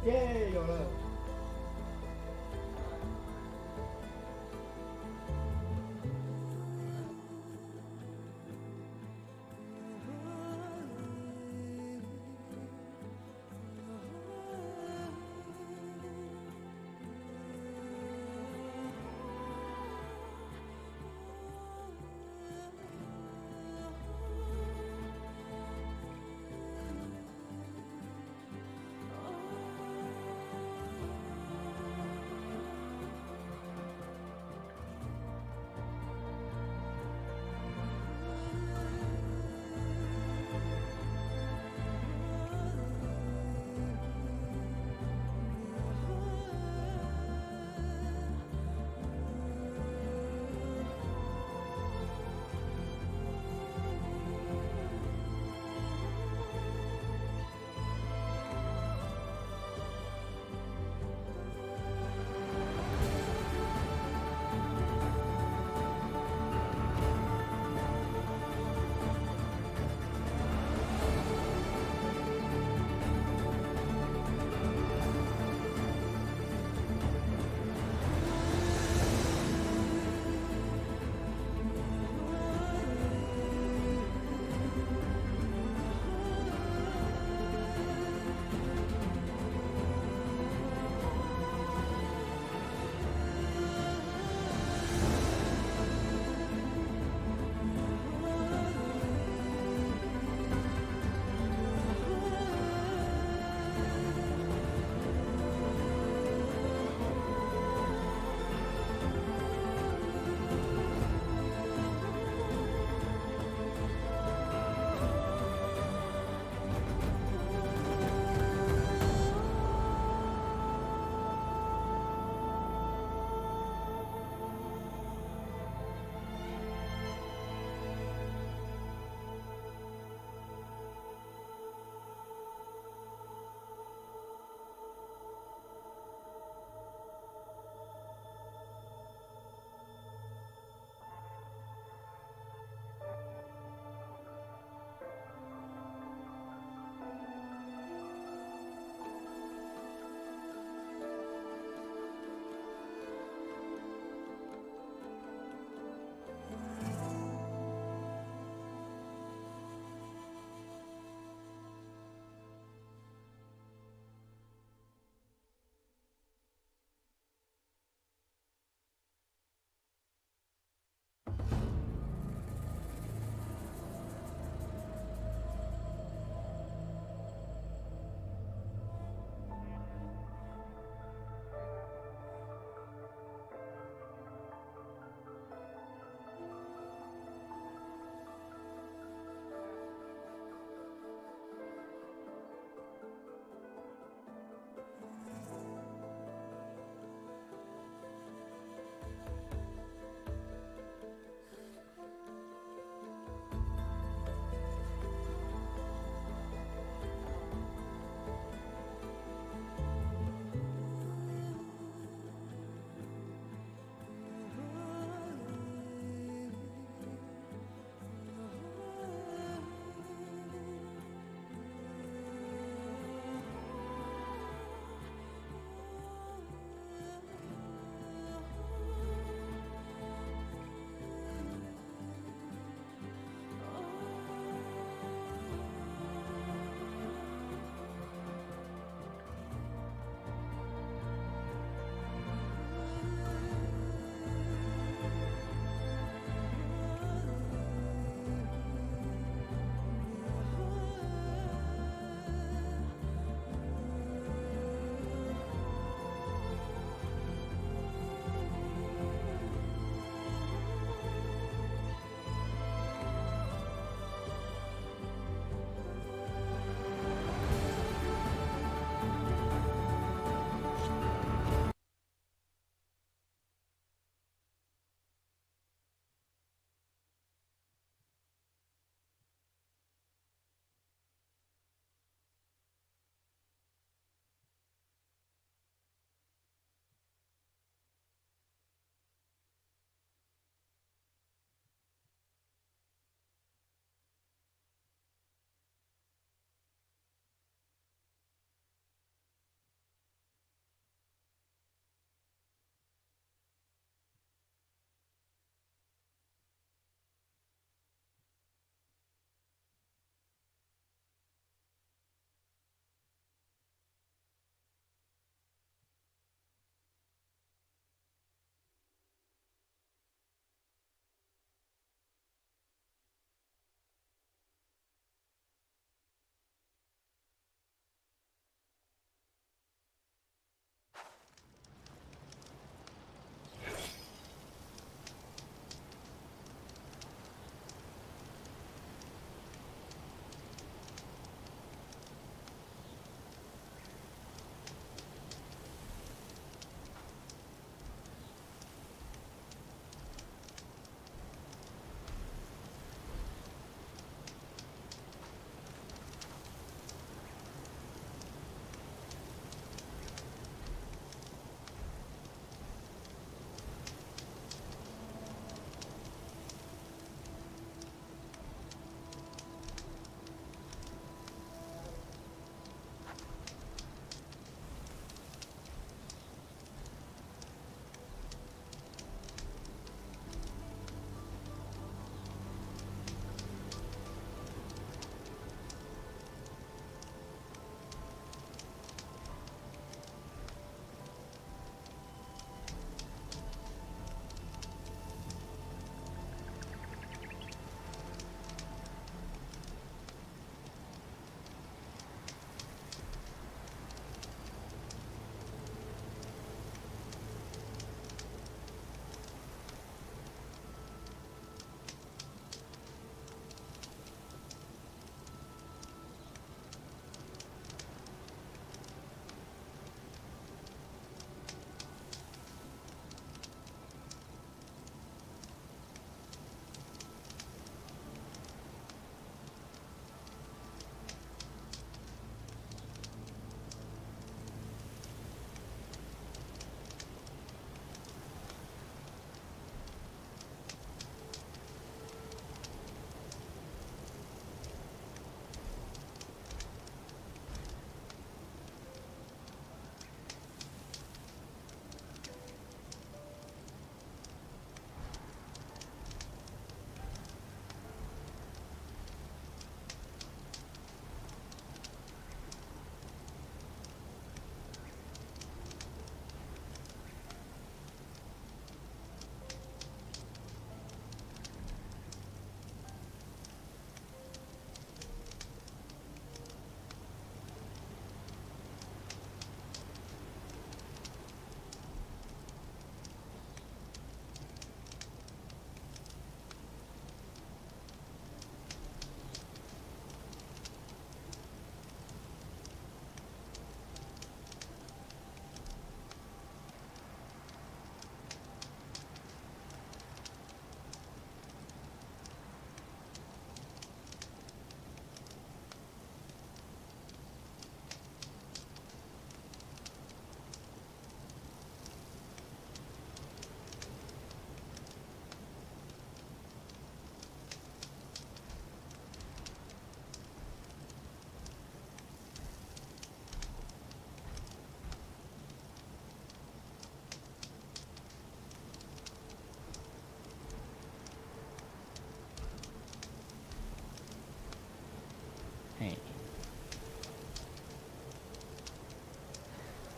耶，有了。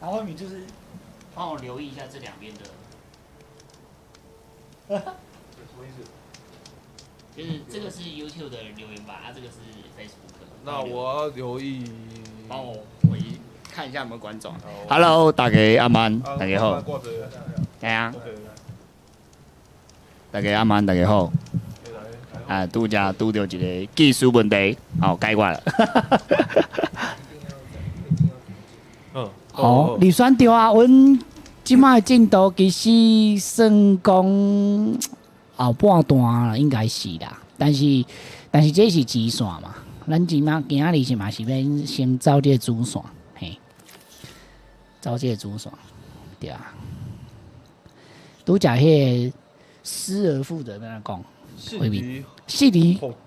然后你就是幫我留意一下這兩邊的。什麼意思？就是這個是 YouTube 的留言板，啊，這個是 Facebook。那我要留意。幫我回看一下有沒有觀眾。Hello，大家晚安，大家好。係啊。大家晚安，大家好。啊，拄才拄著一個技術問題，好解決了。嗯，好，李選對啊，阮這擺進度其實算講後半段啦，應該是啦。但是這是主線嘛，咱這擺今仔日是嘛是欲先走這個主線，嘿，走這個主線，對啊。拄才彼個失而復得，欲按怎講？失而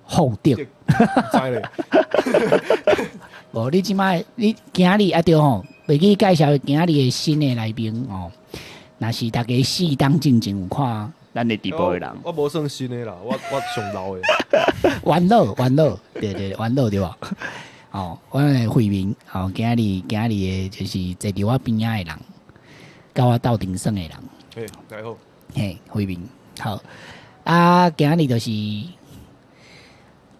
復得，知咧。無，你這擺你今仔日啊對吼，袂記介紹今仔日的新的來賓哦。若是大家四檔進前有看咱的直播的人，我無算新的啦，我上老的。元老元老，對對元老對無？哦，阮的慧明，哦，今仔日的就是坐佇我邊仔的人，佮我鬥陣耍的人。嘿，大家好。嘿，慧明，好。啊，今仔日就是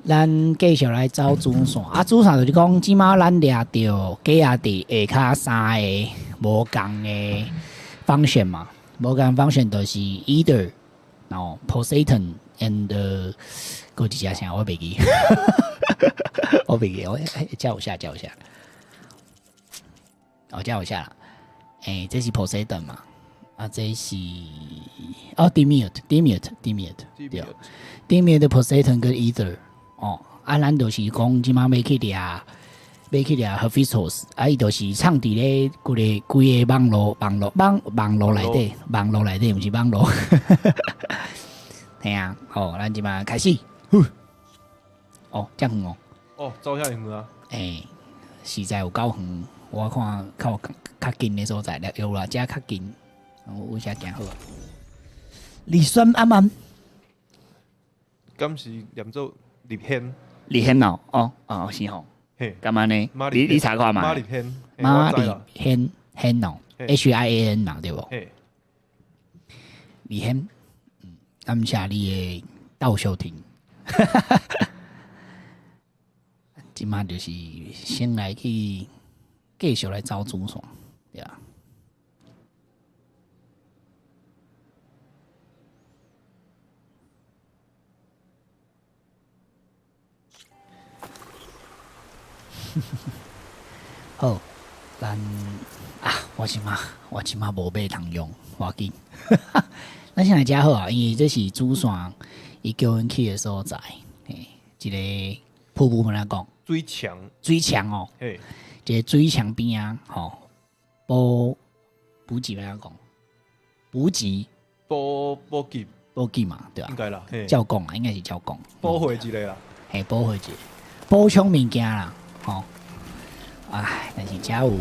咱繼續來走主線。啊，主線就是講，這擺咱掠著雞仔佇下跤三個無仝的方向嘛，無仝方向就是 Either，然後 Poseidon and 閣一隻啥我袂記，我袂記，我叫我下叫我下，哦，叫我下啦。欸，這是 Poseidon 嘛？啊，這是哦，Demeter，Demeter，Demeter，對，Demeter Poseidon 跟 Either，哦，啊，咱就是講這擺欲去掠，欲去掠 Hephaestus，啊，伊就是藏佇咧規个規个網路網路網網路內底，網路內底，毋是網路。嘿啊，好，咱這擺開始。哦，遮遠哦。哦，走遐遠啊。欸，實在有夠遠，我看較較近的所在，有啦，遮較近。我遮行好。李酸阿曼，敢是念做立憲？立憲哦，哦哦是吼。嘿，敢按呢？你查看覓？馬立憲，馬立憲憲哦，H I A N 嘛對無？立憲，嗯，感謝你的鬥相挺。這擺就是先來去繼續來走主線，對啊。好，咱啊，我這擺無馬通用，無要緊。咱先來遮好啊，因為這是主線，伊叫阮去的所在。嘿，一個瀑布，欲按怎講？水牆。水牆哦。嘿。一個水牆邊仔，吼，補補給欲按怎講？補給。補補給。補給嘛，對吧？應該啦。照講啊，應該是照講。補回一個啦。嘿，補回一個，補充物件啦，吼。唉，但是遮有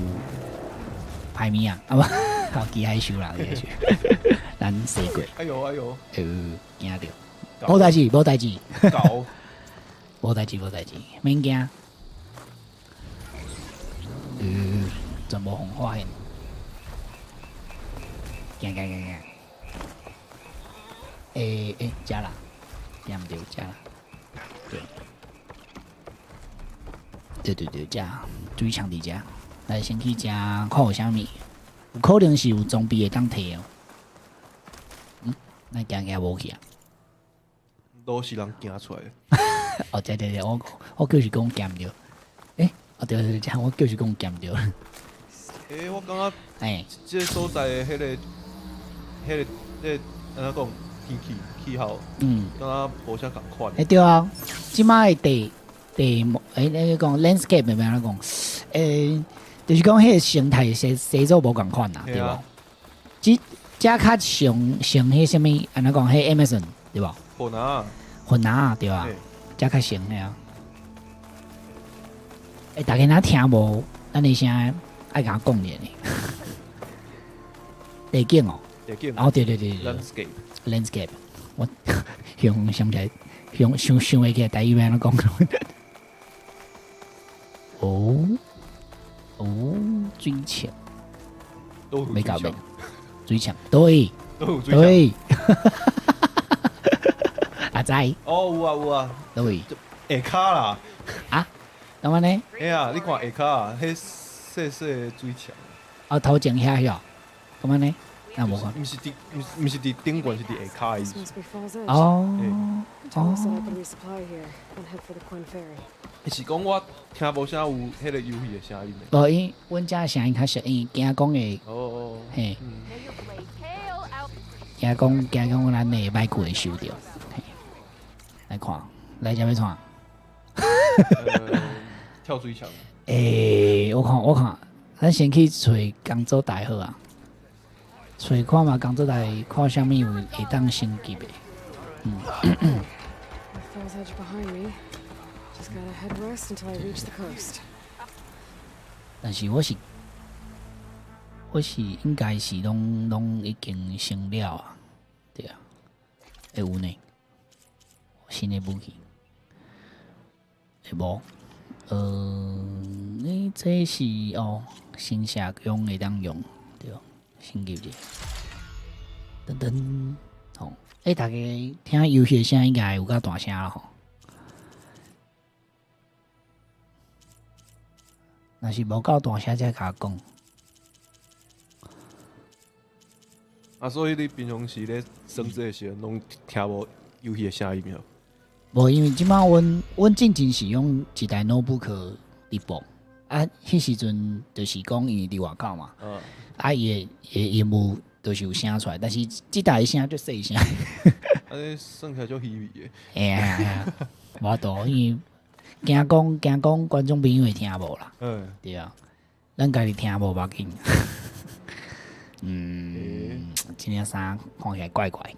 歹物啊，啊無，好記害羞啦，記害羞。咱踅過。哎呦哎呦。驚著。無代誌，無代誌。狗。無代誌，無代誌，免驚。全部予發現。行行行行。欸欸，遮啦，行毋對，遮啦。對。對對對，遮水牆佇遮，來先去遮看有啥物，有可能是有裝備會當提哦。嗯，咱行行無去啊？都是人行出來的。哦，對對對，我就是講行毋對。欸，哦對對對，我就是講行毋對。欸，我感覺，欸，這個所在的彼個、彼個、彼個按怎講，天氣氣候，感覺無啥仝款。欸對啊，這擺的地。地貌，欸，那個講 landscape 欲按怎講？欸，就是講彼個生態生做無仝款啦，對無？這遮較像像彼啥物，按怎講？彼 Amazon 對無？雲仔。雲仔對啊，遮較像的啊。欸，大家若聽無咱的聲，愛共我講者呢。地景哦。地景。哦，對對對對。 landscape。 landscape，我想想毋起來，想想想袂起來，台語欲按怎講？哦哦，水池，沒搞明，水牆，對，對，阿仔，哦，有啊有啊，對，下跤啦，啊，怎麼呢？哎呀，你看下跤啊，彼細細的水牆。哦，頭前遐遐，怎麼呢？那無看。毋是佇，毋是佇頂懸，是佇下跤的意思。哦哦。是講我聽無啥有彼個遊戲的聲音。無，因阮遮聲音較細，因為驚講會，哦，嘿，驚講咱的麥克會收著。來看，來遮欲創？跳水牆。欸，我看我看，咱先去揣工作台好啊。揣看嘛，工作台看啥物有會當升級的。嗯。 Falls Edge behind me. Just gotta head west until I reach the coast. 但是我是應該是攏已經升了啊，對啊，會有呢，新的武器，會無？你這是哦，新射用會當用，對，升級者，噔噔，吼，欸，大家聽遊戲的聲應該有夠大聲了吼。若是無夠大聲，才共我講。啊，所以你平常時咧耍這个時陣，攏聽無遊戲的聲音哦？無，因為這擺阮進前是用一台 notebook 直播，啊，彼時陣就是講因為佇外口嘛，啊，伊的螢幕就是有聲出來，但是這台聲足細聲。按呢算起來足稀微的。嘿啊嘿啊，無法度，因為驚講觀眾朋友會聽無啦。對啊，咱家己聽無無要緊。嗯，這領衫看起來怪怪。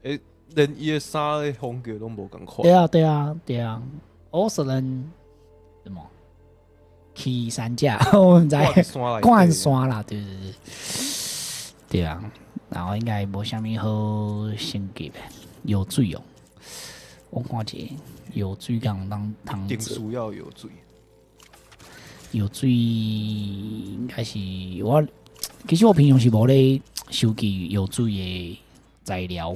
欸，連伊的衫的風格攏無仝款。對啊，對啊，對啊。我是人什麼？去山架，我毋知。看山啦，對對對。對啊，然後應該無啥物好升級的，游水哦。我看者游水敢有當通定需要游水。游水應該是我，其實我平常時無咧收集游水的材料。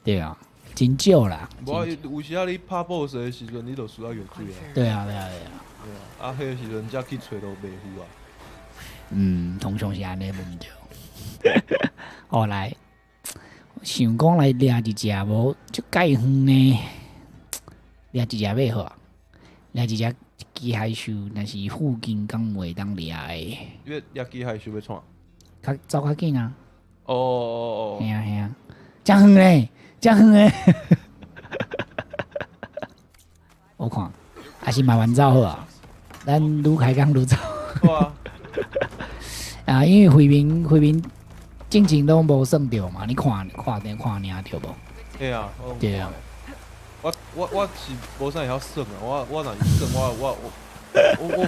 對啊，真少啦。無啊，有時啊，你拍 BOSS 的時陣，你就需要游水啊。對啊，對啊，對啊。對啊，啊，彼個時陣才去揣都袂赴啊。嗯，通常是按呢，無毋對。後來想講來掠一隻無，足蓋遠呢，掠一隻欲好啊？掠一隻機械獸，若是附近敢有會當掠的？你掠機械獸欲創？較走較緊啊！哦哦哦！嘿啊嘿啊，遮遠咧，遮遠咧！我看，還是慢慢走好啊。咱愈開工愈走。好啊。啊，因為輝明進前攏無算著嘛，你看看電看爾對無？對啊，對啊。我是無啥會曉算啊，我若是算，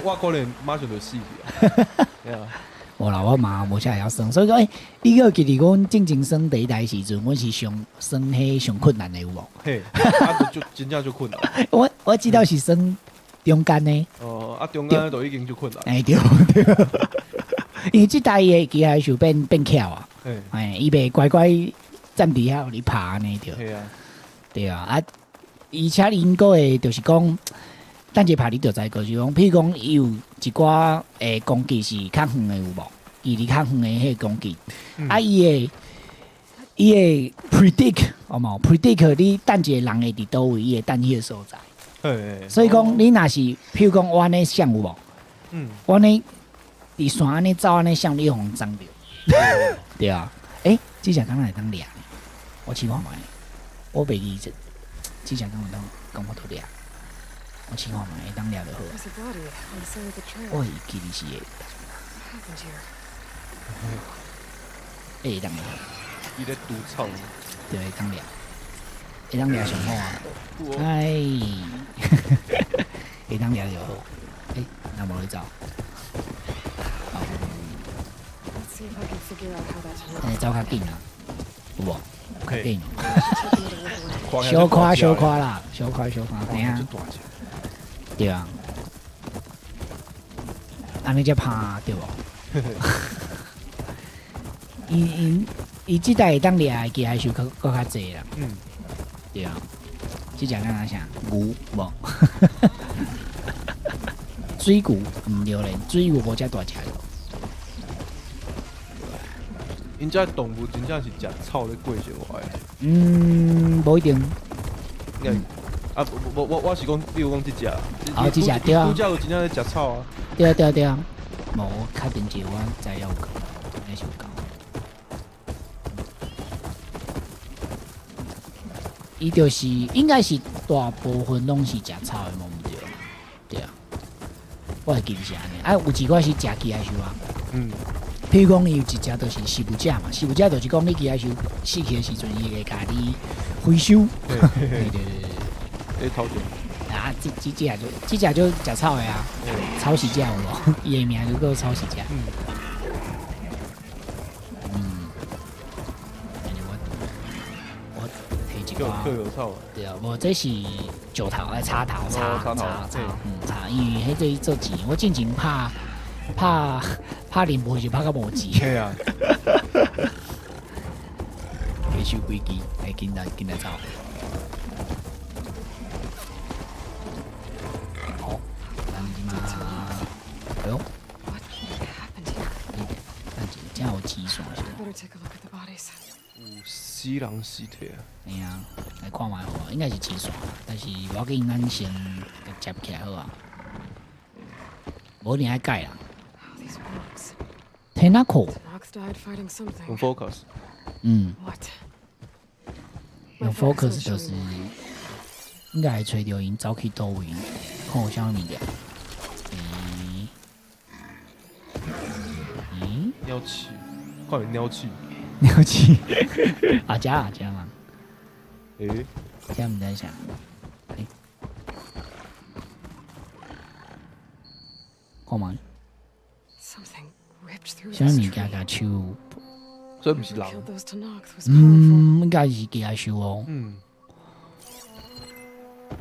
我可能馬上就死去啊。對啊。無啦，我嘛無啥會曉算，所以講，欸，你閣記得阮進前算第一代時陣，阮是上算彼上困難的有無？嘿，啊，就真正足困難。我知道是算中間的。哦，啊，中間都已經足困難。欸，對對。因為這代的機械獸變巧啊，欸，伊袂乖乖站佇遐予你拍按呢對。對啊。對啊，啊，而且𪜶閣會就是講，等一下拍你就知，就是講，譬如講，伊有一寡攻擊是較遠的有無？距離較遠的彼個攻擊，啊，伊會 predict 好無？predict 你等一個人會佇佗位，伊會等彼個所在。所以講，你若是譬如講我按呢想有無？我按呢佇山按呢走按呢想，你予人撞著。對啊，欸，這隻敢若會當掠？我試看覓，我袂記這，這隻敢有當講法度掠？我試看覓，會當掠就好。我會記得是會。會當掠。伊咧除草。對，會當掠，會當掠上好啊！哎，會當掠就好。欸，若無咧走。欸，走較緊啊，有無？較緊。小可小可啦，小可小可，等下。對啊。按呢才拍對無？伊伊伊這代會當掠的機械獸閣閣較濟啦。對啊，這隻敢若啥牛無？水牛毋對咧，水牛無遮大隻。𪜶遮動物真正是食草咧過生活的。嗯，無一定。啊，無我是講，比如講這隻，哦，這隻對啊。拄才有真正咧食草啊。對啊對啊對啊，無我較定一個我知影有夠，應該是有夠。伊就是應該是大部分攏是食草的，無毋對。對啊，我會記得是按呢。啊，有一寡是食機械獸啊。譬如講，伊有一隻就是食物者嘛，食物者就是講你機械獸死去的時陣，伊會共你回收。對對對對。欸，頭前。啊，這隻就食草的啊，草食者有無？伊的名就叫草食者。我提一寡。有草。對啊，無這是石頭啊，插頭插插插，插，因為彼個做錢，我進前拍拍拍任務就拍到無錢。係啊。回收幾支，來緊來緊來走。好，咱這馬，哎喲，等下，這有錢線是。有死人屍體啊！嘿啊，來看覓好啊，應該是錢線，但是無要緊，咱先接起來好啊。無一定愛改啦。Tenakth。用 focus。用 focus 就是應該會揣著𪜶走去佗位，看有啥物件。咦？鳥鼠，看見鳥鼠。鳥鼠。啊，遮啊遮嘛。欸？遮毋知啥。欸？看覓。啥物件共樹？所以毋是人。嗯，應該是機械獸哦。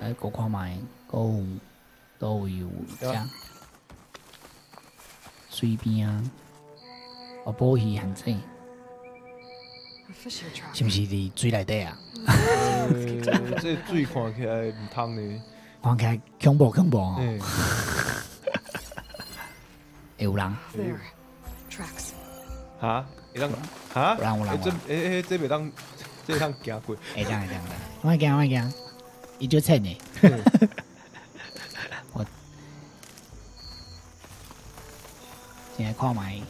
來，閣看覓，閣有佗位有遮水邊啊，哦，捕魚陷阱，是毋是佇水內底啊？這水看起來毋通呢。看起來恐怖恐怖哦。會有人。哈？會當？哈？有人有人。這欸這袂當，這會當行過。會當會當，莫驚莫驚，伊足淺的。我先來看覓。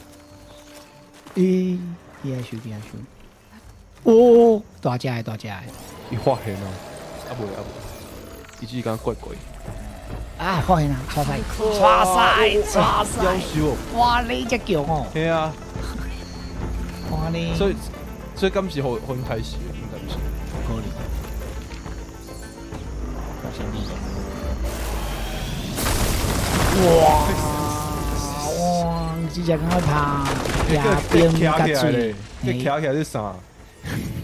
咦，機械獸機械獸。哦，大隻的大隻的。伊發現啊？啊袂啊袂，伊只是感覺怪怪。啊！發現啊！剉賽，剉賽，剉賽！夭壽哇！你這強哦。係啊。哇你。所以敢是予𪜶刣死的，應該毋是。可能。哇哇！這隻敢若拍驚冰佮水，這徛起來是啥？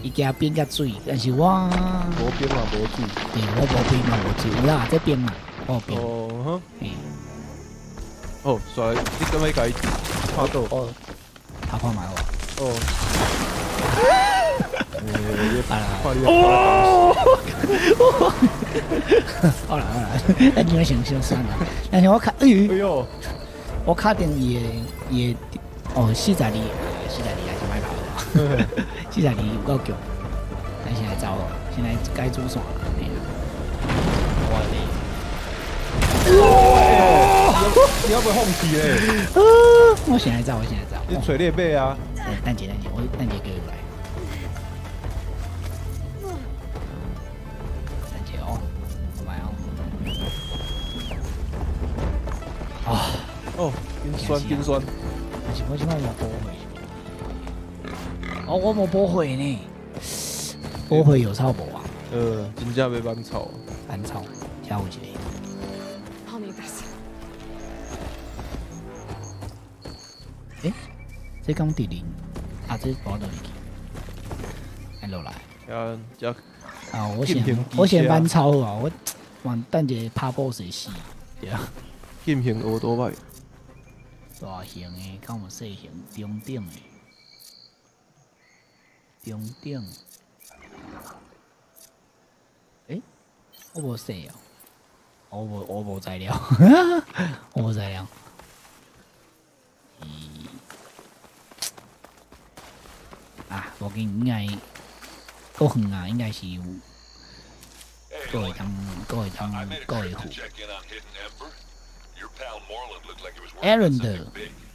伊驚冰佮水，但是我無冰嘛無水。對，我無冰嘛無水，有啦，這冰嘛，我有冰。哦，哦，所以你敢欲共伊拍倒？哦，拍看覓好。哦。哦！好啦好啦，咱就先先算啦。但是我卡，哎呦，我敲定伊的伊的哦，42，42還是歹跑，42有夠強。咱現在走，現在改主線。我咧，哇！你要不要放棄咧？我現在走，我現在走。你揣你的馬啊！等一下，等一下，我等一下叫伊來。等一下哦，我來哦。啊！哦，緊酸緊酸。但是我這擺無補血。哦，我無補血呢。補血有草無啊？真正欲挽草。挽草，遮有一個。欸，這敢佇零？啊，這跋落去，愛落來。啊，這啊，我先挽草好啊，我等一下拍 boss 會死。對啊。進行歐多拜。大型的，敢有细型、中等的、中等。欸，我无细哦，我无材料，我无材料。咦，啊，无紧，应该够远啊，应该是有，阁会当，阁会当，阁会赴。Aaron 的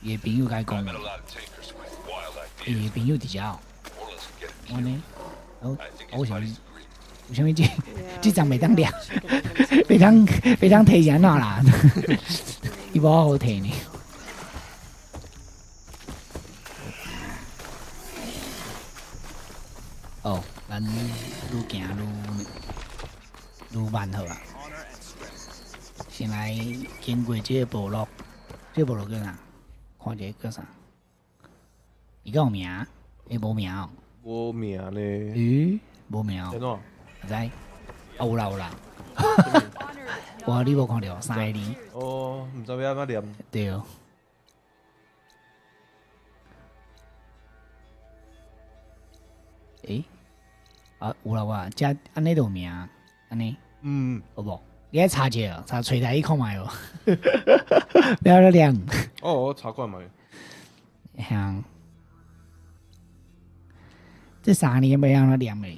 伊的朋友共伊讲，伊的朋友伫遮哦。按呢，哦，我想，有啥物这这张袂当掠，袂当提是按怎啦？伊无好提呢。哦，咱愈行愈慢好啊。先来经过这个部落，这个部落叫啥？看一下叫啥？伊敢有名？欸，无名哦。无名呢？咦，无名哦。按怎？毋知。啊，有啦有啦。哇，你无看著三个字？哦，毋知欲按怎念。对。欸，啊，有啦有啦，遮按呢就有名，按呢。嗯。有无？你爱查一下，查揣台语看觅无？不要咧念。哦，我查看觅。吓。这三年欲按怎念咧？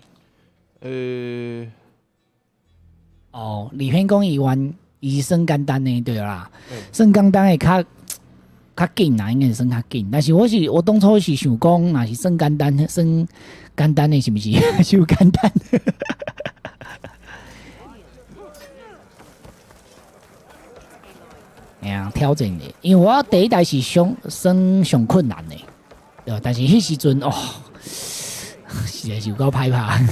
哦，李天讲伊原伊是算简单的对啦，算简单的较紧啦，应该是算较紧。但是我当初是想讲，若是算简单，算简单的是毋是？伤简单。哎呀，挑战的，因为我第一代是上算上困难的，对吧？但是彼时阵哦，实在是有够歹拍。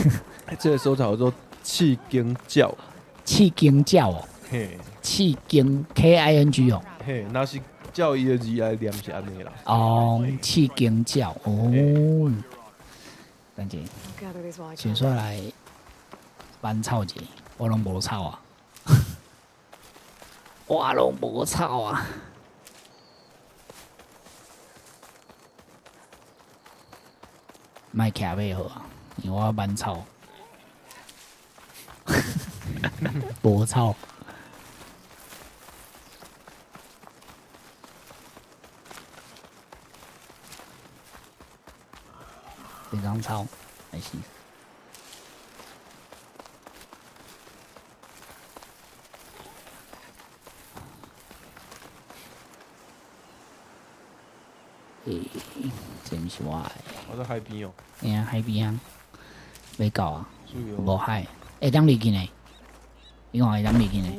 这个所在叫做赤颈鸟。赤颈鸟哦。嘿。赤颈 K I N G 哦。嘿，若是照伊的字来念是按呢啦。哦，赤颈鸟哦。等下，先出来搬草者，我拢无草啊。我拢无草啊！莫骑马好啊，因为我慢草，无草。这张草还是。欸，这毋是我的。我在海边哦。嘿啊，海边啊，欲到啊，无海，会当入去呢？你看会当入去呢？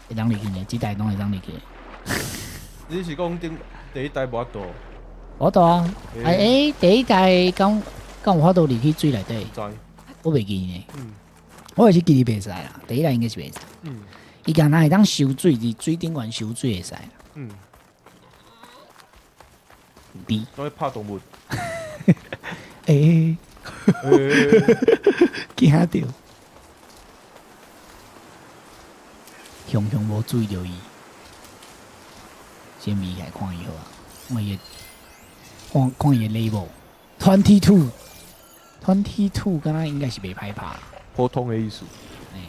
会当入去呢？这台拢会当入去。你是讲顶第一代无法度？无法度啊！欸，第一代敢有法度入去水内底？我袂记呢。我也是记得袂使啦，第一代应该是袂使。伊敢若会当收水，伫水顶悬收水会使啦。低。拢咧拍动物。欸，惊著，雄雄无注意著伊，先眯起来看伊好啊。我伊，看看伊的 level，22，22，敢若应该是袂歹拍。普通的意思。欸，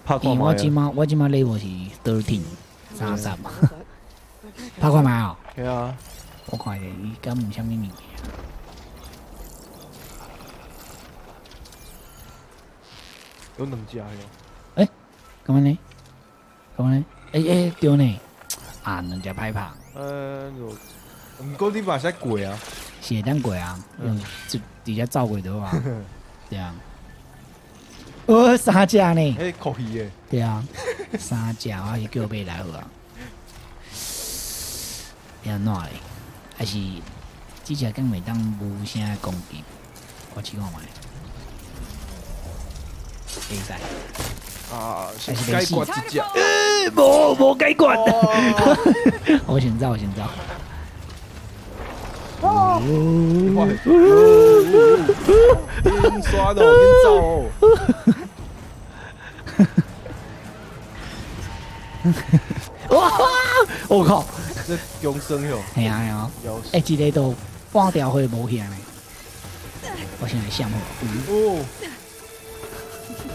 拍看觅。我这马 level 是13，30。拍看觅哦。系啊。我看下，伊敢有啥物物件？有两只哟。欸，敢按呢？敢按呢？欸，对呢。啊，两只歹拍。毋过你嘛会使过啊。是会当过啊，用就直接走过就好啊。对啊。哦，三只呢？欸，酷鱼的。对啊，三只我是叫买来好啊。要按怎咧？还是这只敢袂当无声攻击？我试看觅。会使。啊，先解决一只。欸，无解决。我先走，我先走。哦！紧刷咯，紧走哦！哇！我靠！这這強酸哟。嘿啊嘿啊，欸，一个都半條血無去呢。我先來想好。哦。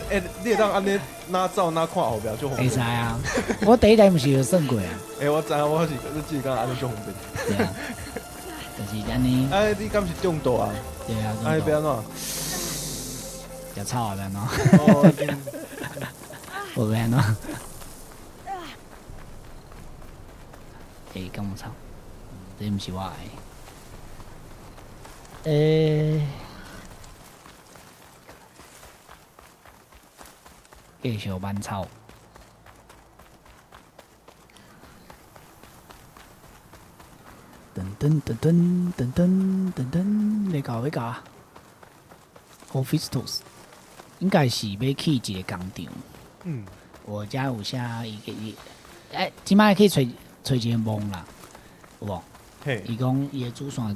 欸，你會當按呢哪走哪看後壁足方便。會使啊，我第一台毋是有算過啊。欸，我知影，我是你只是講按呢足方便。對啊，就是按呢。哎，你敢是中毒啊？對啊。哎，欲按怎？食草啊，欲按怎？哦。無欲按怎？欸，敢有草？這毋是我的。欸。繼續挽草。噔噔噔噔噔噔噔噔，欲到欲到啊！Hephaestus 應該是欲去一个工廠。嗯。我遮有寫伊個伊，欸，這擺去揣揣一个夢啦，有無？嘿。伊講伊的主線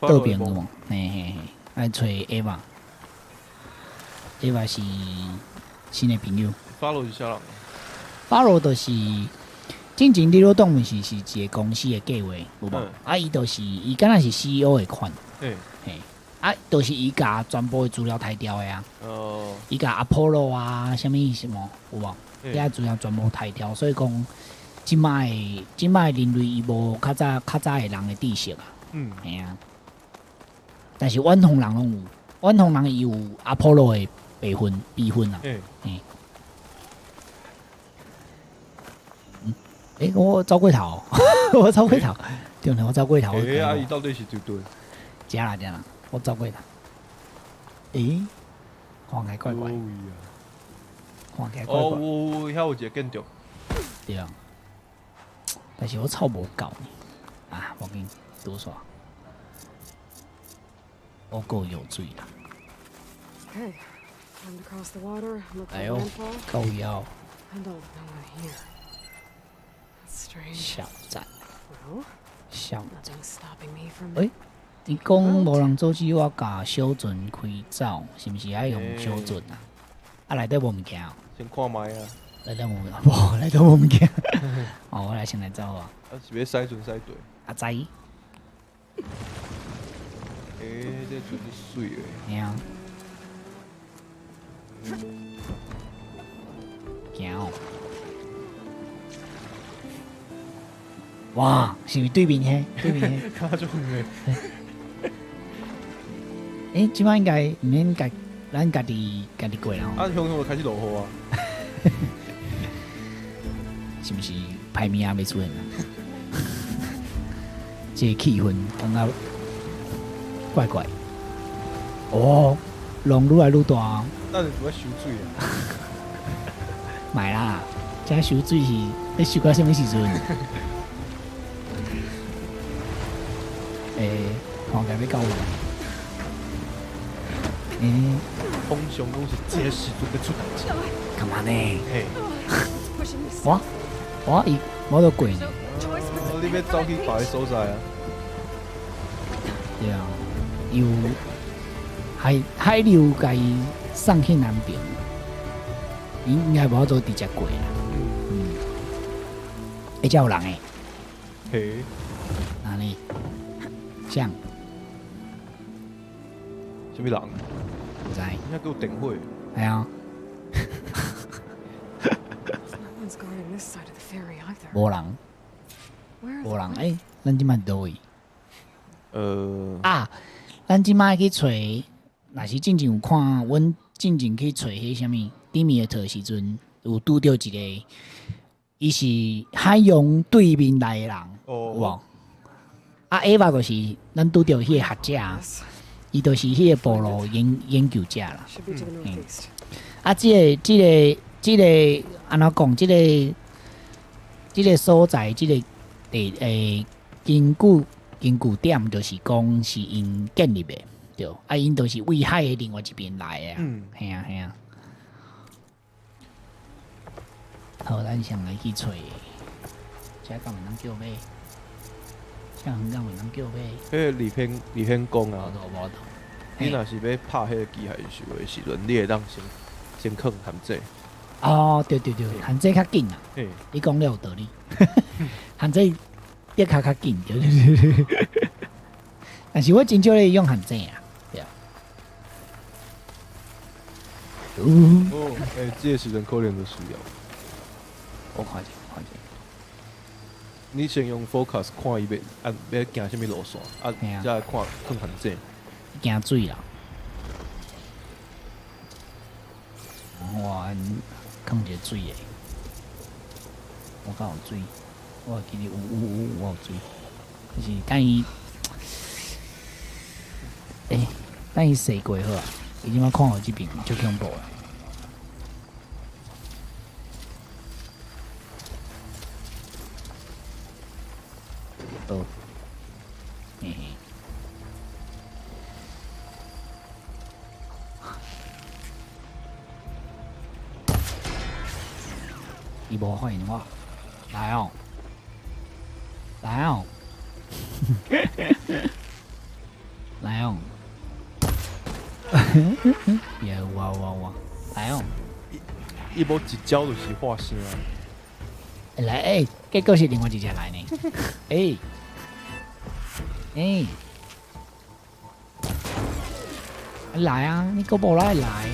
倒邊有無？嘿嘿嘿，愛揣 Eva，Eva 是新的朋友。法羅是啥人？法羅就是進前你咧當毋是是一个公司的計劃，有無？啊，伊就是伊敢若是 CEO 的款。嘿，啊，就是伊共全部的資料刣掉的啊。哦。伊共阿波羅啊，啥物什麼有無？遐資料全部刣掉，所以講這擺這擺人類伊無較早較早的人的知識啊。嗯。嘿啊。但是遠方人攏有，遠方人伊有阿波羅的備份備份啊。嘿。欸，我走過頭，我走過頭，對毋，我走過頭。欸，啊，伊到底是對對？遮啦遮啦，我走過頭。欸，看起來怪怪。看起來怪怪。哦，有，遐有一个建築。對啊。但是我草無夠呢。啊，無緊，拄煞。我夠有水啦。哎喲，夠枵。小站，小站。欸，伊講無人阻止我共小船開走，是毋是愛用小船啊？啊，內底無物件哦。先看覓啊。內底無物件，無內底無物件。哦，我來先來走啊。啊，是欲駛船駛對？阿知。欸，這船足媠的。嘿啊。行哦。哇，是毋是對面彼？對面彼？較足遠的。欸，這擺應該毋免家，咱家己家己過啦。啊，雄雄就開始落雨啊！是毋是歹物仔欲出現啊？這个氣氛感覺怪怪。哦，浪愈來愈大。咱是欲收水啊？莫啦，這收水是欲收到啥物時陣？欸，看起來欲到位。欸，通常攏是這个時陣欲出代誌。幹嘛呢？嘿。我我伊無得過呢。哦，你欲走去別个所在啊？對啊，有海海流共伊送去南邊，應該無法度直接過啦。嗯。欸，遮有人欸。嘿。哪裡？像？啥物人？毋知。遐閣有電火。系啊。無人，無人，欸，咱這擺佇佗位？啊，咱這擺去揣，若是進前有看，阮進前去揣彼啥物，迪米特的時陣，有拄著一个，伊是海洋對面來的人，有無？啊，Eva 就是咱拄著彼个學者，伊就是彼個部落研研究者啦。嗯。啊，這个、這个、這个按怎講？這个、這个所在，這个地欸，根據根據點，就是講是𪜶建立的，對。啊，𪜶就是對海的另外一邊來的啊。嗯。嘿啊，嘿啊。好，咱先來去揣，這敢會當叫買？這遠敢會當叫買？彼个李天李天講啊，無無你若是欲拍彼个機械獸的時陣，你會當先先囥限制。哦，對對對，限制較緊啊。嘿，你講了有道理。限制跌較較緊，對對對對。但是我真少咧用限制啊，對啊。哦，欸，這個時陣可能就需要。我看者，看者。你先用 focus 看伊欲按欲行啥物路線，啊，才來看看限制。驚水啦！我囥一個水的，我敢有水，我記得有有有我有水，就是等伊，欸，等伊洗過好啊，伊這擺看予這爿足恐怖的。好，嘿嘿。伊無發現我，來哦，來哦，來哦，也有啊有啊有啊，來哦。伊無一招就是化身啊！來欸，結果是另外一隻來呢。欸欸，來啊！你閣無來來。來。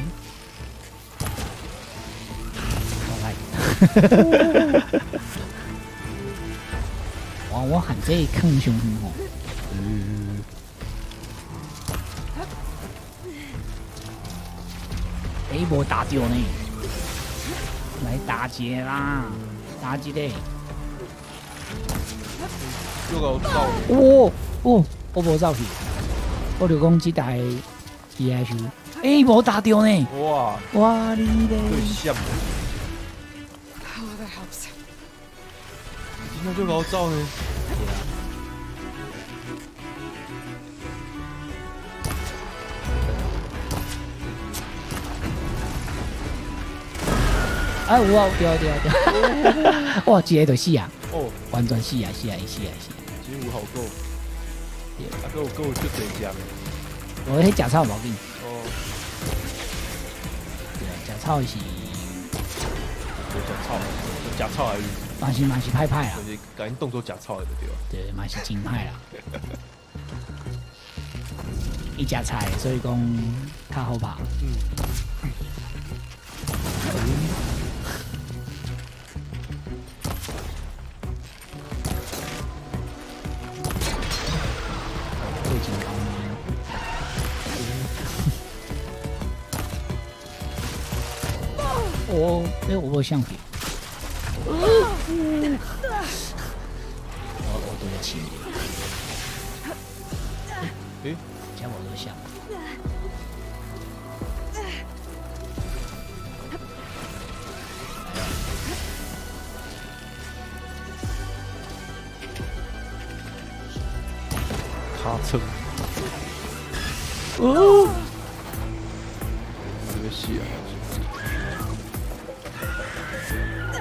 哇！我喊這坑傷遠吼。欸，無打著呢。來打一個啦，打一個。又共走。哦哦，我無走去，我就講這台機械手，欸，無打著呢。哇！哇你咧！對閃。 Oh, that helps. 今天就共走呢。啊有啊，對對對，哇，一個就死啊！哦，完全死啊死啊死啊死啊！真有效果。啊，閣有閣有足濟隻的。無彼食草無緊。哦。對，食草是。無食草，食草還是？嘛是嘛是歹歹啦。就是共𪜶當做食草的就對。對，嘛是真歹啦。伊食菜，所以講較好拍。嗯。哦，欸，我無相片。我對得起。欸？這無錄像。卡車。哦。這個死啊！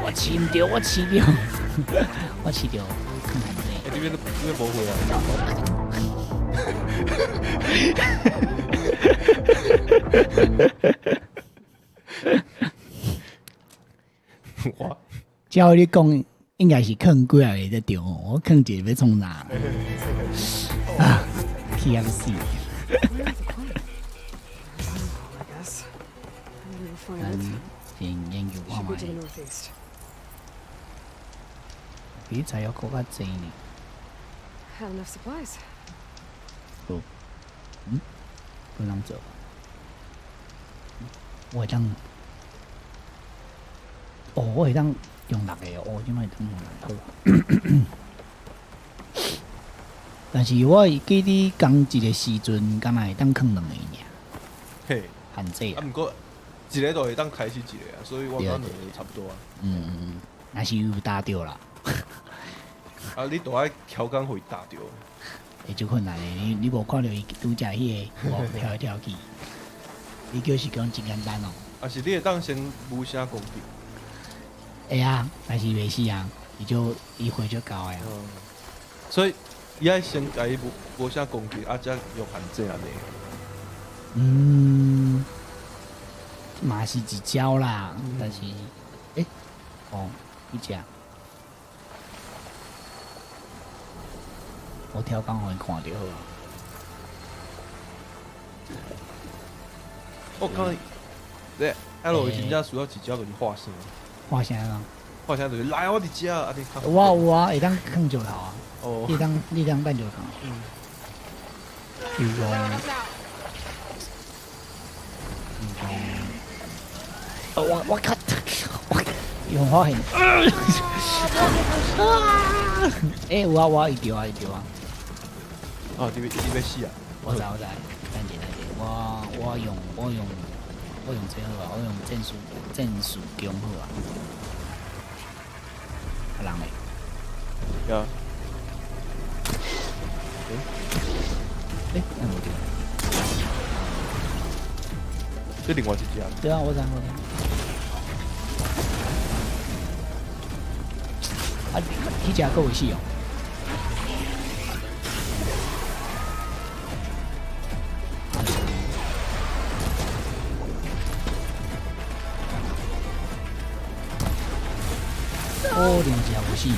我飼毋著，我飼著，我飼著，看看這。欸，這邊這邊無回來。我照你講，應該是囥幾仔個才對哦，我囥一個欲創啥？啊，氣啊死！咱先研究看覓。比材料閣較濟呢。 Have enough supplies. 好，嗯，不能走。我會當，哦，我會當用六個哦，這擺會當用六個。但是我會記得仝一個時陣，敢若會當囥兩个爾。嘿，限制。啊，毋過一個就會當開始一個啊，所以我感覺兩個差不多啊。嗯嗯嗯，若是有打著啦。啊！你都愛調工予伊打著。會足困難的，你你無看著伊拄才彼個跳來跳去，你就是講真簡單哦。啊是你會當先無聲攻擊。會啊，但是袂死啊，伊就伊血足厚的啊。所以伊愛先共伊無無聲攻擊，啊，才用限制按呢。嗯，嘛是一招啦，但是，欸，哦，彼隻。我跳工予𪜶看著好啊。我感覺對，阿羅真正需要一隻就是化身，畫啥啊？化身就是來我佇遮，啊你較我有啊，會當囥石頭啊，哦你當等石頭。比如講，我靠，我用發現，欸有啊有啊，伊著啊伊著啊，哦，你欲死啊？我知我知，等者等者，我用這好啊，我用戰術弓好啊。啊人咧？呀，欸，那無對。這另外一隻。對啊，我知我知。啊，彼隻閣會死哦。哦，另一隻有死。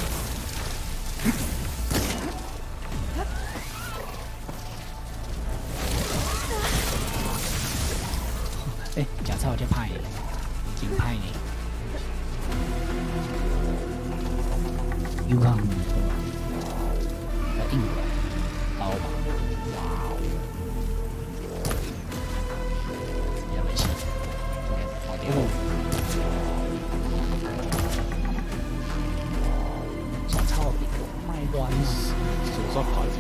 欸，食草這歹，真歹呢。有較遠好啊，來應過來，刀吧，哇哦，也袂死，看著。食草你莫亂啊！手上爬起。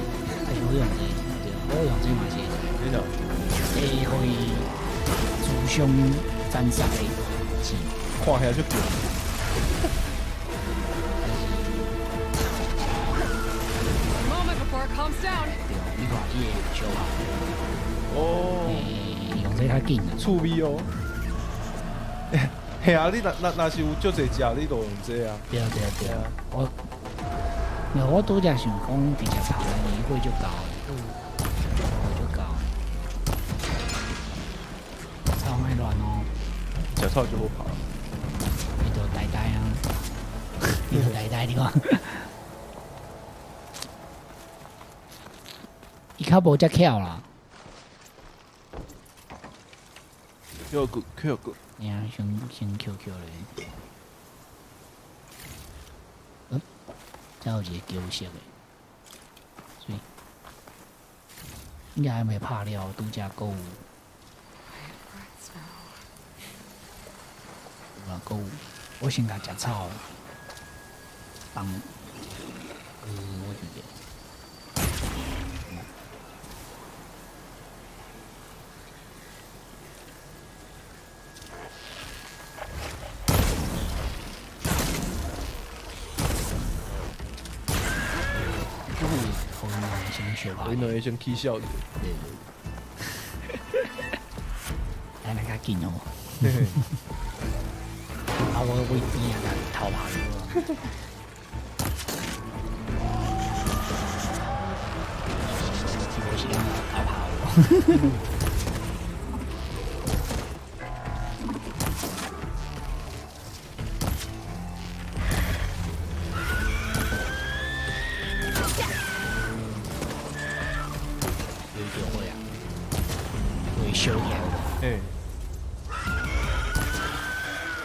欸，我用這個，對，我用這個嘛是會使。真的？會予伊自相殘殺的是。看起來就強。 Moment before it calms down. 對，你看這個小拍。哦。欸，用這較緊啊。趣味哦。嘿啊，你若是有足濟隻，你就用這啊。對啊對啊對啊，我拄則想講直接拍伊血就夠的，血就夠。草莫亂哦。食草就好拍。伊就呆呆啊，伊就呆呆，你看。伊較無遮巧啦。 Q 個 Q 個。哎呀，先 Q Q 咧。嗯，這有一個膠色的，所以應該還袂拍了，拄則閣有。有啊，閣有，我先共食草，放，我就得。予𪜶兩个先起笑者。對對對。來來較緊哦。啊，我位邊啊，頭拍咗。無時間頭拍我。有就會啊，會燒起來。欸。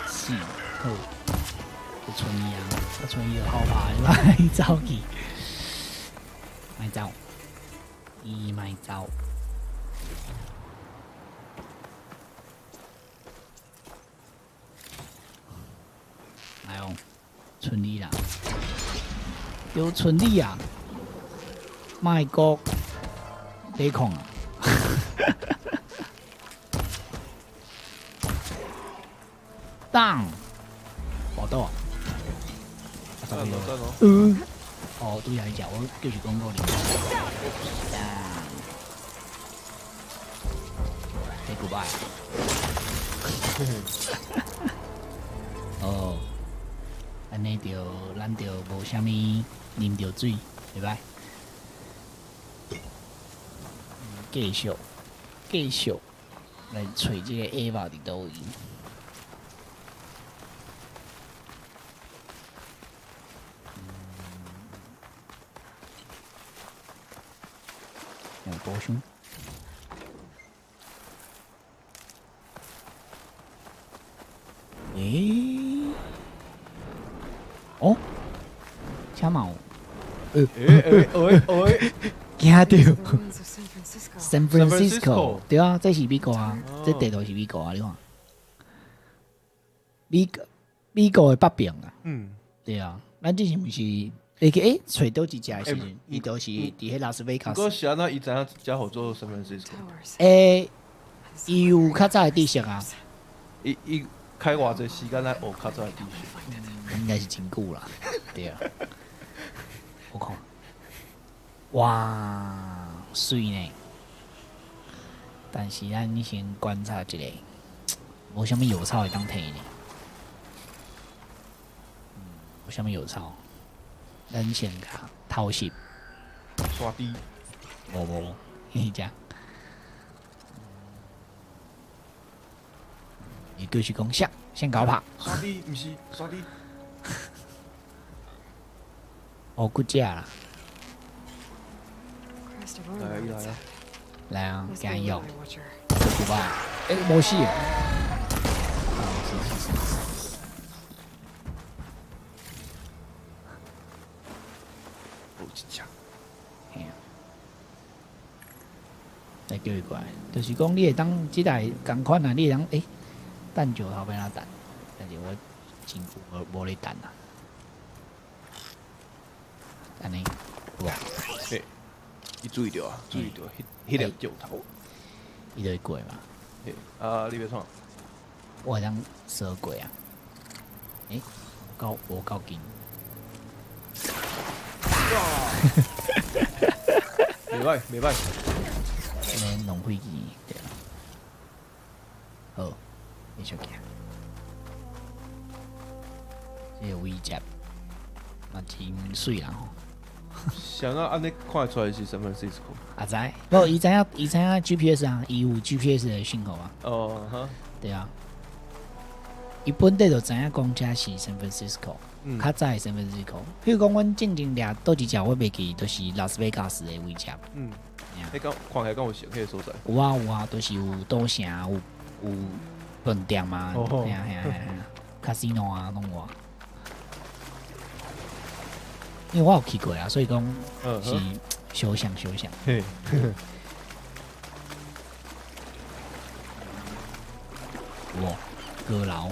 是，好，就剩伊啊，啊剩伊就好拍，莫走去，莫走，伊莫走。來哦，剩你啦，有剩你啊，莫閣抵抗啊！當，報道啊！讚哦讚哦。嗯。哦，拄仔彼隻，我就是講過你。Say goodbye。哦，按呢就咱就無啥物啉著水，袂歹。繼續來揣這個 Ava 佇佗位。宝箱。欸？哦，车嘛有，欸欸欸欸！惊著 The ruins of San Francisco. ！San Francisco，對啊，這是美國啊，這地圖是美國啊，你看，美國的北邊啊，對啊，咱之前毋是你去欸揣佗一隻的時陣，伊就是佇彼拉斯維加毋過斯。是按怎伊知影遮號做 San Francisco？ Towers. 欸，伊有較早的知識啊，伊開偌濟時間來學較早的知識？應該是真久啦，對啊。我看，哇，媠呢！但是咱先觀察一下，無啥物藥草會當提呢。無啥物藥草，咱先共偷襲。刷低。無無，彼隻。伊就是講啥，先共我拍。刷低，毋是刷低。哦，骨隻啦。 Crest of 來 armor 啊 on 來 its 啊 head. 來啊， Must 加 be a 油！ Red Eye Watcher. 這古吧，欸，無死啊！是是是。無一隻。嘿啊，來叫伊過來，就是講你會當這台仝款啊，你會當欸等石頭欲按怎等，但是我真久無咧等啊。按呢，有無？嘿，伊注意著啊，注意著，彼彼粒石頭。伊就會過嘛。嘿，啊，你欲創？我會當踅過啊。欸，無夠緊。袂歹，袂歹。按呢浪費錢對啦。好，繼續行。這個位置嘛真媠啦吼。是按怎按呢看會出來是 San Francisco？阿知，無伊知影，伊知影 GPS 啊，伊有 GPS 的信號啊。哦哈。對啊。伊本底就知影講遮是 San Francisco，較早的 San Francisco。比如講，阮進前掠佗一隻，我袂記，就是拉斯維加斯的位置。彼敢看起來敢有像彼個所在？有啊有啊，就是有賭城，有飯店啊，嘿啊嘿啊嘿啊，casino 啊，攏有啊。因為我有去過啊，所以講是相像相像。嘿。哇，閣樓。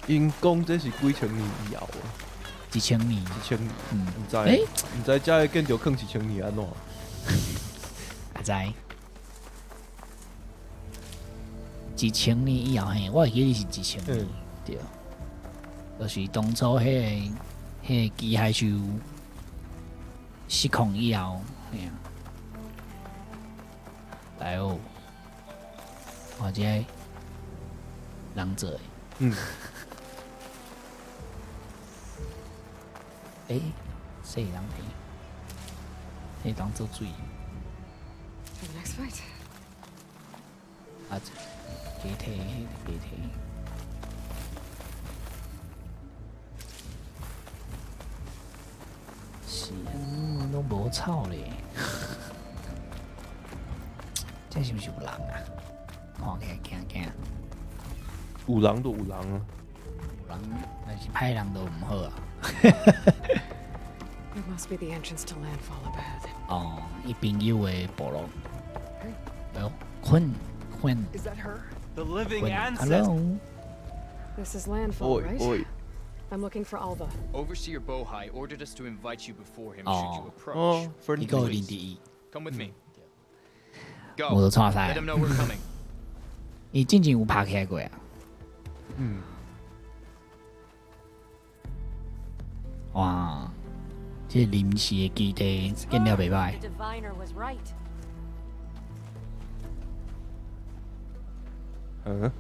𪜶講這是幾千年以後啊？ 1000年。1000年。毋知，毋知遮的建築囥一千年按怎？阿知。1000年以後嘿，我會記得是1000年，對。就是當初彼個機械獸失控以後，嘿啊。來哦，哇，這个人做的。欸，這會當提，會當做水。 For the next fight. 啊，加提，加提。是啊，攏無草咧。這是毋是有人啊？看起來驚驚。有人就有人啊。有人，但是歹人都毋好啊。 It must be the entrance to landfall up ahead. 哦，伊朋友的部落。哎呦，困困。 Is that her? The living 困 ancestor. Hello。 This is landfall, Oi, right? oi. I'm looking for Alva. Overseer Bohai ordered us to invite you before him Oh. should you approach. 哦，伊閣有認得伊。 Come with me. 我 Go. 都錯晒 Let him know we're coming. 伊之前有拍起來過啊。哇，這個臨時的基地建了袂歹。 The diviner was right. 嗯。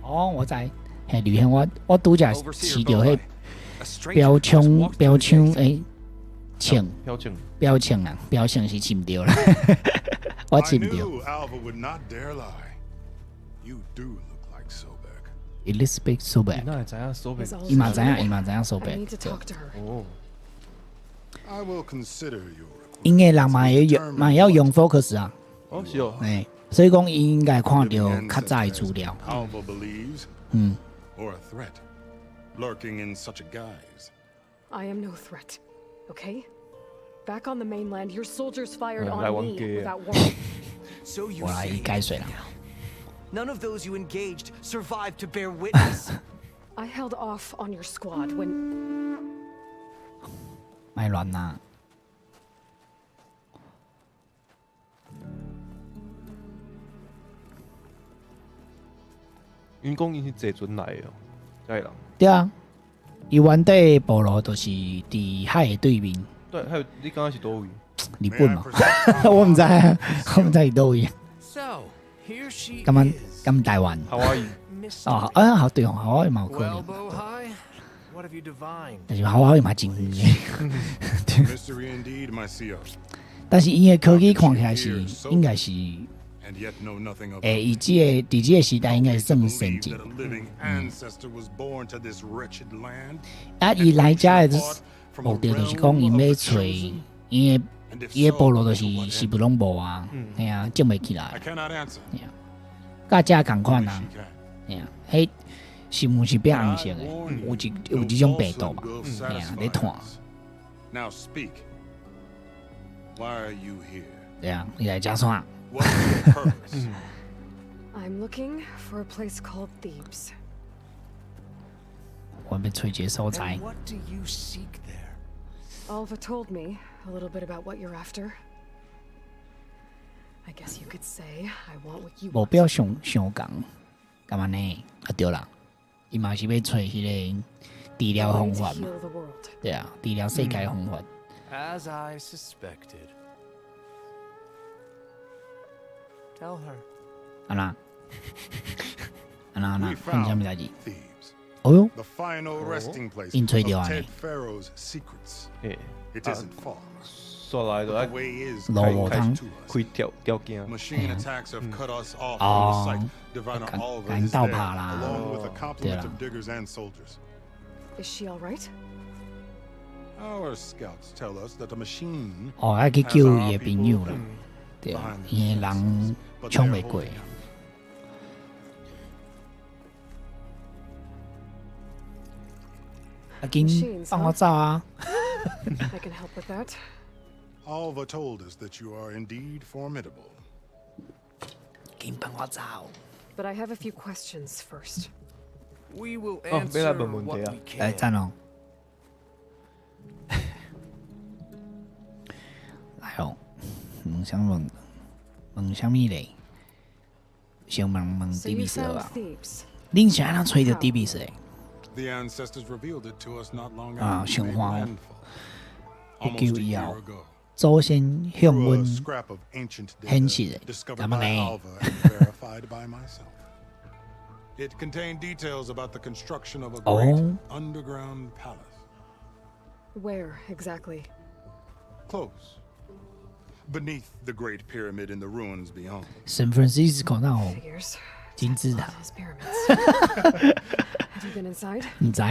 哦，我知，嘿，呂兄，我拄則飼著彼標槍，標槍欸，槍，標槍，標槍啊，標槍是飼毋著啦，我 I 飼毋著。 knew Alva would not dare lie. You do look like Sobek. Elizabeth 伊 Sobeck，哪會知影蘇 Is 貝？ Alva 伊嘛知影， here? 伊嘛知影蘇 I 北 need。to talk to her. 哦， I will consider your request. 𪜶的人嘛會用，嘛會曉用 Focus 啊，哦是哦，欸，所以講𪜶應該看著 Living 較早的 ancestor 資料。 as Alva believes, or a threat, lurking in such a guise. I am no threat, okay? Back on the mainland, your soldiers fired 來 on 玩 me 機啊。 without warning. So you 無啦，伊 say. 解釋啦。 None of those you engaged survived to bear witness. I held off on your squad when 莫亂啦。𪜶講𪜶是坐船來的哦，遮的人。對啊，伊原底的部落就是佇海的對面，對，還有你感覺是佗位？日 May 本 I 嘛。 present 我毋知，我毋知是佗位。 So, here she 敢若 is. 敢台灣？夏威夷。哦，啊，好對哦，夏威夷嘛有可 Well, 能， Bohai, what have you divined? 但是夏威夷嘛真遠的。 Mystery indeed, my seer, 但是𪜶的科技看起來是應該是， and yet know nothing of 欸，伊這个佇這个時代應該是算先 Believe 進 that。a living ancestor was born to this wretched land. 啊，伊來遮的目的就是講，𪜶欲揣𪜶的 And if 伊的 so, 部落，就是 to what 是 end? 不攏無啊，嘿啊，種袂起 I 來， cannot answer. 佮遮仝款 Only 啊 she，can. 嘿啊，彼是毋是變紅色 I 的？ warn 有 you, 一有 no 這種病毒 falsehood 嘛？ will 嘿啊， satisfy 咧傳， us. Now speak. Why are you here? 對啊，你來遮創？ What is your purpose? I'm looking for a place called Thebes. 我欲揣一个所在 And，what do you seek there? Alva told me a little bit about what you're after. I guess you could say I want what you 目 want. 標上相仝，敢按呢？啊對啦，伊嘛是欲揣彼个治 A 療 way 方 to 法嘛， heal the world. 對啊，治療世界方法。 As I suspected. Tell her. 啊啦，啊啦啊啦， We 發生啥物 found 代誌？ Thebes, 哦喲， the final resting place 𪜶揣 of 著按 Ted 呢， Pharaoh's secrets. 嘿， It isn't far. 煞來就 But 愛 the way is 路無 close 通 to us. 開條條件。 Machine attacks have cut us off 哦 from the site. Diviner 共 Alva 共𪜶 is 鬥 there, 拍啦， along with a 對 complement 啦 of diggers and soldiers. Is she all right? Our scouts tell us that the machine 哦，愛去 has 救 our 伊的朋友 people 啦，對啊， behind the 伊的人 but 搶 they're 袂過 holding。out. 啊，緊放我走啊！ I can help with that. Alva told us that you are indeed formidable. 緊放我走。 But I have a few questions first. We will 哦，欲來 answer 問問 what 題啊 we 來 can. 讚哦！來哦，問啥問？問啥物咧？先問問 So 底 you 比斯 found 吧。 Thebes. 恁是按怎揣著底比斯的？ The ancestors revealed it to us not long 啊， after we 想 made 看哦， landfall, 不久 almost a 以 year 後， ago. 祖先向 Through a 阮 scrap of ancient 顯 data 示的， discovered 敢按 by 呢？ Alva and verified by myself. It contained details about the construction of a great 哦， underground palace. Where exactly? Close. Beneath the Great Pyramid in the ruins beyond. San Francisco 那有 Figures. 金字塔， Those pyramids. Have you been inside? 毋知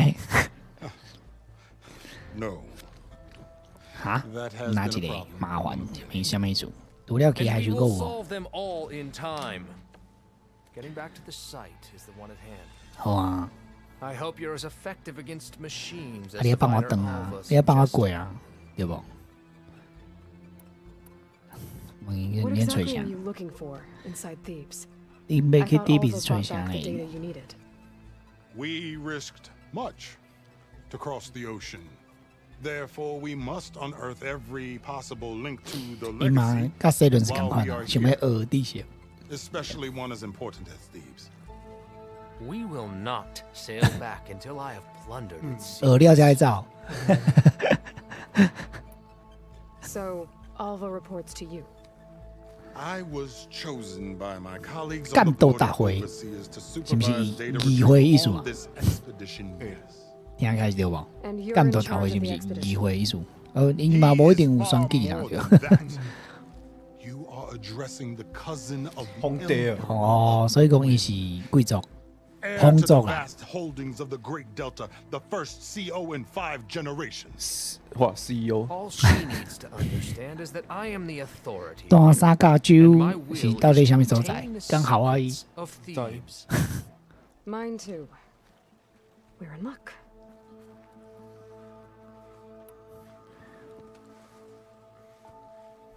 No, 哈？ that has 哪 been 一 a 個 problem. 麻煩？沒啥物事？除了其 And 他 we 就 will 閣有無？ solve them all in time. Getting back to the site is the one at hand. 好啊， I hope you're as effective against machines 啊 as 你愛放我 Diviner 轉啊 Alva，你愛放我 suggested. 過啊，對無？問伊 What 恁揣 exactly 啥 are？you looking for inside Thebes? 恁欲 I 去 thought 底比 Alva 斯揣 brought 啥 back the 呢？ data you needed. We risked much to cross the ocean. Therefore, we must unearth every possible link to the 伊嘛 legacy, 佮细阵是仝 while 款 we 啊， are 想欲 here, 學知識。 especially one as important as Thebes. We will not sail back until I have plundered its 學了才會走。 So Alva reports to you. I was chosen by my colleagues on 幹 the 到 board 大 of 會， overseers to 是毋是 supervise data 議會意 retrieval 思 on 啊？ this expedition. Yes. 聽起來是對無？ And you're 監 in 督大 charge 會 of 是毋 the 是議 expedition. 會意思？𪜶嘛 He 無一 is 定有 far 選舉啦， more 對。 than that. You are addressing the cousin of the 皇帝啊 emperor. 哦，所以講伊是貴族， Heir 皇 to the 族啦。 vast holdings of the Great Delta, the first CO in five generations. 哇，CEO。 All she needs to understand is that I am the authority. 大三角洲 and my will 是到底 is 啥物 to 所在 retain the？敢夏威夷 secrets of Thebes. Mine too. We're in luck.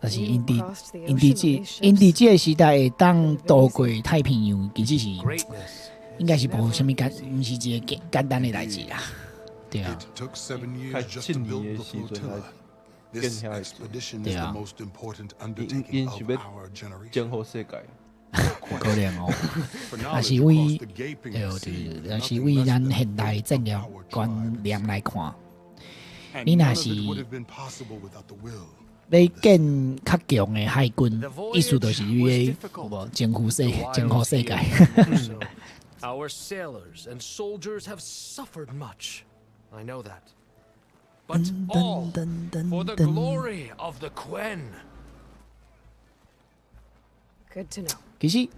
但是𪜶伫𪜶伫這𪜶伫這个時代會當渡過太平洋，其實是 Greatness 應該是無啥物簡，毋是一個簡簡單的代誌啦。對啊， It took 7 years 開 just 七 to 年 build 的 the 時陣 flotilla. 來 This 建遐的 expedition is 對啊。 the most important 𪜶 undertaking 𪜶 of 是要 our generation. 征服世界。可能哦。 For 若是 knowledge 為 across the gaping 對 sea, 對，若是 nothing 為 less 咱 than 現代戰略 our 觀 tribes. 念來看， And 你若 none of 是 it would have been possible without the will. 欲建較強的海軍 The，意思就是 voyage was 你 difficult. 無征服世 The 征服 wild 世界。 sea so our sailors and soldiers have suffered much. I know that. But all for the glory of the Quen. Good to know. 其實，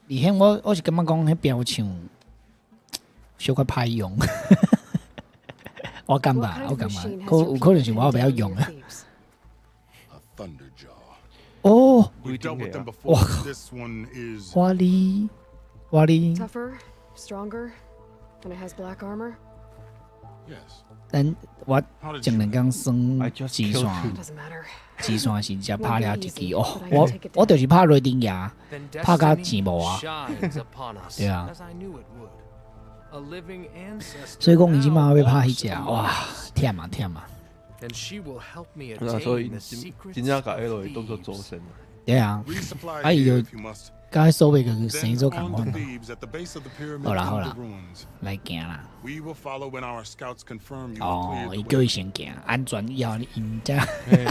而且我我是感覺講，彼標槍小可歹用。我感 What 覺， kind 我 of 感覺， machine 可 has your 有可能是 people 我 pinned 袂曉 down 用 near 啊。 Thebes? A thunderjaw. 哦， We've dealt with them Wow. before. This one is 我哩我哩， Tougher, stronger, and it has black armor. Yes. 咱我前兩工耍 I just 一 killed 線 two.， Doesn't matter. 一線是才拍了一支哦，我我就是拍雷霆牙， Then 拍甲 destiny 錢無啊。 shines upon us, 對啊。 as I knew it would. A living ancestor 所以講，伊這擺欲拍 now 彼隻， walks 哇 among us,，忝啊忝啊！ and she will help me 啊，所以 attain the 真 secrets 真正共 of 彼落當做祖 Thebes. 先啊。對啊， Resupply 啊伊 here 就 if you must. 佮彼所謂個生 Then 做仝 on to 款啊， Thebes at the base of the pyramid 好啦好 in 啦 the ruins. 來行啦。 We will follow when our scouts confirm you've 哦， cleared 伊 the 叫 way. 伊先行，安全以後𪜶才嘿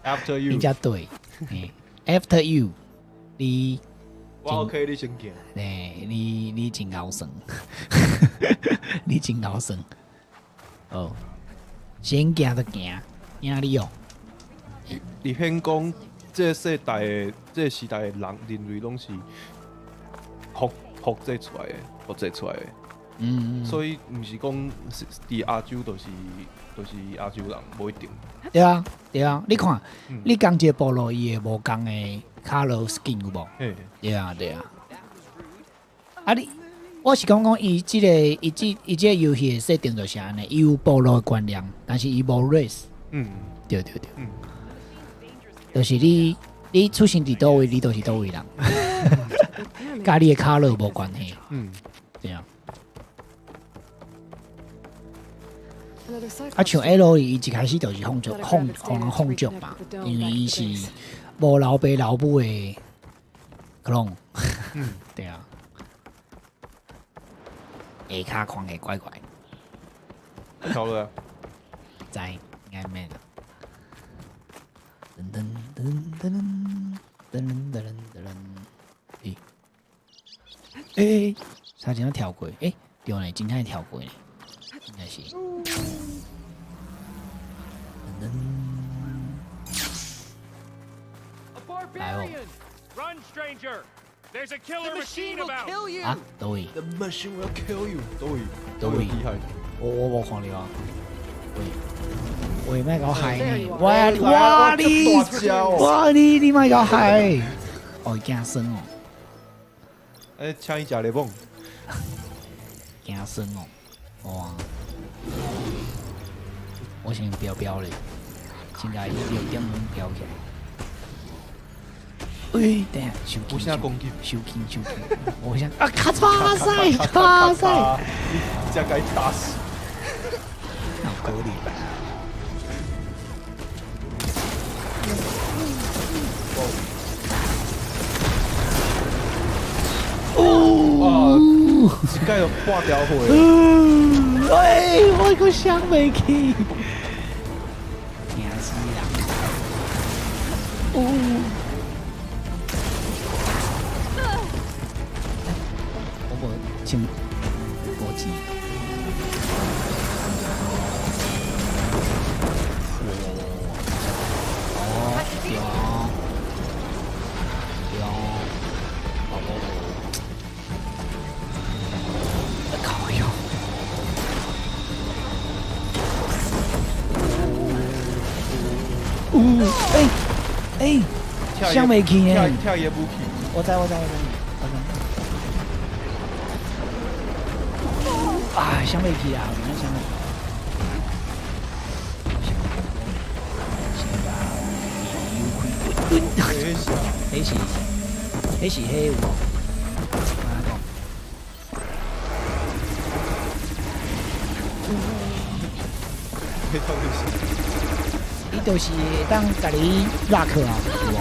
After you，𪜶才對。嘿 After you，你我 OK，你先行。欸你你真𠢕耍，你真𠢕耍。哦，先行就行，贏你哦。伫彼講，這個世代的、這個時代的人，人類攏是複複製出來的，複製出來的。所以毋是講是佇亞洲就是就是亞洲人，無一定。對啊，對啊，你看，你仝一個部落，伊會無仝的 color skin 有無？嘿，對啊，對啊。啊你，我是講講伊這个伊這伊這个遊戲的設定就是按呢，伊有部落的觀念，但是伊無 race。對對對。就是你你出生佇佗位，你就是佗位人， Big pyramid. 佮你的 color 無關係。對啊。 Another cyclops. 啊，像 L 伊一開始就是放逐放予人放逐嘛，因為伊是無老爸老母的 clone。對啊。下跤看起怪怪，跳落啊！知應該免啦。噔噔噔噔噔噔噔噔噔，欸欸，啥真正跳過？欸，對呢，真正會跳過呢，應該是。噔噔， A 來哦 barbarian! Run, stranger! There's a The killer machine machine will about! kill you! 啊，佗位？ The machine will kill you。佗位？佗位厲害？我我無看著啊。喂，喂，莫共我害呢！我哇我你大隻哦！我你你莫共我害！哦，伊驚酸哦，哎，請伊食檸檬。驚酸哦，哇！我先標標咧，先共伊六點鐘標起來。喂，等下，收有啥攻擊？收緊收緊，我想啊，咔嚓塞，咔塞，你才共伊打死。哪有可能？哇！一蓋就破掉火。喂，我閣想袂起，驚死人！哦，我無穿無錢。哦，對哦，對哦，哦。有，欸欸，想袂起呢。拆伊的武器。我知我知我知我知。啊，想袂起啊，真想袂起。彼是，彼是彼有无？安怎讲？彼到底是？伊就是会当共你拉克啊，有无？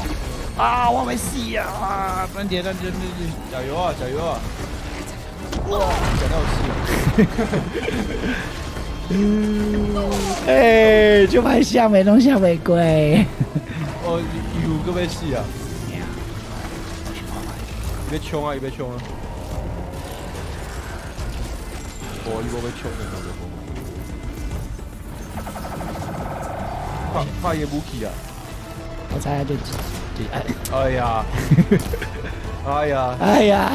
啊，我欲死啊！等者，等者，等者，加油啊，加油啊！哇，讲到死啊！欸，就歹想的拢想袂过。哦，又阁欲死啊！伊欲冲啊！伊欲冲啊！无，伊无欲冲的，无。拍拍伊的武器啊！我知影就就哎。哎呀！哎呀！哎呀！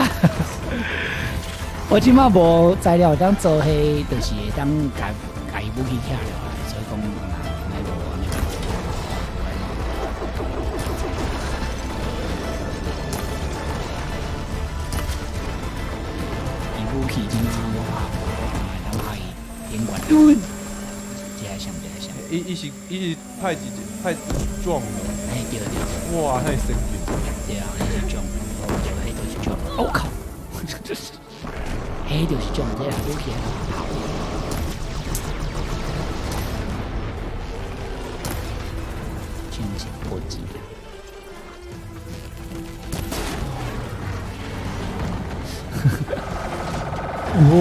我这马无材料当做彼，就是会当共共伊武器拆落来，所以讲，那无按呢。伊武器这马我拍无，我会当拍伊顶悬。这个像，这个像。伊是派一派壮的。嘿，对对。哇，太神奇。对啊，彼是壮，对，彼就是壮。我靠！彼就是壮，这个武器跑。真是破机。哇！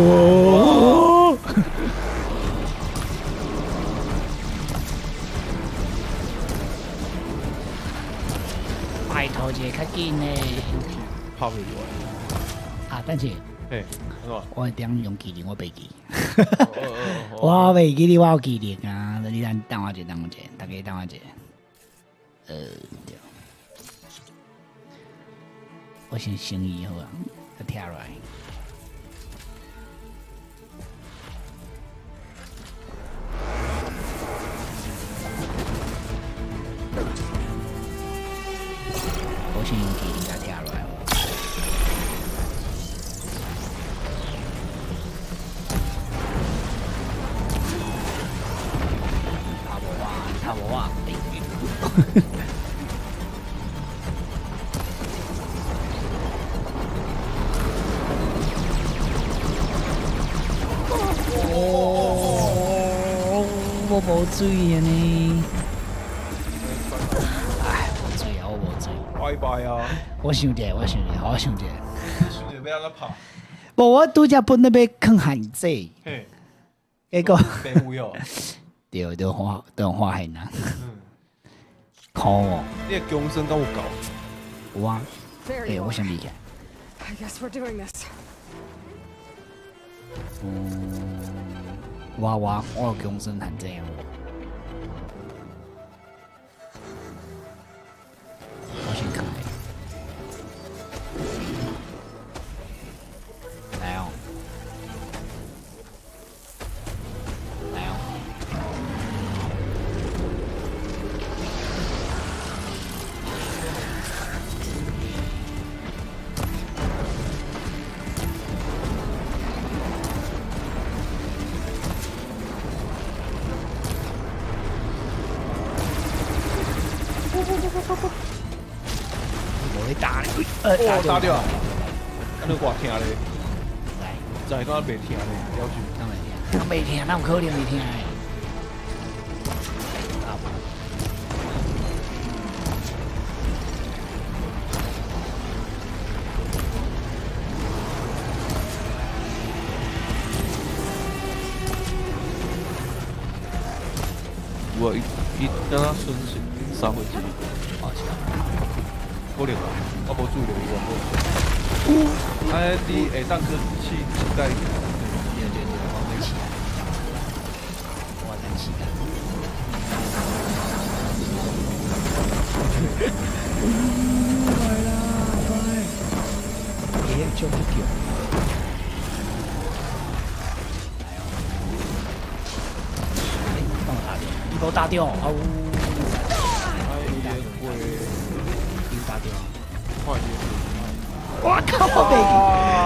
拜托一下，较紧呢。拍袂落来。啊，等下。嘿，我点用技能，我袂记。我袂记得我有技能啊！你等等我一下，等我一下，大家等我一下。对。我先升伊好啊，佮拆落来。我先用技能共拆落来。拍无我，拍无我。哦，我无水啊呢！哎，无水啊，我无水。拜拜啊！我想者，我想者，我想者。你想者欲按怎拍？无，我拄才本咧欲囥限制。嘿。结果。白费哦。对，就发，就发现啊。可恶！你的强身敢有够？有啊。欸，我先离开。 I guess we're doing this. 我有强身限制啊。我先囥咧。来哦。来哦。无咧打咧，哦，打著啊！按呢偌疼咧？知，知敢袂疼咧？了解。敢袂疼？敢袂疼？哪有可能袂疼的？有啊，伊伊敢若剩是三分之一。哦，是啊。可能啊，我无注意到伊偌好。哎，你会当去试一摆？对对对，我欲试啊。我等时间。来啦，快！会晓去叫。来哦！欸，帮我打掉，你无打掉，啊呜！看伊。我靠！我袂记，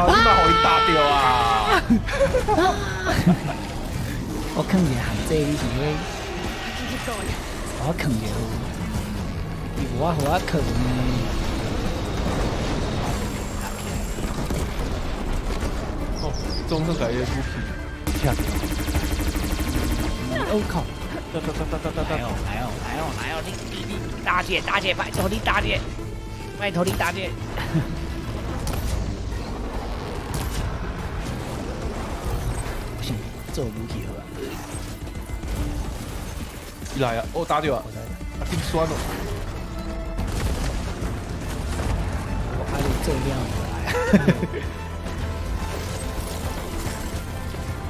你嘛予伊打著啊！我囥一个限制，你是咧？我囥一个，伊無法予我囥呢。哦，總算共伊的武器拆掉。我靠！哒哒哒哒哒哒！来哦来哦来哦来哦！你你你大姐大姐，拜托你大姐，拜托你大姐。先做武器好啊！伊來啊！哦，打著啊！啊，緊酸哦！我愛做了就來啊！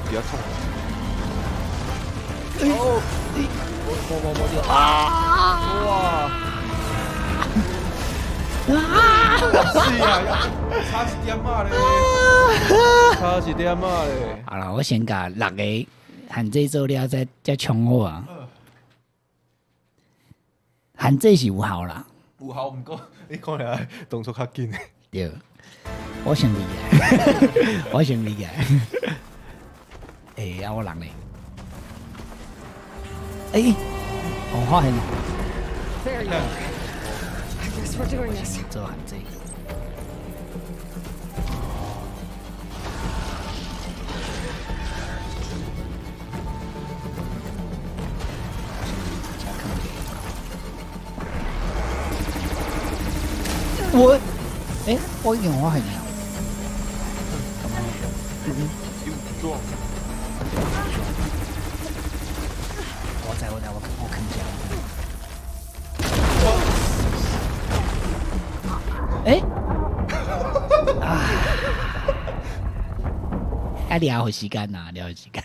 比較痛。哦！我我我啊！哇！啊！是啊，差一點仔咧，差一點仔咧。好啦，我先共六個限制做了，再再衝好啊。限制是有效啦，有效，毋過你看來動作較緊。對，我先離開，我先離開。欸，啊，我人咧？欸，我發現。 There you are. I guess we're doing this. 做限制。我，欸，我已經發現了。有撞。我知我知，我我囥遮。欸？啊！啊，聊予時間呐，聊予時間。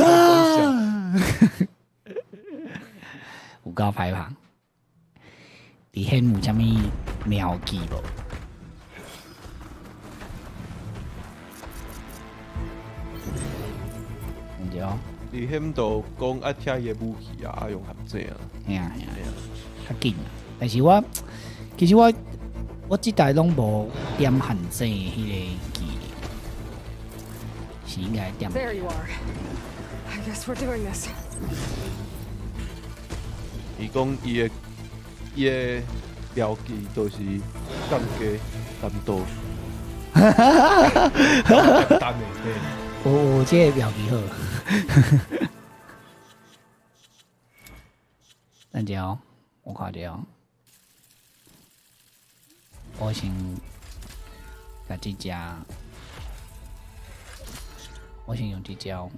啊！有夠歹拍。佇現有啥物妙技無？對。佇現就講愛拆伊的武器啊，愛用陷阱啊。嘿啊嘿啊，較緊啊！但是我其實我我這代攏無點限制彼個技能，是應該點。 There you are. I guess we're doing this. 伊講伊的伊的療技就是降低難度。簡單的，對。有有這個療技好。等下哦，我看著哦，我先共這隻，我先用這招。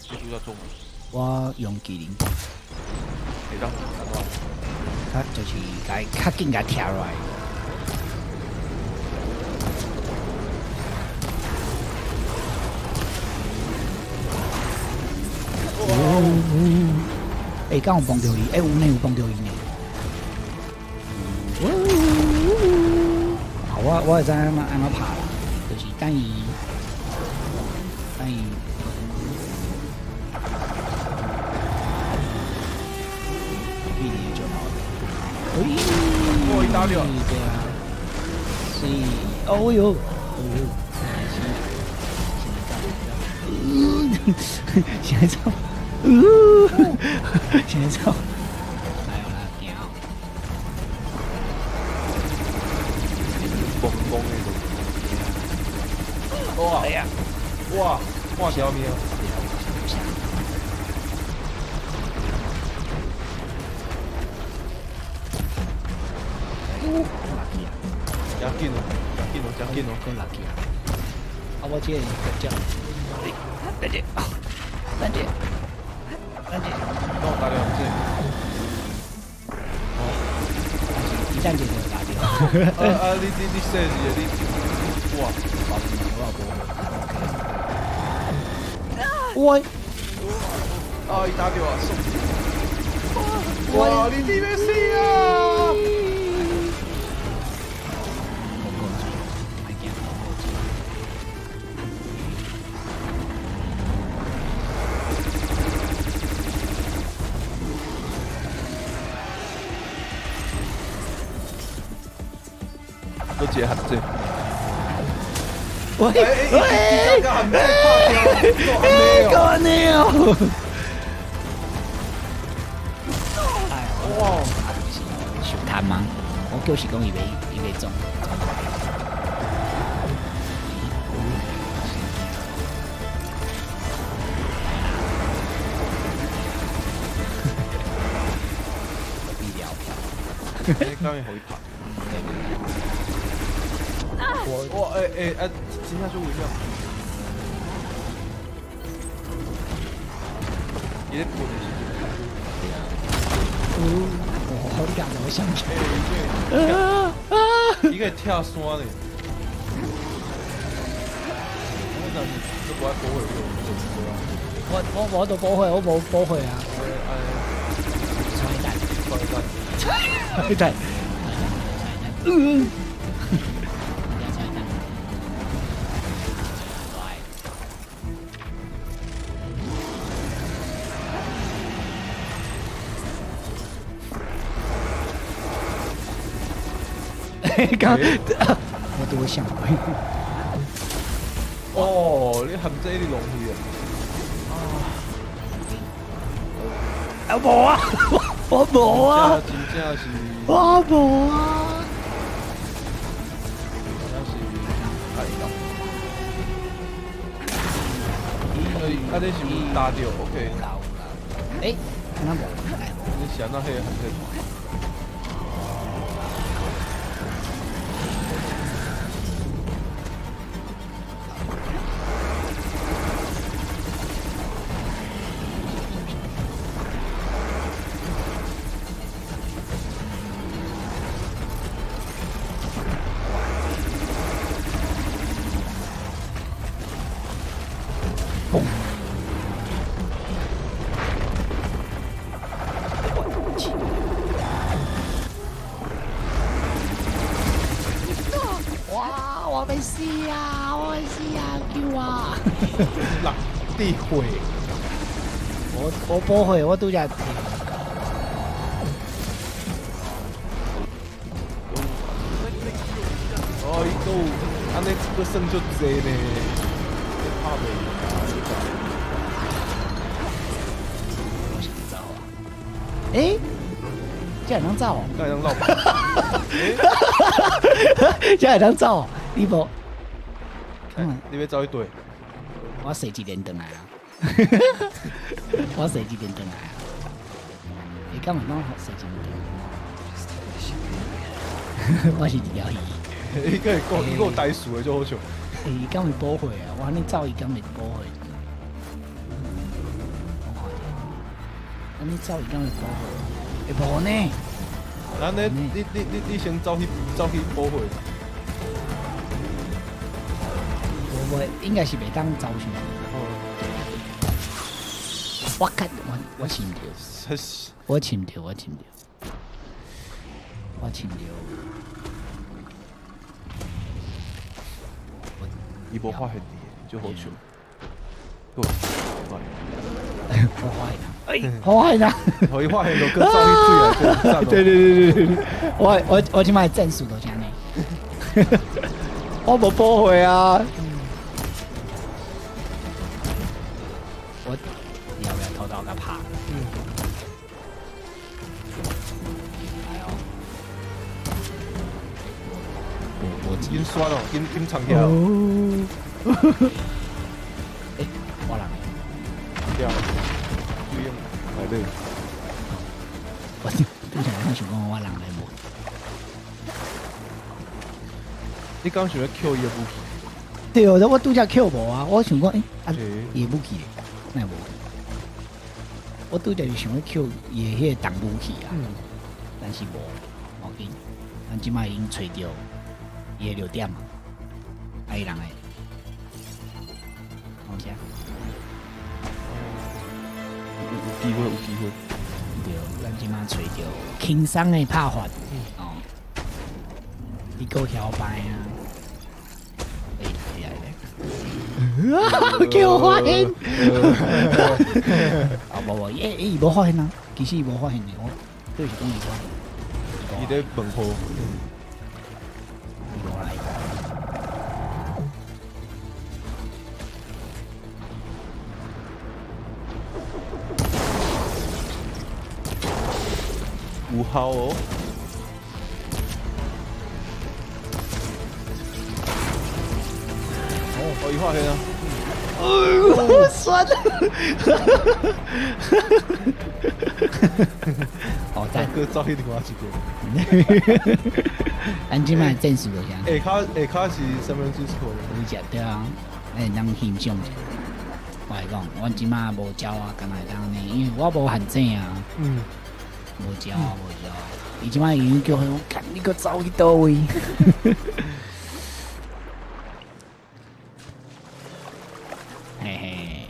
你拄則做？我用技能。會當較就是共伊較緊共拆落來。哦，欸，敢有碰著伊？欸，有呢，有碰著伊呢。好，我我會知按怎按怎拍啦，就是等伊等伊。哦，伊打著。對啊，是，哦喲，哦喲，現在走，現在走，來哦啦，行。嘣嘣的種。哇！哎呀，哇！半條命。真緊哦，真緊哦，真緊哦，閣落去啊！啊，我這個腳，等者，等者，等者，幫我打兩隻。哦，一旦這個打掉。啊啊！你你你說是的，你哇！我，啊！伊打掉啊！哇！你你欲死啊！閣一个陷阱。喂喂，干呢哦！哎，哇，是伤贪吗？我就是讲伊袂伊袂中。医疗票，你敢会予伊拍？哇欸欸啊！真正足危险。伊咧喷的时阵，对啊。哦，你敢怎么想起？伊个会跳山呢。我若是都无爱保护你，我我我都保护，我无保护啊。揣弹，揣弹，揣弹。嗯。刚，我都想过。哦，你含这一直弄去啊？啊，无啊，我无啊，真正是，我无啊，真正是太高。啊，你是有打著？OK。欸，那无，你是按怎彼个陷阱？哇！我欲死啊！我欲死啊！救我！六滴血，我我保血，我拄才。哦，伊阁有按呢，阁算足济呢，你拍袂赢。我想走啊！欸，这会当走哦？这会当落？这会当走？你无？你欲走去佗？我踅一连转来啊！我踅一连转来啊！你敢会当踅一连转来？我是一条鱼。伊阁会讲，伊阁有台词的，足好笑。欸，伊敢会保血啊？我按呢走，伊敢会保血？我看著，按呢走，伊敢会保血？会无呢？按呢，你先走去保血。无无，应该是袂当走上。我看我我揤著，我揤著，我揤著，我揤著。伊无发现你，足好笑。对，我发现哎，我发现啊！予伊发现就阁走去水内底。对对对对对，我我我这摆战术就是按呢。我无保血啊！我要不要偷偷共拍？来哦！我我紧刷哦，紧紧藏起来。欸，我人对啊，对用来对。我拄才我想讲我人来无？你刚想欲扣伊的武器？对哦，我拄才扣无啊！我想讲，欸，啊，伊的武器，哪会无？我拄才是想欲扣伊的彼个重武器啊，但是无，无要紧，咱这摆已经揣著伊的弱点啊，啊伊人的，好者，有机会，有机会。对，咱这摆揣著轻松的拍法，哦，伊阁晓摆啊。欸，来来，叫我发现！啊无无，伊伊无发现啊，其实伊无发现的，我就是讲伊发现。伊咧问号。伊无啦，炮哦！哦，伊发现啊！酸。好赞！阁走去另外一边。咱这摆战术就是。下跤下跤是 San Francisco 的。有食对啊，会当欣赏者。我来讲，阮这摆无鸟啊，敢会当呢？因为我无限制啊。无鸟啊，无鸟。伊这摆已经叫我讲，你阁走去佗位？嘿嘿。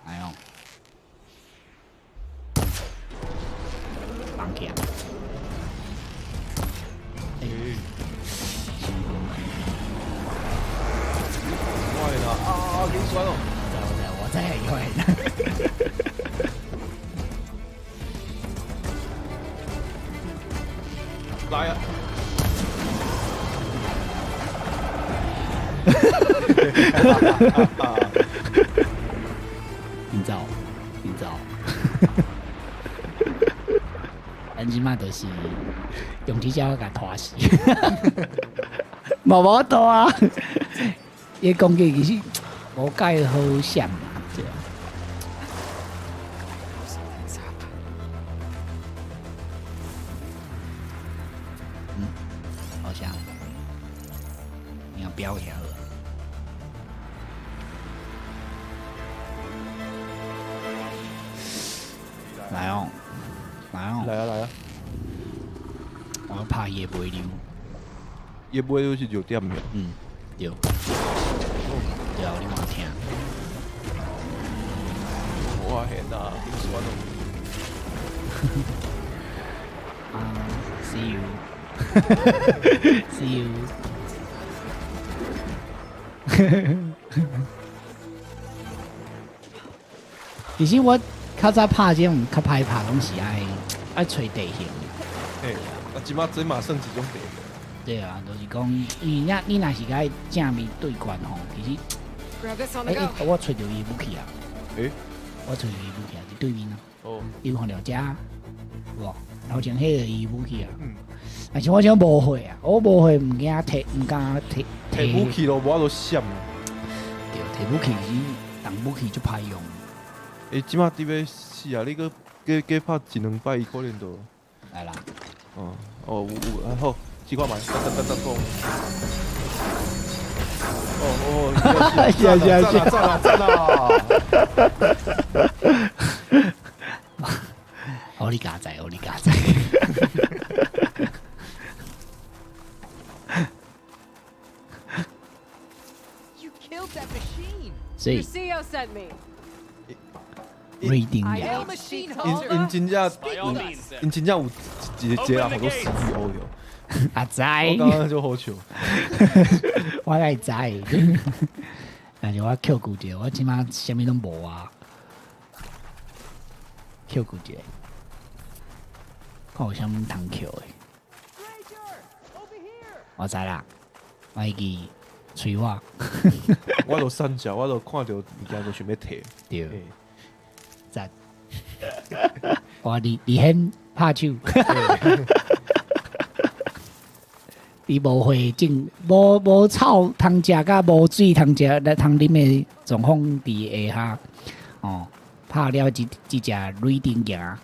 来哦，放起来。欸，我的啦，啊，紧酸哦！我知，我知，来啊！你走，你走。咱这摆就是用这招共拖死，无无度啊！伊攻击其实无介好闪嘛，对啊。 Something's up. 嗯，好像你要飙起来了。来哦，来哦，来啊来啊！我拍伊会袂溜，伊尾溜是弱点的。嗯，对。对啊，你嘛听。我现啊，紧酸哦。啊，see you，see you。其实我较早拍这种较歹拍，拢是爱爱揣地形。嘿，啊，这马这嘛算一种地形。对啊，就是讲，因为你若是共正面对决吼，其实， Grab this on the 欸 go. 我揣著伊武器啊。欸？我揣著伊武器啊，伫对面啊。哦。伊有看著遮，有无？头前彼个伊武器啊。嗯。但是我这无血啊，我无血毋惊提，毋敢提提武器咯，无法度闪。对，提武器是动武器就歹用。欸，这马伫欲死啊！你阁加加拍一两摆，伊可能就来啦。哦哦，有有啊好，试看觅，哒哒哒哒讲。哦哦，是啊是啊是啊，赞啦赞啦！哦，你加载，哦，你加载。 You killed that machine. 所以 Your CEO sent me. 瑞丁 I 呀， machine 𪜶𪜶真正，𪜶真正有一个一个人号做 CEO 的。阿知，我感觉足好笑。我会知，但是我扣顾者，我这马啥物拢无啊。扣顾者，看有啥物通扣的。我知啦，我会记催我。我都散食，我都看著物件就想欲提。对，赞。我伫伫彼拍手。伫无血种、无无草通食，佮无水通食、来通啉的状况伫下下，哦，拍了一一只雷霆牙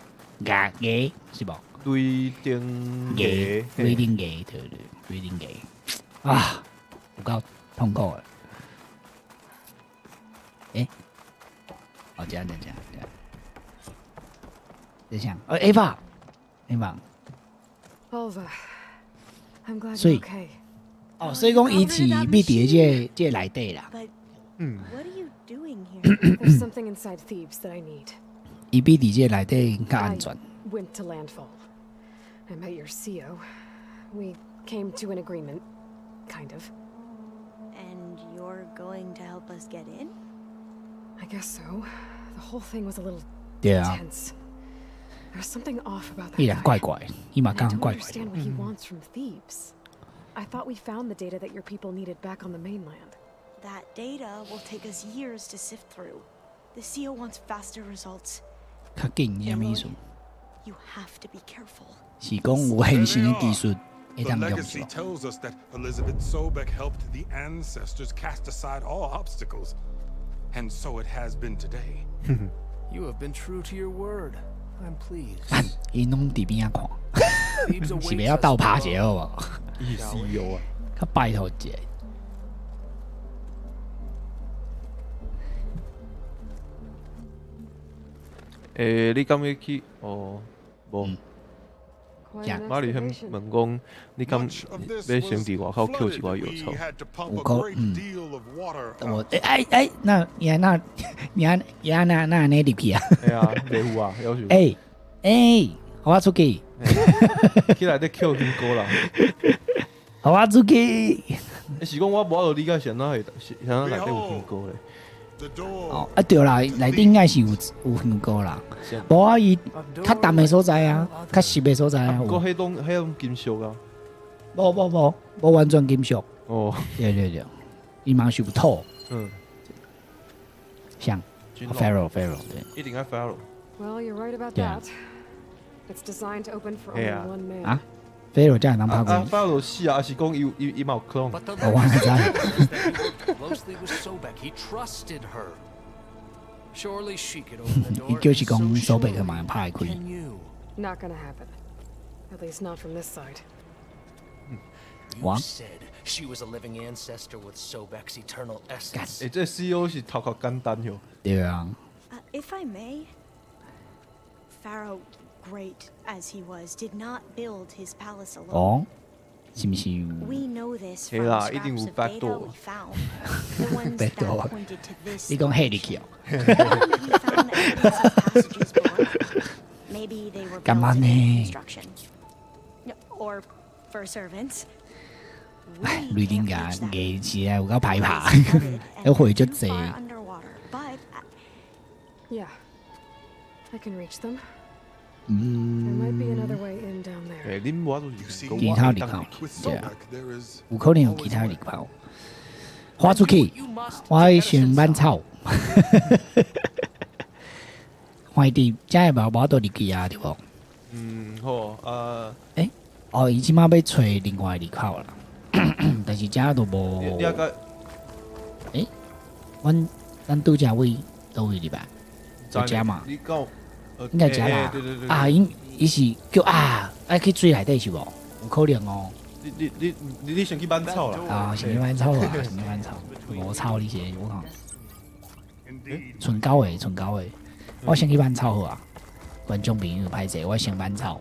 牙牙是无？雷霆牙，雷霆牙，对对，雷霆牙啊，有够痛苦的。欸，哦，这样这样这样，这样，哦，Ava，Ava。 Alva, I'm glad 所 you're 以 okay. 哦，所以讲伊是秘伫这个这个内底啦。 But 嗯 what are you doing here? There's something inside Thebes that I need. 伊比伫这个内底较 I 安全。 went to Landfall. I met your CEO. We came to an agreement, kind of. And you're going to help us get in? I guess so. The whole thing was a little 对啊。 tense. There's something off about that 伊人 guy. 怪怪，伊嘛 I 感 don't 觉怪怪的。 understand what he wants from Thebes. I thought we found the data that your people needed back on the mainland. That data will take us years to sift through. The CEO wants faster results. 較緊啥物意思？ You have to be careful. 是講有現成的技術會 The 當用 legacy 是無？ tells us that Elisabet Sobeck helped the ancestors cast aside all obstacles. And so it has been today. You have been true to your word. I'm pleased. 𪜶攏佇邊仔看， Thebes 是 awaits 袂曉 us 鬥拍 below. 一下好無？伊是 CEO 啊，較拜託一下。欸，你敢欲去？哦，無。 Quite an 馬里興 excavation. 問講，你敢 Much of this 欲先 was 佇外口抾 flooded. 一寡藥 We 草？ had to pump 有 a 可 great 嗯 deal of water 我 out. 欸哎哎，那你那你按你按那那按呢入去啊？嘿啊，袂有啊，要求。欸欸，予我出去，起來咧抾香膏啦。予我出去。欸，是講我無法度理解是按怎會，是按怎內底有香膏咧？ The door 哦啊對啦，內底應該是有有香膏啦。無啊，伊較澹的所在啊，較濕的所在啊。毋過彼攏彼攏金屬啊。無無無無完全金屬。哦，對對對，伊嘛是有土，像 Faro Faro 對。一定愛 Faro。 Well, you're right about Yeah. that. It's designed to open for only Yeah. one man. 啊，Faro 才會當拍啊開。，Faro 死啊，還是講伊有伊伊嘛有 clone？ But the 我哪知 legend tells us that he worked closely with Sobeck. He trusted her. Surely she could open the 伊 door. 就是 and so 講蘇北克 surely 嘛拍會開。 can you. Not gonna happen. At least not from this side. You What? said she was a living ancestor with Sobeck's eternal essence. 欸，這個 CEO 是頭殼簡單喲。對啊， If I may, Faro, great as he was, did not build his palace alone. 哦，是毋是？ We know this 嘿 from 啦，一定 scraps 有 of back data door we found. The ones Back that door. pointed to this 你講黑入去哦？ location. We found evidence of passages below. Maybe they were 幹嘛 built in 呢？ construction. No, or for servants. 唉， We 雷丁 can't 甲 reach that. 硬是啊，有夠歹拍， It's flooded 迄血 and 足 too 濟 far。underwater, but Yeah. I can reach them. There might be another way in down there. 欸，恁無法度是講其他入口， With 對啊 Sobeck, there is 有可能有其他入口。花出去，我愛先挽草。歡佇遮會無法度入去啊，對無？嗯，好啊。欸，哦，伊這馬欲揣另外入口啦，但是遮都無。你啊個欸，阮咱拄遮位佗位入來？有遮嘛？你講，應該遮啦。對對對。啊，𪜶伊是叫啊，愛去水內底是無？有可能哦。你你你你你先去挽草啦。啊，先去挽草啊，先去挽草。無草你是我看。賰九個，賰九個，我先去挽草好啊。觀眾朋友歹勢，我先挽草。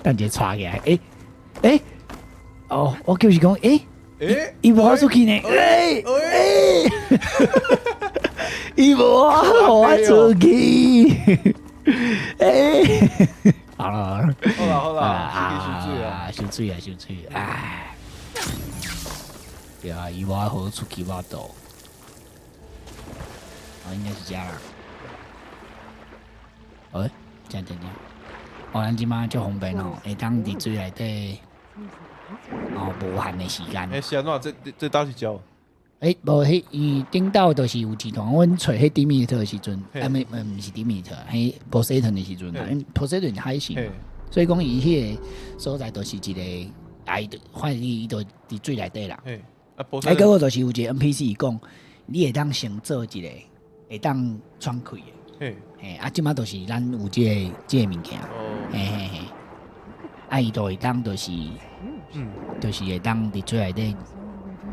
等一下𤆬起來，欸欸，哦，我就是講，欸欸，伊無法出去呢，欸欸，伊無法予我出去，欸，好了好了，好啦好啦，收水啊，收水啊，收水，唉，對啊，伊無法予我出去我倒，哦，應該是這啦。欸，這這這，哦，咱這馬足方便哦，會當佇水內底，哦，無限的時間。欸，是按怎？這這佗是鳥？欸，無，彼伊頂斗就是有一段，阮揣彼迪米特的時陣，啊，毋毋是迪米特，彼波西頓的時陣啊，因波西頓海神嘛，所以講伊彼個所在就是一個，啊，伊就反正伊就佇水內底啦。啊，波啊，結果就是有一個 NPC 講，你會當先做一個會當喘氣的。嘿，啊，這馬就是咱有這個這個物件。嘿嘿嘿，啊，伊就會當就是，就是會當佇水內底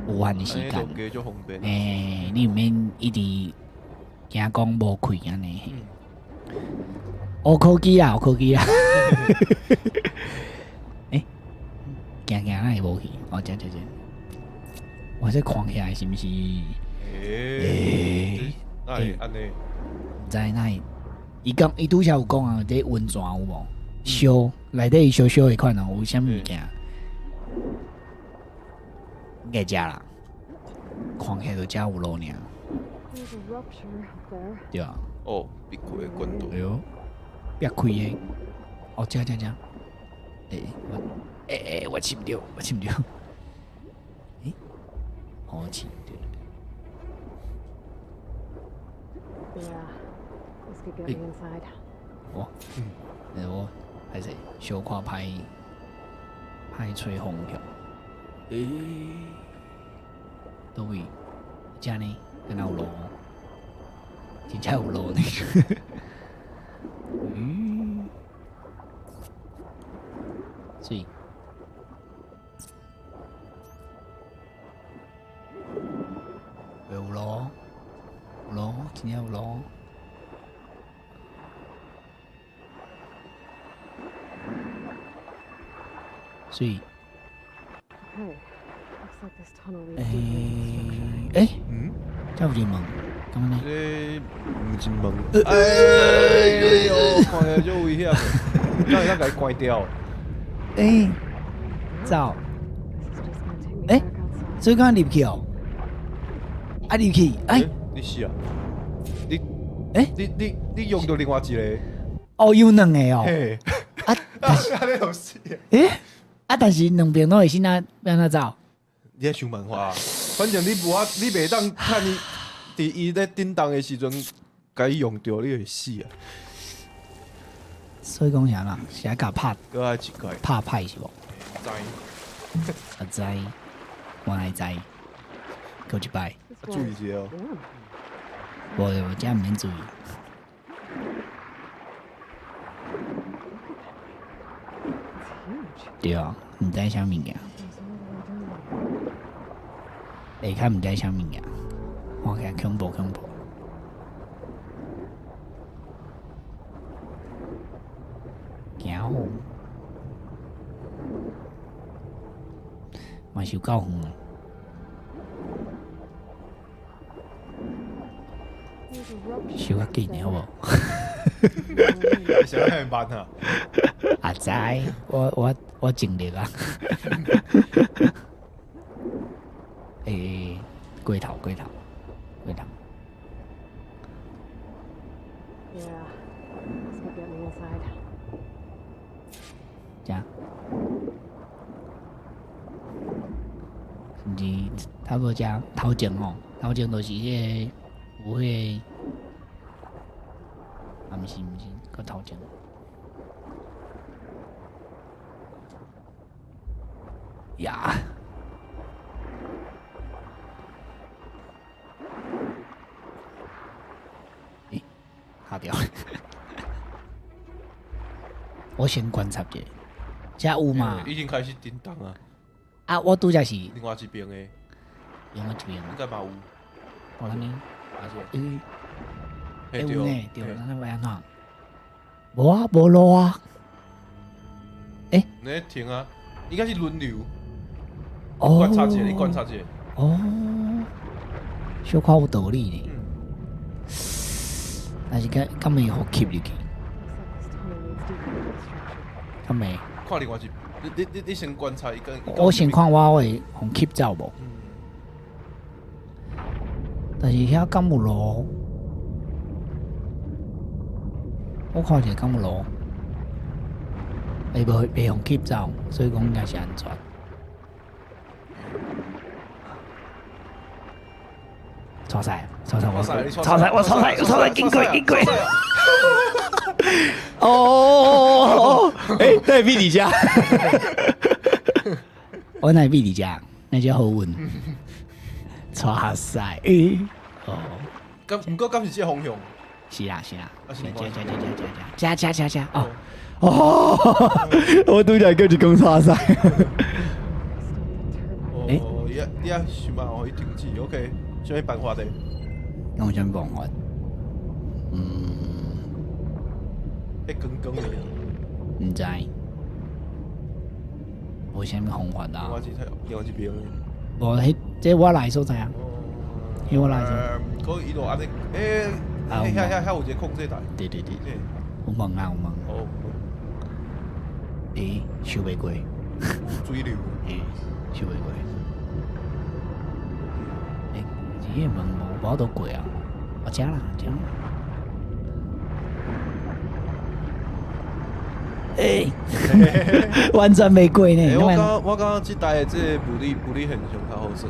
無限的時間。欸，你毋免一直驚講無氣按呢。烏科技啦，烏科技啦。欸，行行哪會無去？哦，這這這，我這看起來是毋是？欸，哪會按呢？毋知哪會？伊講伊拄才有講啊，這溫泉有無？燒內底燒燒的款哦，有啥物件？應該食啦，看起來就遮有路爾。對啊。哦，閉開的管道。哎喲，閉開的。哦，這這這。欸，我，欸欸，我飼毋著，我飼毋著。欸，好飼對。Yeah, this could get me inside. 我，我歹势小可歹歹揣方向。欸，佗位？遮呢？敢若有路？真正有路呢？嗯，媠。有路，有路，真正有路。媠。 Okay, looks like this tunnel leads deeper into the structure. 欸，嗯，這有一個門，敢按呢？這毋是門。哎喲，看起來足危險的，敢會當共伊關掉？欸，走。欸，所以敢入去哦？啊入去，哎，你死啊！你，欸，你用著另外一個。哦，有兩个哦。嘿。啊，按呢就死。欸，啊，但是兩邊攏會先啊，欲按怎走？你愛想辦法，反正你無法，你袂當趁伊佇伊咧振動的時陣，共伊用著，你會死啊！所以講啥啦？是愛共拍，閣愛一擺拍歹是無？知。啊知，我來知，閣一擺。注意一下哦。無無，這毋免注意。對啊，毋知啥物件。下跤毋知啥物件，看起來恐怖恐怖。行好，嘛是有夠遠的。收較緊的好無？是按呢慢啊？啊知，我盡力啊。欸，過頭過頭過頭。 Yeah, this could get me inside. 遮，是毋是差不多遮頭前吼？頭前就是彼個有彼個，啊，毋是毋是，閣頭前。呀！欸，卡掉。我先觀察一下，遮有嘛？已經開始振動啊！啊，我拄則是另外一邊的，另外一邊應該嘛有。哦，按呢？欸，欸，有呢，對，咱欲按怎？無啊，無路啊。欸，你咧停啊？應該是輪流。哦。觀察一下，你觀察一下。哦，小可有道理呢。但是敢敢會予吸入去？敢會？看另外一，你先觀察伊個。我先看我會予吸走無？但是遐敢有路？我看一下敢有路，會無袂予吸走，所以講應該是安全。剉賽，剉賽，我剉賽，我剉賽，剉賽，緊過，緊過。哦，欸，那會比佇遮？我哪會比佇遮？那才好運。剉賽，欸，哦。敢毋過敢是這個方向？是啦是啦，遮遮遮遮遮遮遮遮哦哦，我拄才閣一講剉賽。欸，你愛你愛想辦法予伊停止，OK？啥物辦法咧？敢有啥物辦法？嗯，彼光光的。毋知，無啥物方法啊。另外一邊。無，彼這我來所在啊。彼我來所在。毋過伊就按呢，欸，遐遐遐有一個控制台。對對對。有門啊有門。哦。欸，收袂過。水流。欸，收袂過。欸，這个門無法度過啊！哦，遮啦，遮。欸，完全袂過呢。欸，我感覺這台的這個物理現象較好耍。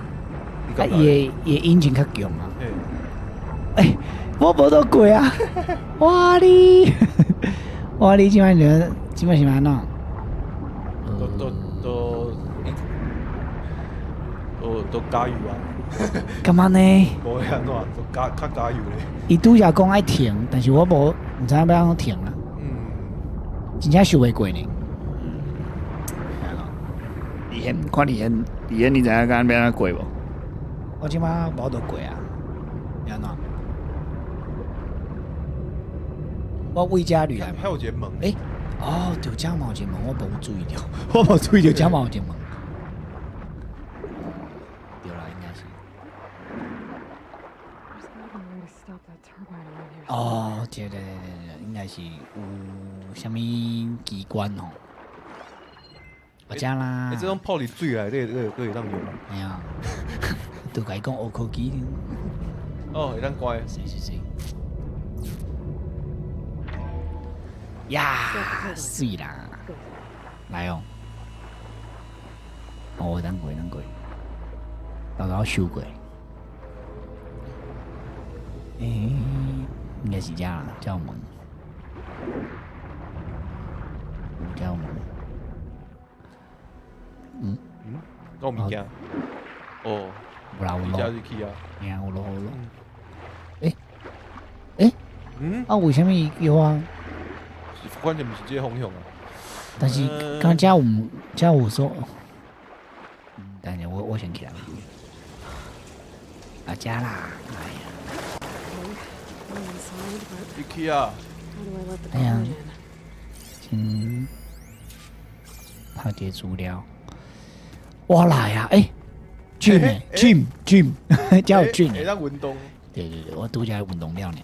啊，伊的引擎較強啊。欸，我無得過啊！哇你，哇你這擺就這擺是按怎？都都都都都加油啊！幹嘛呢？無會按怎，都加較加油咧。伊拄才講愛停，但是我無毋知影欲按怎停啦。真正想袂過呢。李賢，看李賢，李賢，你知影敢欲按怎過無？我這擺無得過啊，欲按怎？我為遮入來。遐有一個門。欸，哦，對，遮嘛有一個門，我無注意著，我無注意著，遮嘛有一個門。對啦，應該是。哦，對對對對對，應該是有啥物機關吼。我遮啦。欸，這種泡佇水內底，你會當用嗎？嘿啊，就共伊講烏科技。哦，會當關。是是是。呀，水啦！來哦，哦，等過等過，豆豆收過。欸，應該是這啦，這有門，這有門。嗯嗯，有物件。哦，有啦有路。這入去啊。嘿啊，有路有路。欸欸，啊，為啥物叫我？關鍵毋是這個方向啊。但是剛遮有遮有說，等下我先起來。啊，遮啦，哎呀。你去啊！哎呀，先拍一個資料。我來啊！欸，Gym Gym Gym，遮有 Gym。會當運動。對對對，我拄則運動了呢，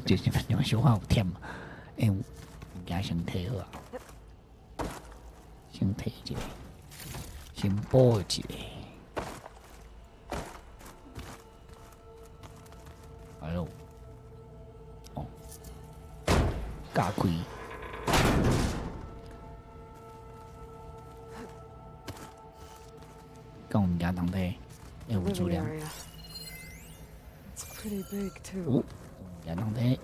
就是因為小可有忝。欸，物件先提好啊，先提一個，先補一個。哎喲，哦，加開。敢有物件通提？欸，有資料。有物件通提。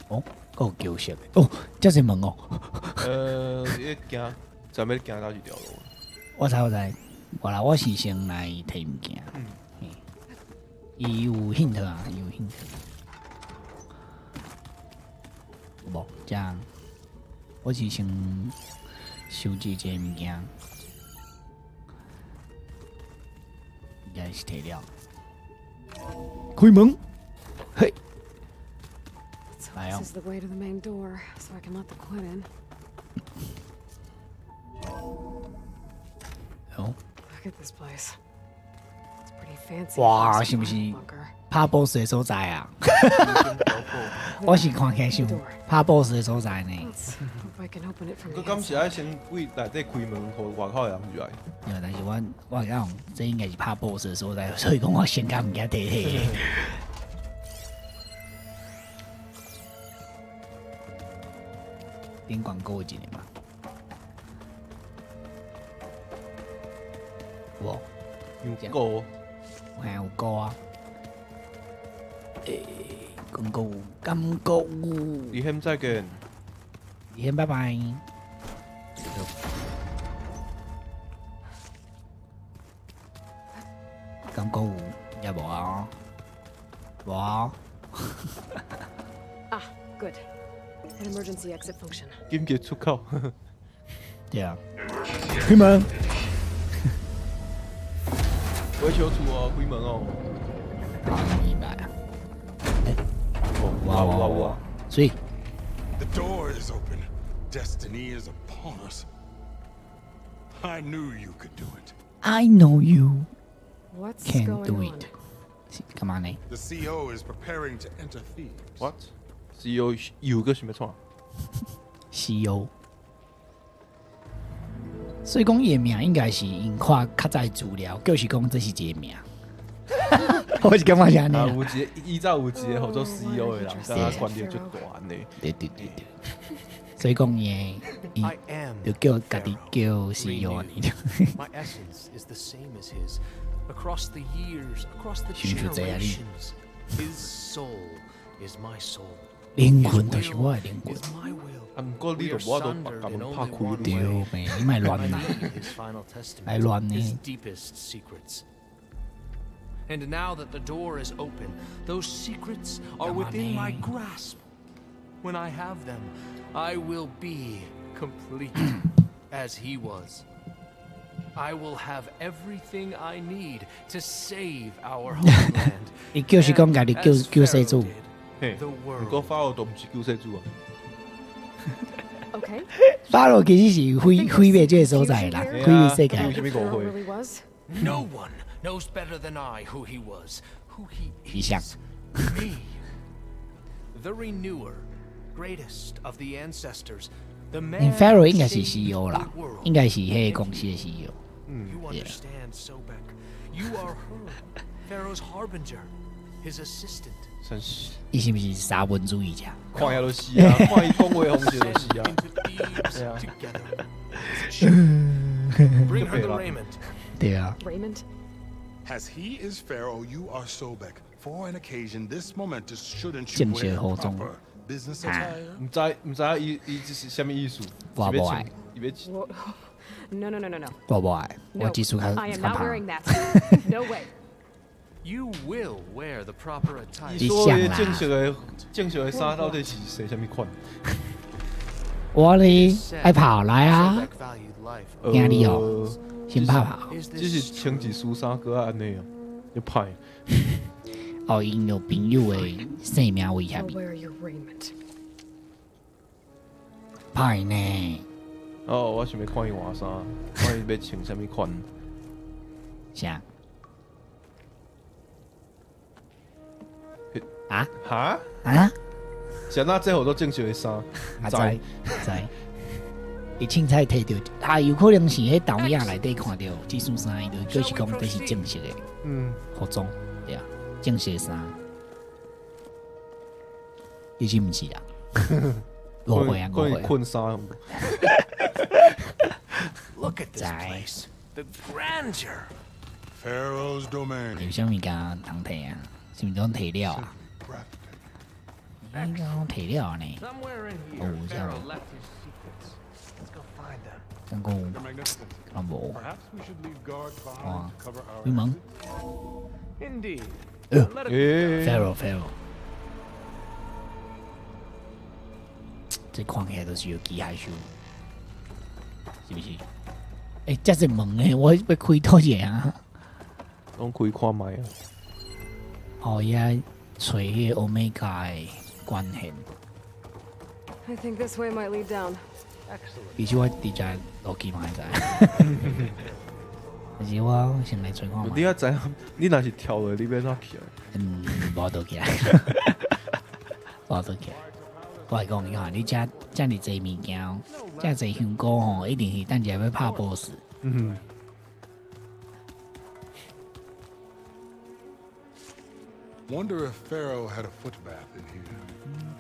哦，閣有橋色哦，遮濟門哦。你行，前面行到一條路。我知我知，無啦，我是先來提物件。嗯。伊有 hint 啊，伊有 hint。無，這樣，我是先收集這個物件，應該是提了。開門，嘿。 This is the way to the main door, so I can let the Quen in. 哦。 Look at this place. It's pretty fancy. 哇，是毋是拍 boss 的所在啊？我是看起來像拍 boss 的所在呢。佢敢是愛先對內底開門，予外口的人入來？對，但是我講，這應該是拍 boss 的所在，所以講我先共物件提提。頂廣告一個嘛，有有歌，還有歌啊！欸，廣告，感覺有。李謙再見，李謙拜拜。感覺有，也無啊，無啊。啊，good。An emergency exit function. 緊急出口。對啊。開門。回小厝哦，開門哦。明白啊。哇哇哇！所以。 The door is open. Destiny is upon us. I knew you could do it. I know you can do it. 幹嘛呢？The CO is preparing to enter Thebes. What? CO 有個什麼創？CO。所以講伊的名應該是𪜶看較早資料，就是講這是一個名。我是感覺是按呢。啊，有一個以前有一個號做 CO 的人，但他權力足大呢。對對對對。所以講伊伊就叫家己叫 CEO 按呢。 My essence is the same as his. Across the years, across the 想傷濟啊你。 generations, his soul is my soul. 靈魂就是我的靈魂。 Is my will. 啊，毋過你就無法度共門拍開。對咩？你莫亂 I 來 need his final testament, 來亂呢。 his deepest secrets. And now that the door is open, those secrets are Come on, within my eh. grasp. When I have them, I will be complete as he was. I will have everything I need to save our homeland. 伊就是講家己救 And as 救世主 Pharaoh did, 嘿， the 毋 world. 過法老都毋是救世主啊。 Okay. 法老其實是毀毀滅這個所在啦，毀滅世界。有啥物誤會 Pharaoh really was? No one knows better than I who he was, who he 以上 is. Me, the renewer, greatest of the ancestors, the man 法老 who 應該是 saved CEO 啦 the world. 應該是彼個公司的 CEO。 You understand, Sobek. You are her, Pharaoh's harbinger, his assistant. 真是伊是毋是沙文主義者？看遐就是啊，看伊講話方式就是啊。 Into Thebes together. Bring her the raiment. 對啊， Raiment? As he is Pharaoh, you are Sobek. For an occasion this momentous, shouldn't you 正式 wear 服裝 proper business attire? 毋知毋知影伊伊這是啥物意思？我無愛，伊欲穿 Whoa. No, no, no, no, no. 我無愛， No, 我技術較 I am 較 not 怕。 wearing that. No way. You will wear the proper attire. 伊所謂的正式的正式的衫到底是穿啥物款？我咧愛跑來啊， Sobek valued life. 驚你哦，先拍跑。 Is 只是 this 穿一束衫閣按呢啊，就歹。哦，𪜶用朋友的性命威脅 I'll 伊， wear your raiment. 歹呢？哦，我想欲看伊換衫，看伊欲穿啥物款。啥？啊？哈？啊？是按怎這號做正式的衫？啊知知，伊凊彩提著，啊有可能是彼導演內底看著這束衫，伊就就是講這是正式的服裝，對啊，正式的衫，其實毋是啦，誤會啊，誤會。困衫。 Look at this place. The grandeur. Pharaoh's domain. 有啥物件通提啊？是毋是攏提了啊？應該攏提了呢。 Somewhere in here, 哦，這樣 Pharaoh left his secrets. Let's go find them. 剛剛 Your Magnificence. 敢無？ Perhaps we should leave guards behind 哇 to cover our 開門。 Indeed. 呃 Let it be done. Pharaoh Pharaoh，這看起來都是有機械獸，是毋是？欸，這濟門的，我欲開佗一個啊？攏開看覓啊！哦，伊愛揣彼個 Omega 的關係。 I think this way might lead down. 其實我直接落去嘛會知，但是我先來揣看覓。你也知影，你若是跳落，你欲按怎起來？嗯，無倒起來，無倒起來。我來講，你看，你食遮爾濟物件，遮濟香菇吼，一定是等一下欲拍 boss。Wonder if Pharaoh had a foot bath in here.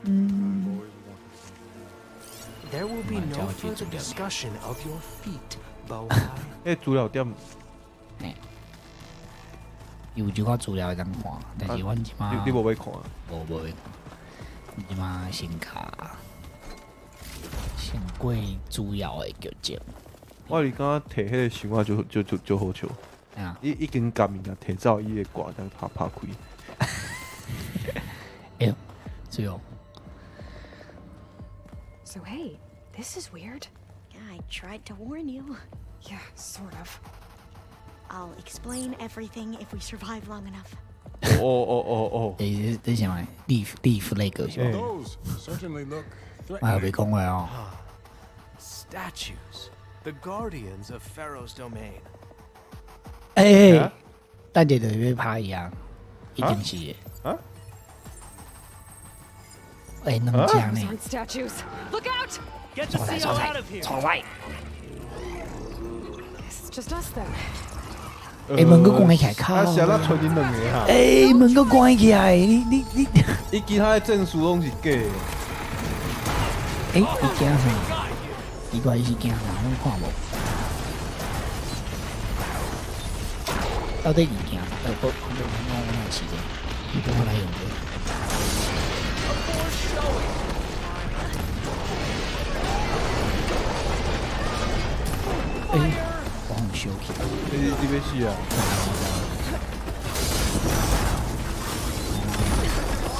I've always wanted some. There will be no further discussion of your feet, Bohai. 彼資料店，嘿，有一寡資料會當看，但是阮這馬你你無欲看？無無欲看，這馬先較先過主要的劇情。我是感覺提彼個箱仔就就就就好笑。啊！伊已經共物件提走，伊會掛當拍拍開。哎呦，是哦。 So hey, this is weird. I tried to warn you. Yeah, sort of. I'll explain everything if we survive long enough. 哦哦哦哦！欸，這啥物？立立 flag 是吧？ Those certainly look 啊，袂 threatening. 講話哦。 Statues, the guardians of Pharaoh's domain. 欸，等下就欲拍伊啊，一定是的。啊？欸，兩隻 Those 呢？ aren't statues. Look out! Get the 錯來 CO 錯來 out of here. 錯來！ Guess it's just us then. 欸，門閣關起來，靠！啊，是按怎揣恁兩个哈？欸，門閣關起來，你你你！伊其他的證書攏是假的。欸，伊驚啥？奇怪，伊是驚啥？我看無。到底伊惊？我我哪是这？我来用这。欸，我很烧起。你欲死啊！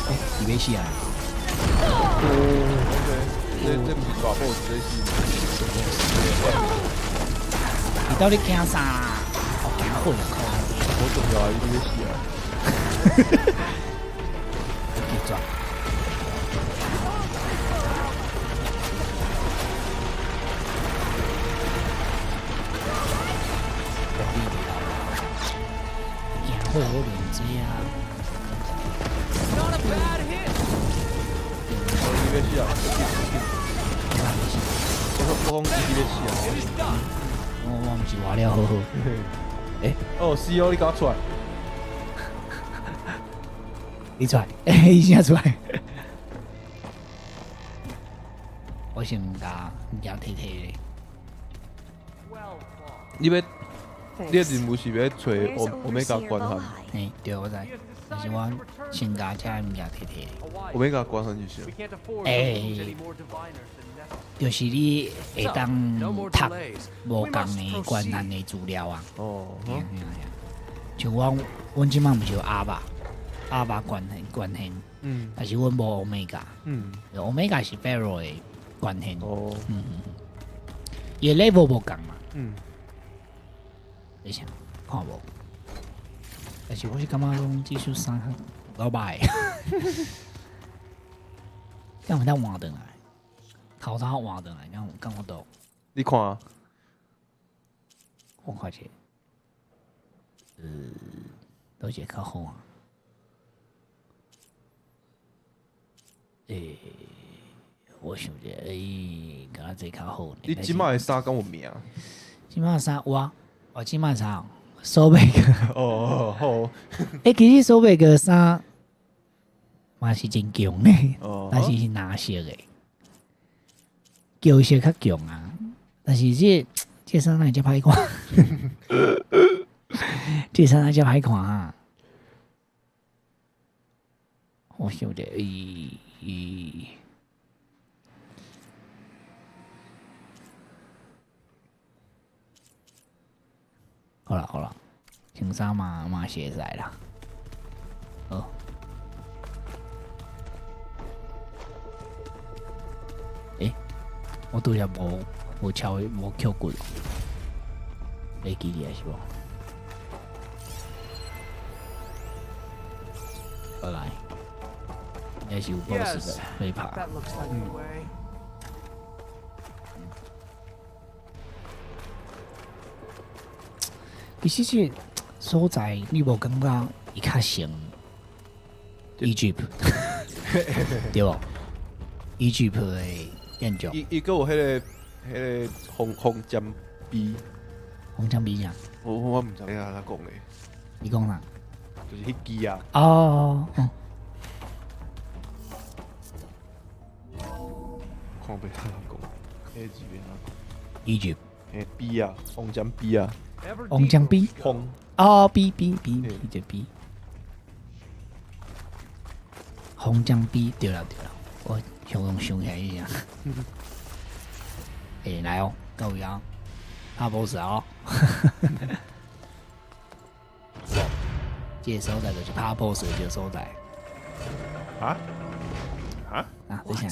欸，伊欲死啊！哦，OK，这毋是大 boss，这是你到底惊啥？哦，惊火啊！好重要啊！伊欲死啊！去抓。惊火我就毋知啊。伊欲死啊！我讲伊欲死啊！我毋是活了好好。欸，哦，是哦，你敢出来？你出来，欸，伊先出来。我先共物件提提咧。你欲，你的任务是欲揣欧米伽权限？嘿，对，我知。但是我先共这物件提提。欧米伽权限是啥？欸，就是你会当读无仝的权限的资料啊。哦，像阮这摆毋是有阿爸，阿爸权限权限，但是阮无欧米伽，欧米伽是 Pharaoh 的权限。哦，伊的 level 无仝嘛。等下，看无。但是我是感觉讲这首衫较有够歹，敢有当换转来？头头换转来，敢有倒？你看啊。我看者，佗一个较好啊？欸，我想者，欸，敢若这较好。你这摆的衫敢有名？这摆衫有啊，我这摆衫苏贝克。哦好。欸，其实苏贝克衫嘛是真强的，但是是蓝色的，旧色较强啊。但是这衫哪会遮歹看？这衫哪遮歹看啊？我想者，咦，好啦好啦，穿衫嘛是会使啦。好。欸，我拄则无敲无扣骨，会记得是无？过来，应该是有 boss 的，可以爬。其实这所在，你无感觉伊较像 Egypt 对无？Egypt 的建筑。伊阁有彼个红尖笔。红尖笔啥？我毋知影按怎讲咧。你讲啥？就是彼支啊。哦。看袂按怎讲，彼字欲按怎讲？Egypt。嘿，笔啊，红尖笔啊。红浆笔。红。哦，笔笔笔笔就笔。红浆笔对啦对啦，我想讲想起来一下。欸，来哦，各位啊，拍 boss 哦。这个所在就是拍 boss 的这个所在。啊？啊？啊，等下。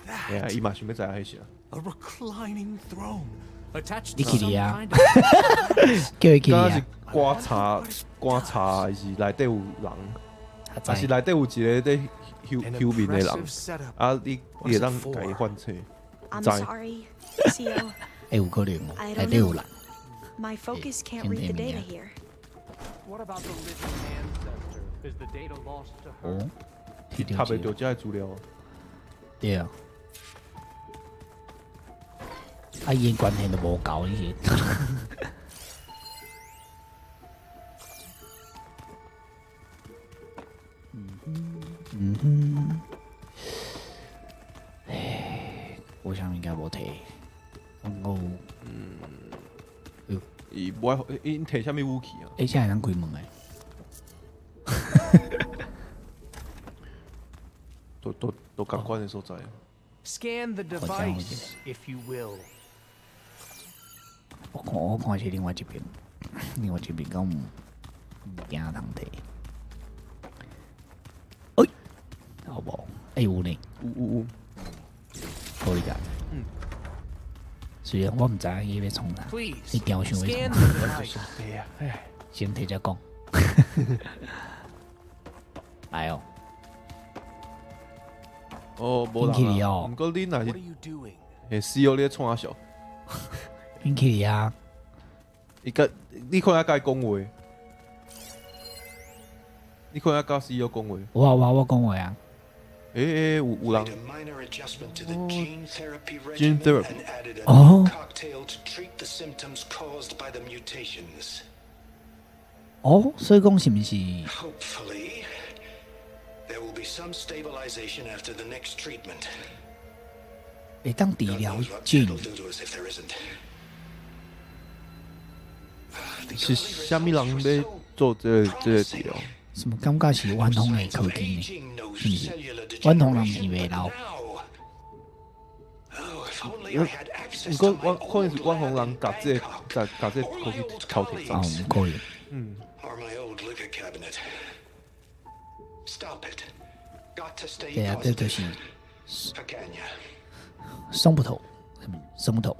哎呀，伊嘛想欲知影彼啥。你去哩啊？叫伊去哩啊？是观察观察，还是内底有人？还是内底有一个咧休休眠的人？啊，你会当共伊换册？ I'm sorry, CEO. 欸，有可能哦，内底有人。 My focus can't read the data here. 哦，读袂著遮的资料。对啊。啊，伊的关系都无够，你是。嗯哼，唉，我想应该无提。我，哎呦，伊無愛，𪜶提啥物武器啊？欸，這會當開門的。都仝款的所在。 Scan the 我這樣 device, if you will. 我看是另外一邊，另外一邊敢有物件通提。哎，好無？欸，有呢，有有有。好你講。雖然我毋知影伊欲創啥， Please, 你定想欲 scan 創 the device. 對啊，唉，先提才講。來哦，哦，無進去哦人啊。毋過你若 What 是 are you doing? 會死哦，你咧創啥小？進去啊！伊佮你可能佮伊講話，你可能佮 CEO 講話。有啊有啊，我講話啊。欸欸，有人 Made a minor adjustment to the gene therapy Gene regimen therapy. and added a Oh. new cocktail to treat the symptoms caused by the mutations. 哦，所以講是毋是？ Hopefully, there will be some stabilization after the next treatment. 會當治 God 療 knows what 菌 Ted will do to us if there isn't. 是啥物人欲做這個治療？什麼感覺是遠方的科技呢？是毋是？遠方人毋是袂老。毋過我可能是遠方人共這個共這個科技偷提走。哦，有可能。嗯。 Or my old liquor cabinet. Stop it. Got to stay 對啊，這就是 positive. 松木頭，什麼松木頭？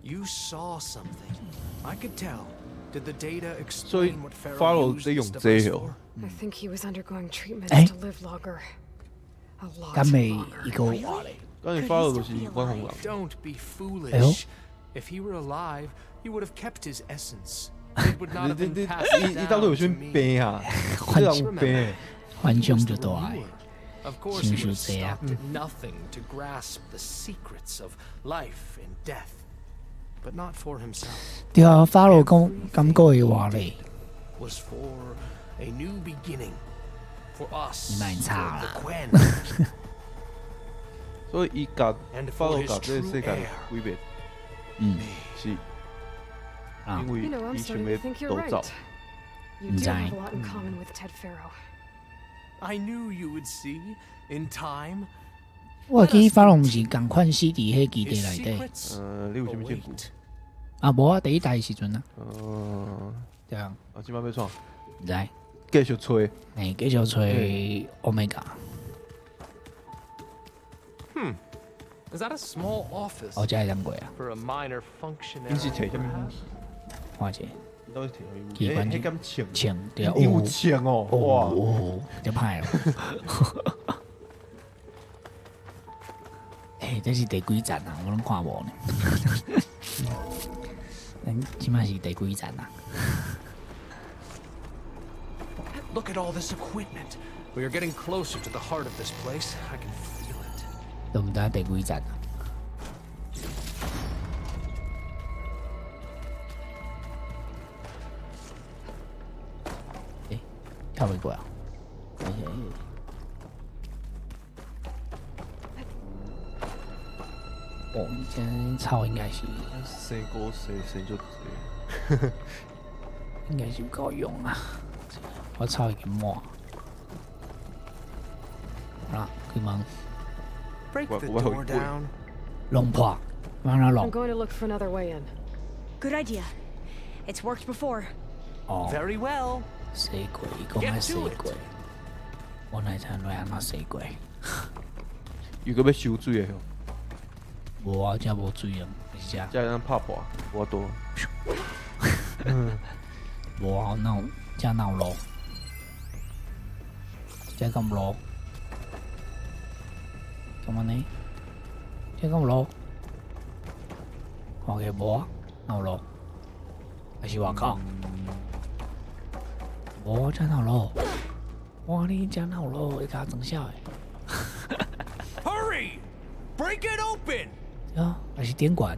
You saw something. I could tell. Did the data 所以 explain what Faro Faro used 在 this 用 device 這個 for? I think he was undergoing treatments 欸 to live longer. A lot 敢會 longer. 伊閣活咧？敢是 Faro 就是遠方人。 Don't be 哎喲 foolish. If he were alive, he would have kept his essence. It would not have 你 been 你 passed 伊伊到底 down 有 to 啥物 me. 病啊？這人有病。幻想就大的。 Of course, he would have 傷濟啊 stopped at nothing to grasp the secrets of life and death, but not for himself. 對啊，法老講感覺會活咧， Was for a new beginning, for us, 你莫吵 for 啦 the Quen. 所以伊共法老共這個世界毀滅，是因為 You know, I'm 伊想 starting 欲 to think you're 逃走 right. You 毋 do 知 have a lot in common with Ted Faro. I knew you would see in time. 我會記法老毋是仝款死佇彼基地 His 內底。 secrets 你有啥物證據？啊，無啊，第一代的時陣啊。對啊。啊，這擺欲創？毋知。繼續揣。欸，繼續揣 Omega。 Is that a small office? 哦，這會當過啊。 For a minor functionary. 伊是提啥物武器？看者。伊到底提啥物武器？機關彼敢槍？槍對啊，伊有槍哦，哇！哦，這歹咯。欸，這是第幾層啊？我攏看無呢。咱這擺是第幾層啊？ Look at all this equipment. We are getting closer to the heart of this place. I can feel it. 都毋知第幾層啊？欸，跳袂過啊？欸欸欸哦，這草應該是生果生生足濟，應該是有夠用啊！我草已經滿。好啦，開門。 Break the 我 door down. 弄破，往哪 I'm 弄？ going to look for another way in. Good idea. It's worked before. 哦， Very well. 死鬼，伊講愛死鬼，我哪會知影按怎洗過？又閣欲收水的吼，無啊，這無水啊，是這。這會當拍破，無法度。無啊，哪有這哪有路？這敢有路？敢按呢？這敢有路？看起來無啊，哪有路？還是外口？無，這哪有路？哇，你這哪有路？會共我裝痟的？ Hurry! Break it open! 啊，還是頂懸？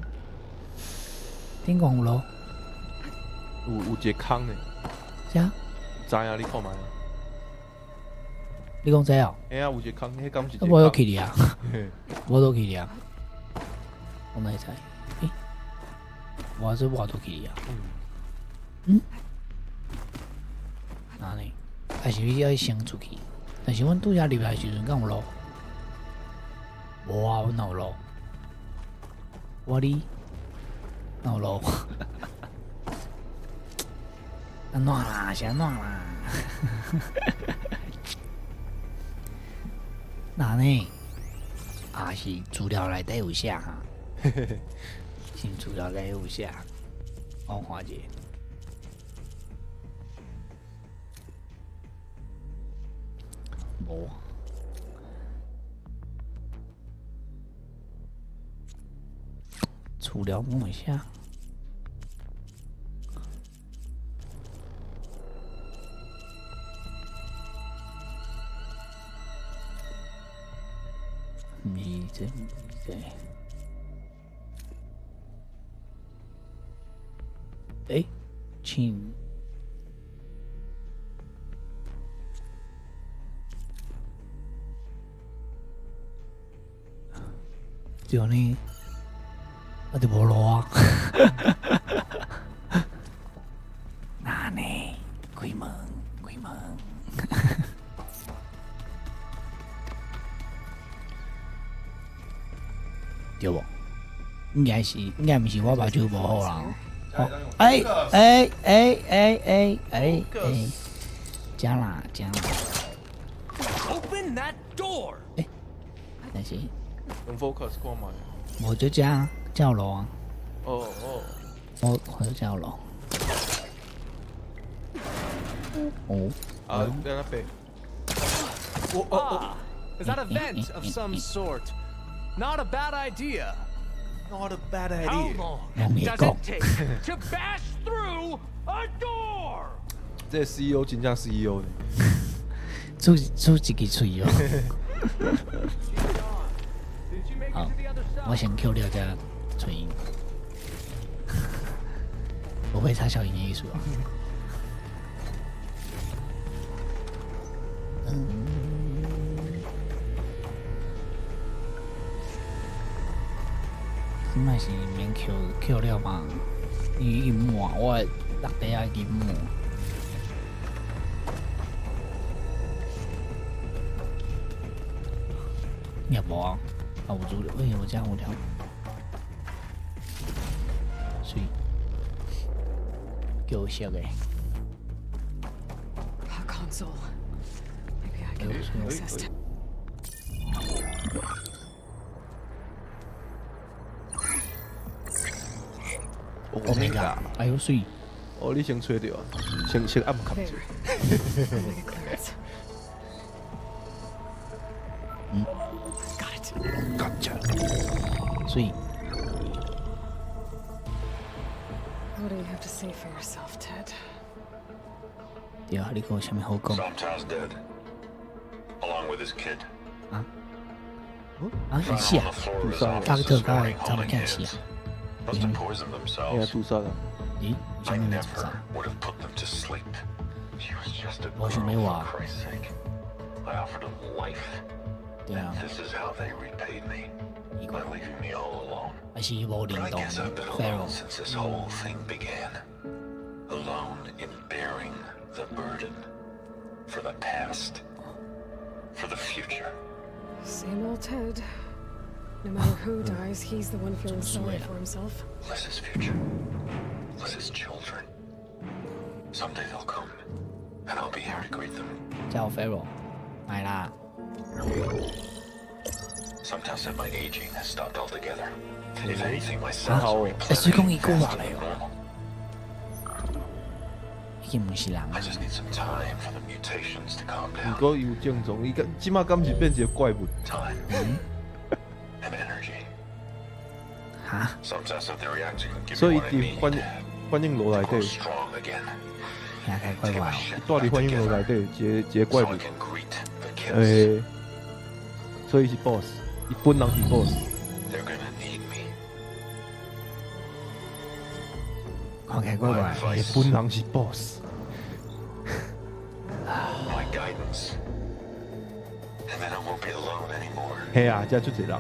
頂懸有路？有一個空的，啥？知影你看覓啊？你講這哦？嘿啊，有一個空，彼敢是一個無都去哩啊嘿？無都去哩啊？我哪會知？欸，我这挖出去啊。嗯？哪里？还是你爱先出去？但是阮拄才入来时阵，敢有路？无啊，阮哪有路？我哩哪有路？按怎啦？是按怎啦？那呢？啊是资料内底有写哈？是资料内底有写，我看者。无。资料讲一下。毋是这，毋是这。欸，请。对呢，啊就无路啊。那呢？开门，开门。对无？应该是，应该毋是我目睭无好啦。哎哎哎哎哎哎哎，加啦加啦。 Open that door！欸，但是用 focus 看觅。无就遮遮有路啊。哦哦。我就遮有路。哦。啊，在那边。哦哦哦。 Is that a vent of some sort? Not a bad idea. Not a bad How idea. long 拢会 does 讲 it take to bash through a door? 这个 CEO 真正 CEO 呢。出出一支喙哦。好，我先扣掉这嘴音。我会插小音的艺术啊。嗯。这摆是免扣扣了嘛？因为已经满，我的落地啊已经满。也无啊，啊有资料，欸，有遮有条，水，叫色的。 A console. Maybe I can 哎 access it. Omega，哎呦水！哦，你先吹著啊，先先按卡住。 There. Omega clearance. Got it. Gotcha。水， What do you have to say for yourself, Ted? 对啊，你讲有啥物好讲？ Somtal's dead, along with his kid. 啊，伊死啊！自杀大特甲查某囝死啊！ Must have poisoned 哎呀， themselves. 自杀啦！咦，为啥 I 物要自 never 杀？ would have put them to sleep. She was just a 无想 girl, 欲 for 活。 Christ's sake. I offered them life. 对啊， This is how they repaid me. By leaving me all alone. 还是伊无 But 认 I 同 guess I've been Pharaoh alone since this whole thing began. Alone in bearing the burden. For the past. For the future. Same old Ted. No matter who dies, he's the one feeling sorry for himself. Liz's future. Liz's children. Someday they'll come, and I'll be here to greet them. 叫 Pharaoh 来啦！ Sometimes said my aging has stopped altogether. If anything, my cells 好 are 哦欸，所以讲伊阁 replenishing 活 faster 来 than 哦， normal. 已经毋是人 I 啊！ just need some time for the mutations to calm 毋 down. 过伊有症状，伊敢这马敢是变一个怪物？ Time and energy. 哈？ Sometimes said the reactor can give 所 me 以 what I 伊伫 need. 反反应炉内 Grow 底， strong again. 听起来怪怪哦。伊住伫反应炉内底，一个一个怪 So 物 I。can greet the kids. 欸，所以伊是 boss，伊本人是 boss。 They're gonna need me. 看起来怪怪的。伊本人是 boss。 My guidance. And then I won't be alone anymore. 嘿啊，遮足济人。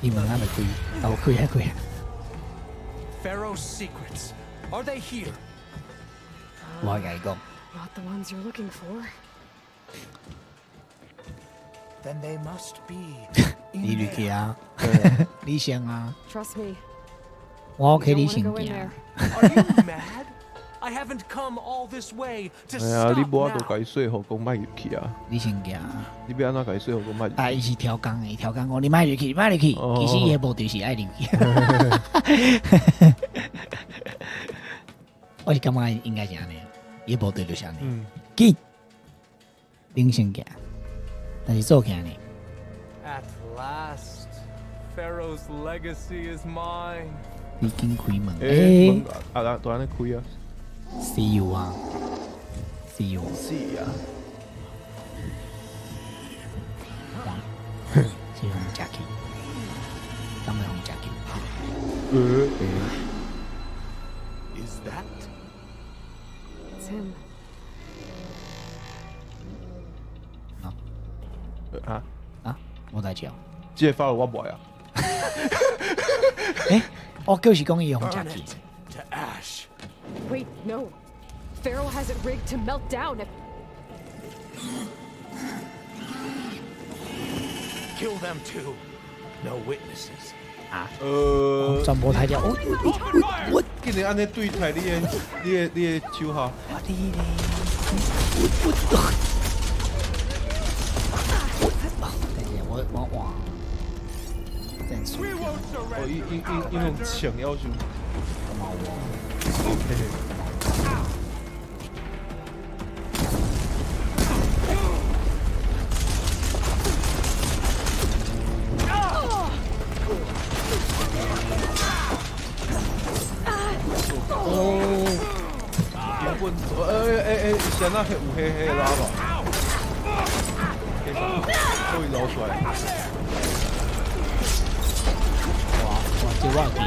伊门还袂开，啊无开啊开啊！ Faro's secrets. Are they here? 我共你講， Not the ones you're looking for. Then they must be 你入去啊，你先啊， Trust me. 我 OK， You 你 don't wanna 先 go in 行 there.。 Are you mad? I haven't come all this way to 哎呀，你 stop 無法度 now. 共伊說服講莫入去啊！你先行。你欲按怎共伊說服講莫入啊，伊是刁工的，伊刁工講你莫入去，你莫入去。哦其實伊的目的是愛入去。我是感覺應該是按呢，伊的目的就是按呢。緊，恁先行，但是做起來呢， At last, Faro's legacy is mine. 你緊開門。欸，欸門啊，都按呢開啊。，See you 啊，See you。是啊。哇，是予食去，敢會予食去？ Is that? It's him. 啊啊，無代誌哦。這個法我無愛啊。欸，我就是講伊予食去。 To ash. Wait, no. Faro has it rigged to melt down if Kill them too. No witnesses. 啊，全部抬掉。我我竟然按呢對待你的手下。我你咧，我我我，等下我我哇，真水。哦，伊伊伊伊用槍要求。冇喎。哦，原本，欸欸欸，是按怎有彼彼个拉无？彼啥？可以捞出来。哇哇，這我有記得。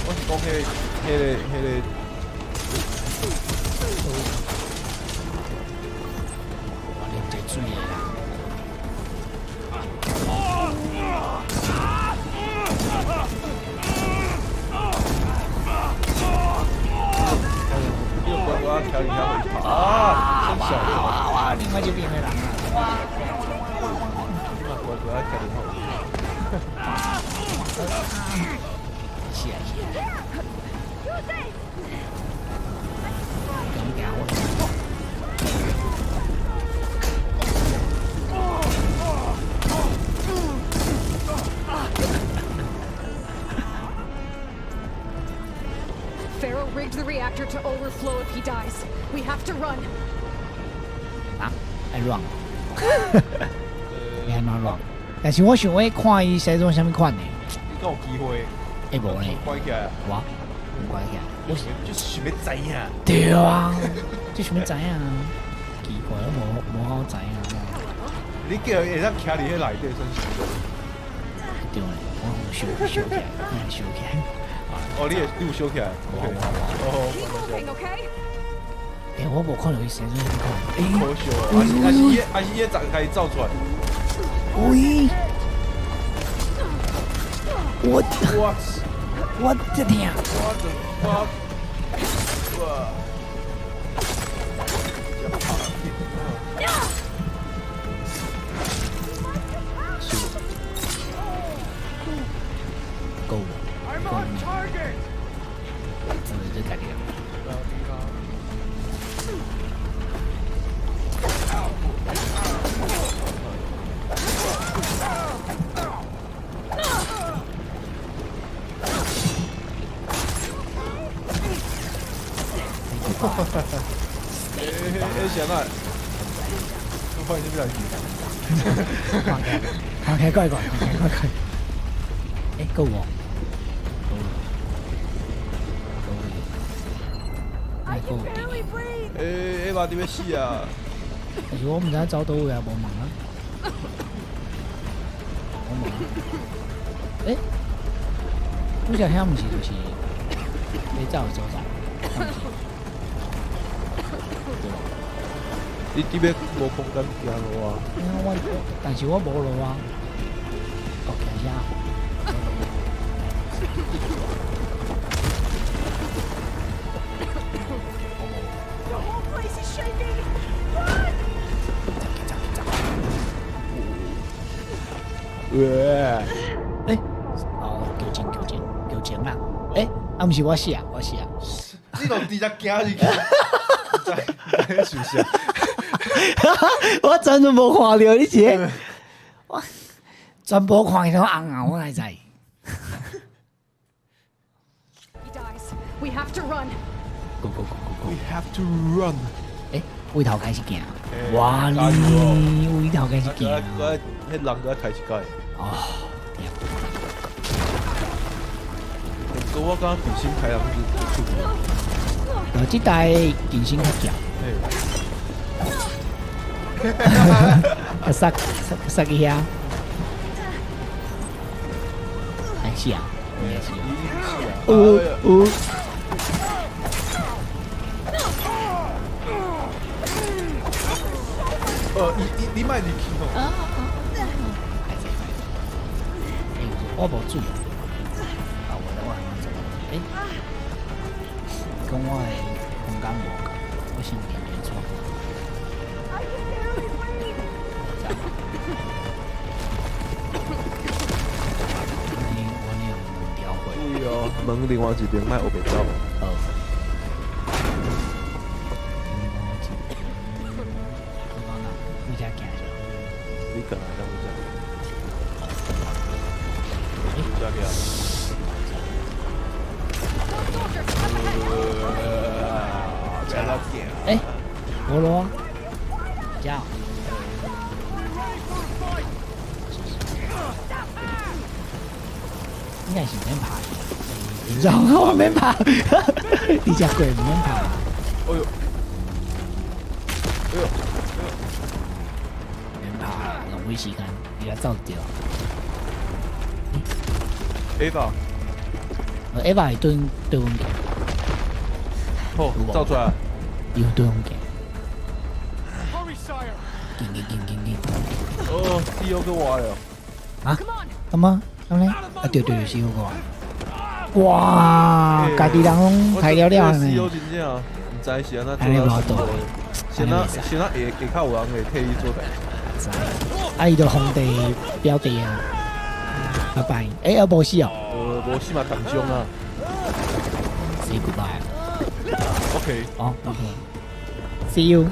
我是講彼个。我啉一水的啦。你有乖乖徛伫遐互伊拍啊！真小哇哇！另外一邊的人啊！哇！你嘛乖乖徛伫遐。是啊是啊。咁行我。 Faro rigged the reactor to overflow if he dies. We have to run. 啊，愛 run，你按怎 run？但是我想欲看伊生做啥物款的。你敢有機會？會無咧？關起來。我毋關起來。我就是想欲知影。對啊，就想欲知影。奇怪，我無好知影。你叫會當徛佇彼內底算是？對咧，我燒燒起來，燒起來。哦，你有燒起來？哦， Okay? 欸，我無看著伊生做啥物款。可笑啊！還是伊怎共伊走出來？喂！我我我這疼。 What the fuck？哇！夠無？夠無？這家己人。欸欸，是按怎？我發現啥物代誌？看起來怪怪，看起來怪怪。欸，夠無？夠無？夠無？夠無？欸欸，嘛佇欲死啊！但是我毋知影走佗位啊，無問啊。我問。欸，拄才遐毋是就是欲走的所在？對無？你佇欲無空間行路啊？我，但是我無路啊。哦，行遐。The whole place is shaking. Run! 哇！欸，哦，叫前叫前叫前啦！欸，啊，毋是我死啊，我死啊！你都直接行入去，唔知是不是啊？我真的無看著你這個，我全部看見都紅紅，我哪知？ He dies. We have to run. Go go go go go! We have to run。欸，位頭開始行，哇加油你位頭開始行。嗰彼人閣開一擺。哦，對。不過我感覺近身開人就出去。哦，這代近身較強。啊，殺殺殺去遐。哎，是啊，應該是。有有。你莫入去吼。啊啊！欸，我無水。啊，我我怎欸，講我的空間無夠，我先連連窗。我你有門調過。對哦，門另外一邊莫烏白走。好。你遮行者？你過來，咱有遮。有遮去啊？欸，無路啊，遮。應該是毋免拍，你知道我免拍，你遮過毋免拍。哎呦，哎呦，免拍，浪費時間，伊較走著。 Ava， Ava 會對對阮行。好，走出來。伊有對阮行。緊緊緊緊緊。哦，死又閣活了。啊？幹嘛？咁咧？啊對對對，死又閣活。哇！家己人攏刣了了呢。死又真正毋知是按怎做到。先啊先啊，下下跤有人會替伊做代志。啊！伊就皇帝表弟啊。拜拜。欸，啊無死哦。無死嘛，重傷啊。 Say goodbye。 OK。哦，OK。See you。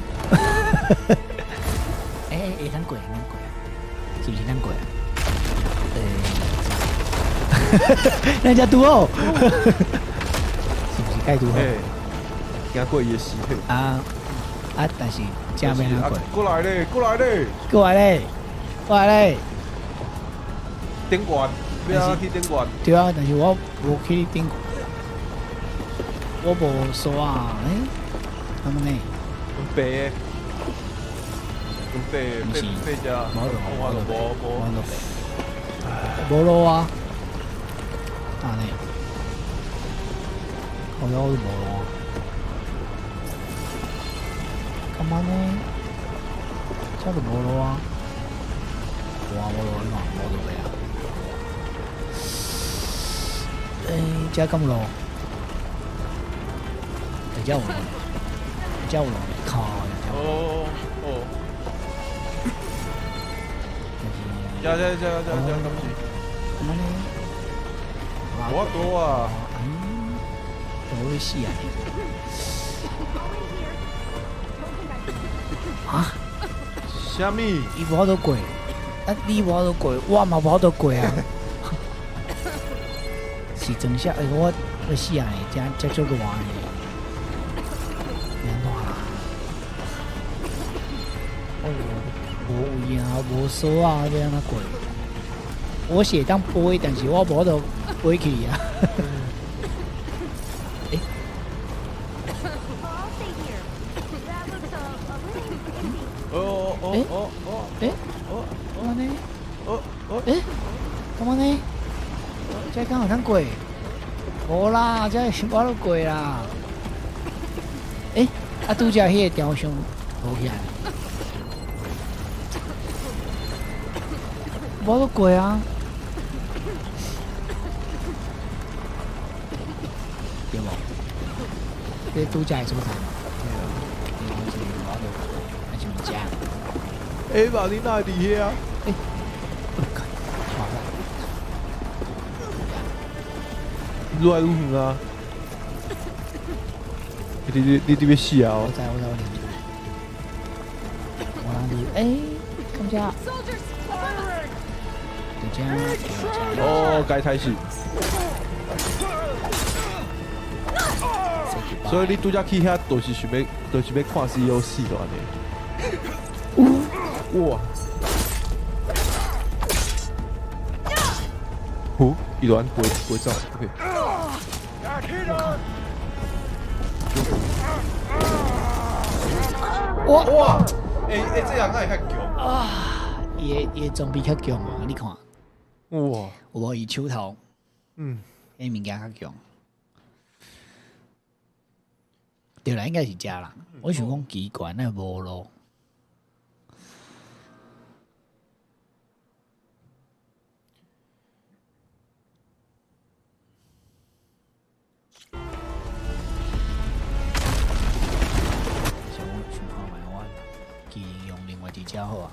欸欸，會當過，會當過，是毋是咱過啊？欸，咱遮拄好，是毋是蓋拄好？行過伊的屍體。啊啊！但是遮欲按怎過？過來咧，過來咧，過來咧，過來咧。頂懸，欲按怎去頂懸？對啊，但是我無去頂，我無鎖啊，欸，按呢？白的，白白白只，無路，無無無無路啊！按呢？靠腰都無路啊！幹嘛呢？這都無路啊！無啊，無路，你看無路的啊！欸，這敢有路？欸，這有路，這有路，靠！哦哦。這這這這這敢是？幹嘛呢？無法度啊！嗯，都會死啊！啊？啥物？伊無法度過，啊！你無法度過，我嘛無法度過啊！是裝啥？欸，我欲死啊！這這足熱呢，欲按怎啦？哦，無位啊，無鎖啊，欲按怎過？我是會當飛，但是我無法度飛去啊！欸？哦哦哦哦！欸？哦幹嘛呢？哦哦！欸？幹嘛呢？這敢有通過？無啦，這我都過啦。欸？啊，拄才彼個雕像無起來，無得過啊！對無？這拄才的所在嘛。對啊。我就還是毋知。欸，爸，你哪會佇遐？欸，我靠！愈來愈遠啊！你你欲死啊！我知我知我我人佇欸，感謝。就這，哦，該開始。所以你拄才去遐，就是想欲，就是欲看 CEO 死著按呢。哇！呼，伊就按飛飛走，OK。哇哇！欸欸，這人哪會較強啊？伊的裝備較強啊！你看，哇！有無伊手頭？嗯，彼物件較強。對啦，應該是這啦。我想講奇怪，哪會無路？想想看覓，我技能用另外一隻好啊。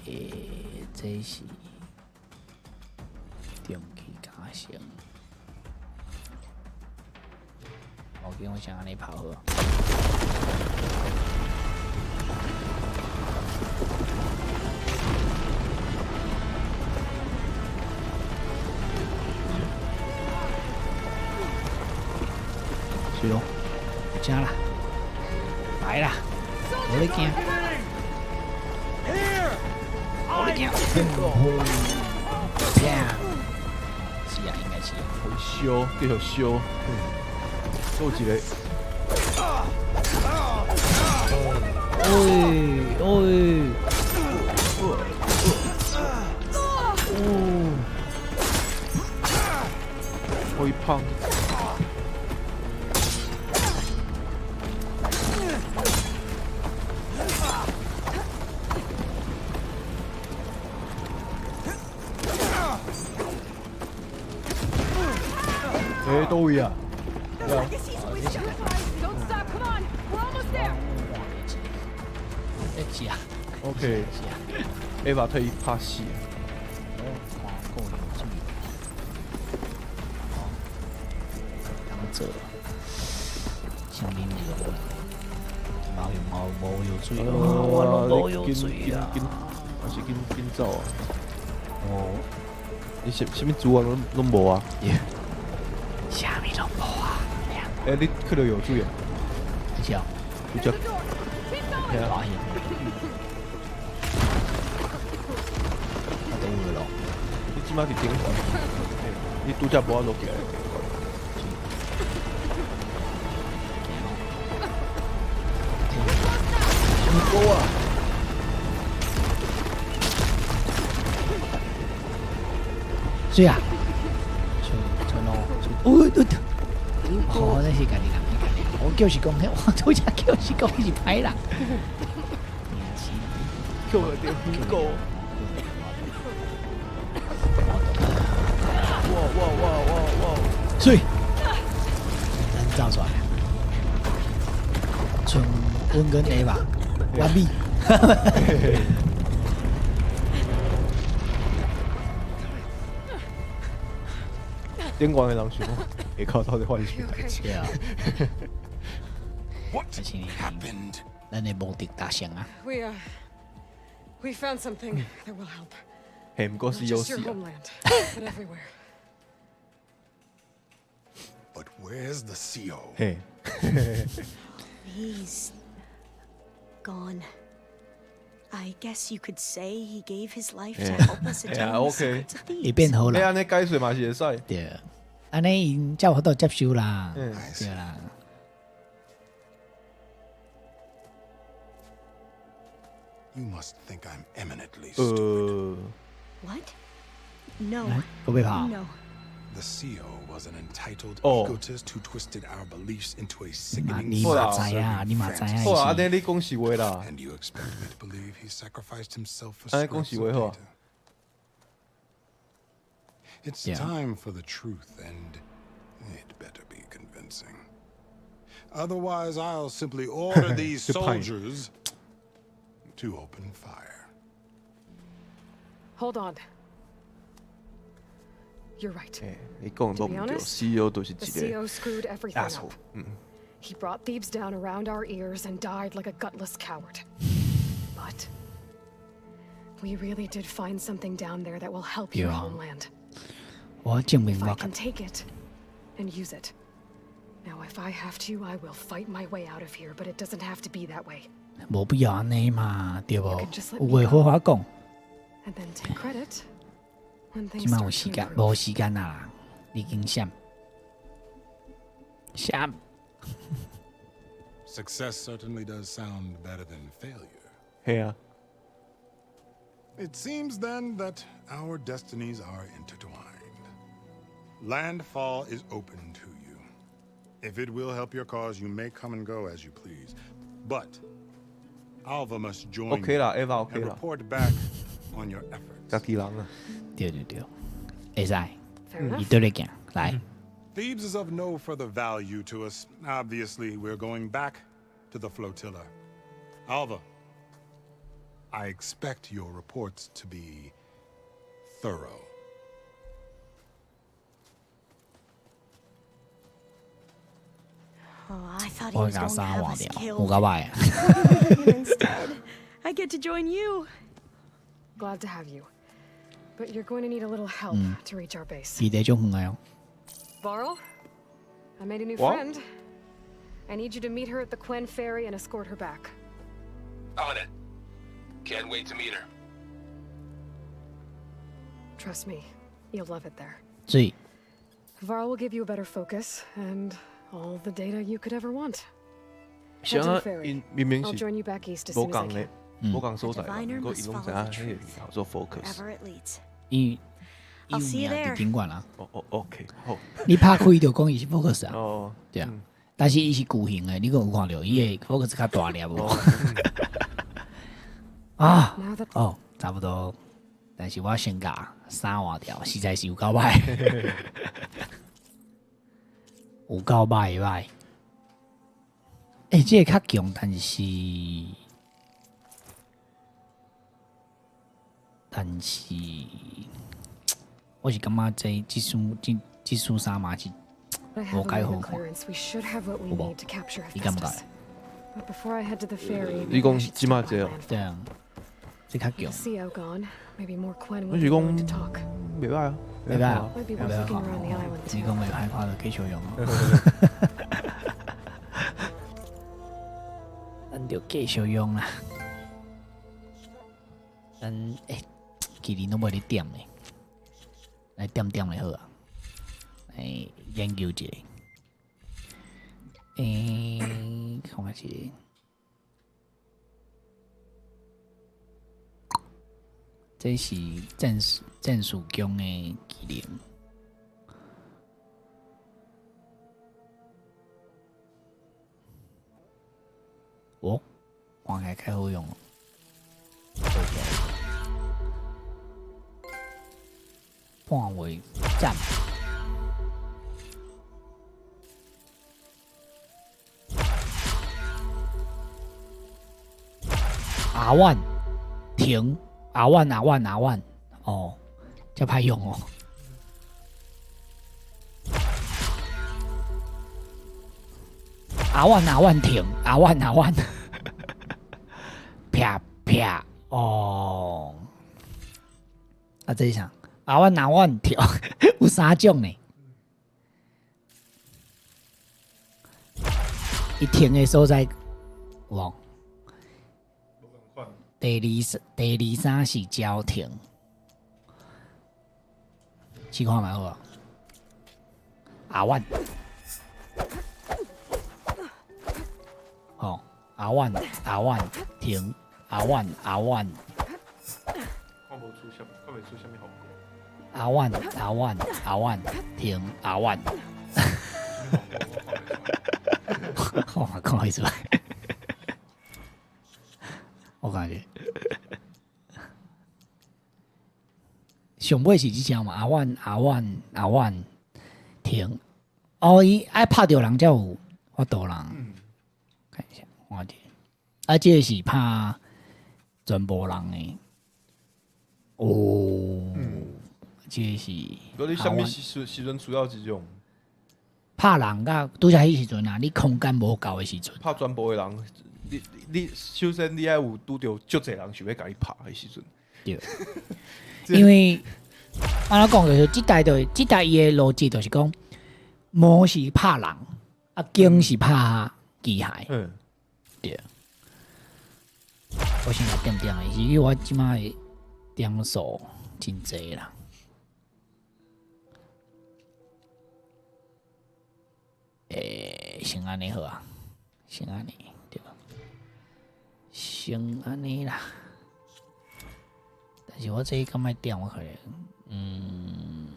欸，這是中期加成。無緊，我先按呢跑好。是咯，遮啦，來啦，無咧驚，無咧驚，啪！是啊，應該是啊。好燒，繼續燒。做一個。喂喂！哦，好胖。欸，佗位啊？ Don't stop, come on! We're almost there! 欸，是啊。 OK。是啊。 Eva 替伊拍死。看夠游水。哦，當做，先啉尿，冇用冇無游水，我攏無游水啊！還是緊緊走啊！哦，你啥啥物資源攏攏無啊？啥物攏無啊！欸，你去著游水啊？是啊。有只。大型。啊，都有咯。你這擺佇頂懸，你拄才無法落起來。高啊！水啊！出出路，出，哦對對，哦，那是家己人，家己人。我就是講，我拄才就是講是歹人。叫著狗。哇哇哇哇哇！水，咱走出來。剩阮跟 A 吧，完美。頂懸的人想講，下跤到底發生啥代誌？對啊。 What happened？咱的目的達成啊！ We found something that will help. 嘿，毋過是 Not 有 just 死 your 啊！ homeland, but everywhere. But where's the CEO? 嘿， He's gone. I guess you could say he gave his life to help us 哎 attain 呀 the ，OK， secrets of 會 Thebes. 變好啦。欸，按呢解說嘛是會使。對，按呢𪜶才有法度接受啦。嗯對啦。 You must think I'm eminently stupid. What? No. 閣欲跑？ No. The CEO was an entitled Oh. egotist who twisted our beliefs into a sickening 你嘛知啊，你嘛知啊。好啊，按呢你講實話啦。 And you expect me to believe he sacrificed himself for 按呢講 scraps 實話 of 好啊 data? It's time for the truth, and it better be convincing. Otherwise, I'll simply order these soldiers to open fire. Hold on. You're right. 你講都毋對，CEO 就是一個 asshole。He brought Thebes down around our ears and died like a gutless coward. But we really did find something down there that will help your homeland. 我證明 If I can take it and use it. Now, if I have to, I will fight my way out of here, but it doesn't have to be that way. 無必要按呢嘛，對無？有話好好講。 And then take credit. 這擺有時間，無時間啊！已經閃閃。 Success certainly does sound better than failure. 係啊。 It seems then that our destinies are intertwined. Landfall is open to you. If it will help your cause, you may come and go as you please. But Alva must join OK 啦，Ava OK and 啦。 report back on your efforts. 家己人啊。對對對，會使。伊對你行，來。 Thebes is of no further value to us. Obviously, we're going back to the flotilla. Alva, I expect your reports to be thorough. Oh, I thought he was going to have us killed. Instead, I get to join you. Glad to have you. But you're going to need a little help to reach our base. Varl, I made a new friend. I need you to meet her at the Quen ferry and escort her back. On it. Can't wait to meet her. Trust me, you'll love it there. 水。 Varl will give you a better focus and all the data you could ever want. 啥？𪜶明明是無仝的，無仝所在，毋過伊攏知影彼个叫做 focus。伊伊有名佇頂懸啊。哦哦，OK，好。你拍開就講伊是 focus 啊。哦。對啊。但是伊是巨型的，你閣有看著伊的 focus 較大粒無？啊。哦，差不多。但是我先共衫換掉，實在是有夠歹。有夠歹歹。欸，這個較強，但是，我是感覺這這這束衫嘛是無介好看，有無？你感覺？你講這馬這哦？對啊，這較強。我是講袂歹啊，袂歹啊，袂歹啊。你講袂歹，看就繼續用。咱就繼續用啦。咱欸，技能攏無咧點咧，來點點咧好啊。來研究一下。欸，看覓一下。這是戰士弓的技能。哦，看起來較好用哦。半位讚。阿萬停，阿萬阿萬阿萬，哦，這歹用哦。阿萬阿萬停，阿萬阿萬，啪啪哦。啊，這是啥？阿萬阿萬跳，有三種呢。伊停的所在有無？第二三是焦停，試看覓好無？阿萬，吼，阿萬阿萬停，阿萬阿萬。看無出啥，看袂出啥物效果。阿萬阿萬阿萬停阿萬。我嘛看袂出來。我感覺上尾是這隻嘛，阿萬阿萬阿萬停。哦，伊愛拍著人才有法度啦。看一下，看者。啊，這個是拍全部人的。哦，這個是。嗰你啥物時陣需要這種？拍人佮拄才彼時陣啊，你空間無夠的時陣。拍全部的人，你首先你愛有拄著足濟人想欲共你拍的時陣。對。因為按怎講就是，這代就這代伊的邏輯就是講，魔是拍人，啊弓是拍機械。對。我先來點點的，是因為我這擺的點數真濟啦。先按呢好啊，先按呢對吧？先按呢啦。但是我這敢愛點我可能，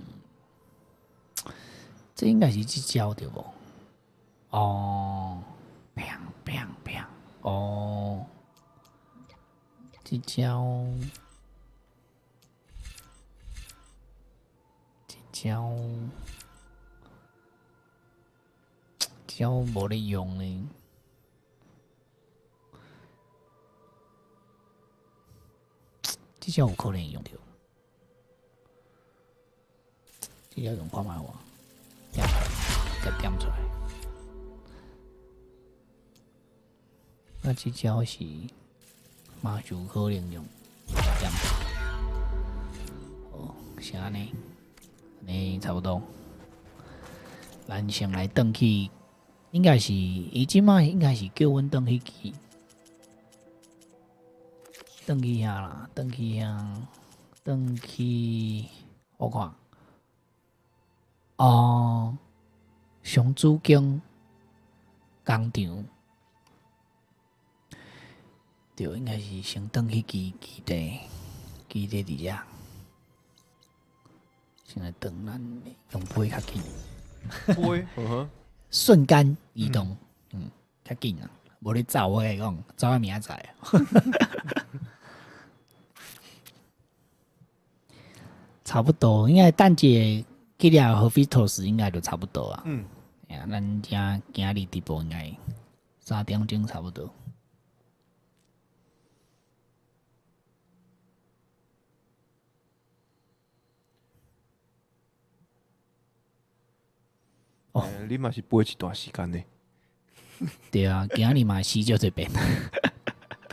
這應該是這招對無？哦，砰砰砰，哦，這招，這招，這招無咧用呢。這招有可能用著，這招用看覓我，點出來，共點出來。啊，這招是嘛有可能用，點。好，是按呢，按呢差不多。咱先來轉去，應該是伊這擺應該是叫阮轉去去。轉去遐啦，轉去遐，轉去，我看，哦，上主間工廠，對，應該是先轉去基地，基地佇遮，先來轉咱用飛較緊，飛，瞬間移動，較緊啊，無咧走，我共你講，走到明仔載。差不多，應該等一下去了何非托斯應該就差不多啊。呀，咱遮今日直播應該3點鐘差不多。哦，你嘛是飛一段時間呢？對啊，今日嘛死足濟遍。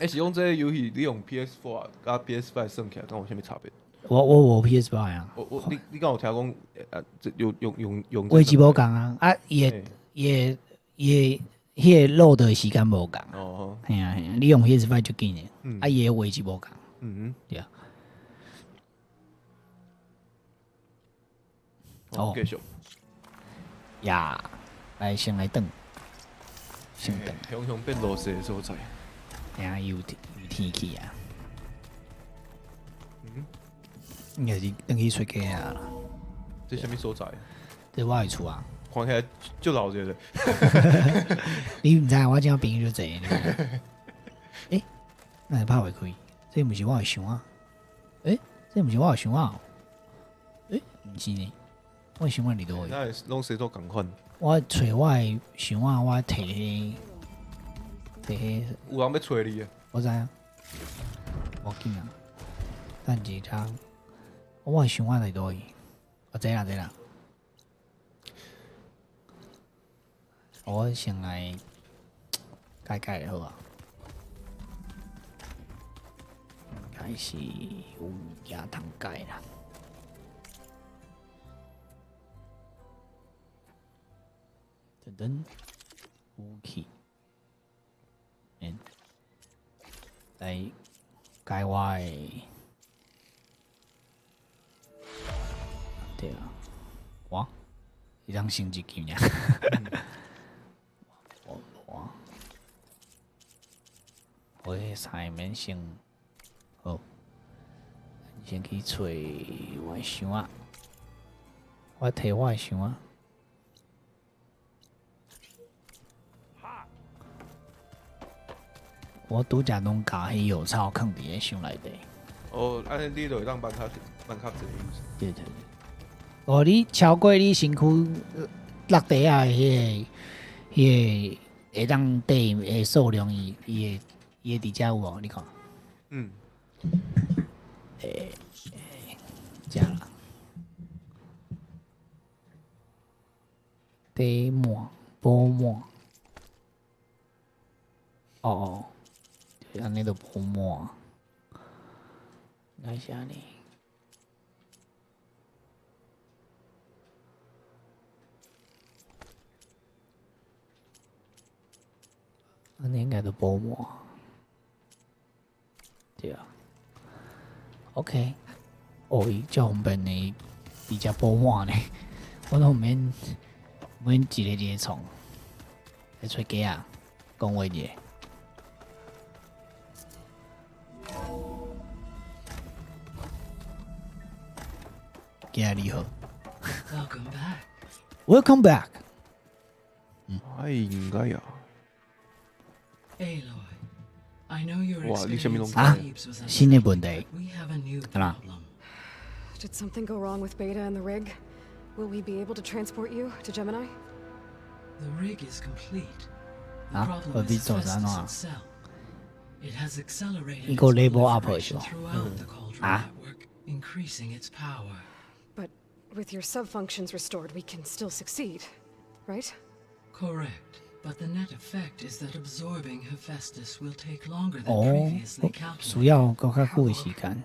是講這個遊戲你用 PS4 佮 PS5 算起來，敢有啥物差別？我無 PS5 啊。我你敢有聽講？啊，這用位置無仝啊！啊，伊的伊的彼個 load 的時間無仝。哦。嘿啊嘿啊，你用 PS5 就緊的，啊，伊的位置無仝。對啊。哦，繼續。呀，來先來轉，先轉。雄雄變落雪的所在。哎，有天氣啊。應該是轉去出家啊。這啥物所在？這我的厝啊。看起來足老熱的。你毋知我這朋友足濟。欸，哪會拍袂開？這毋是我的箱啊。欸，這毋是我的箱啊。欸，毋是呢。我的箱仔佇佗位？哪會攏生做仝款？我揣我的箱仔，我摕彼。有人欲揣你啊？我知影。無緊啊。等一下。我的箱仔佇佗位？哦，這啦這啦。我先來改改好啊。應該是有物件通改啦。噔噔，武器，來改我的。對啊，哇，一張升一級爾。我彼三个免升，好，先去揣我的箱仔，我提我的箱仔。我拄才攏共彼药草囥佇彼箱內底。哦，按呢你就會當慢較慢較濟意思。對對對。哦，你超過你身軀落地仔的彼個會當缀的數量，伊會佇遮有無？你看。嗯。欸，遮啦。缀滿補滿。哦哦，按呢就補滿。應該是按呢。按呢應該就補滿。對啊。OK。哦，伊遮方便呢，佇遮補滿呢，我攏毋免免一个一个創，來揣雞仔，講話者。雞仔你好。 Welcome back. Welcome back。哎，應該呀。 Aloy, I know your 哇，你啥物攏 experience 啊 with Thebes was，新的問題。 We have a new 係啦。 problem. Did something go wrong with Beta and the rig? Will we be able to transport you to Gemini? The rig is complete. The 啊， problem 何必 is 做啥 Hephaestus 怎？ itself. It has accelerated 伊個 its level up proliferation 是吧？ throughout the cauldron 啊 network, increasing its power. But with your subfunctions restored, we can still succeed, right? Correct. But the net effect is that absorbing Hephaestus will take longer than 哦 previously，calculated. 需要閣較久的時間。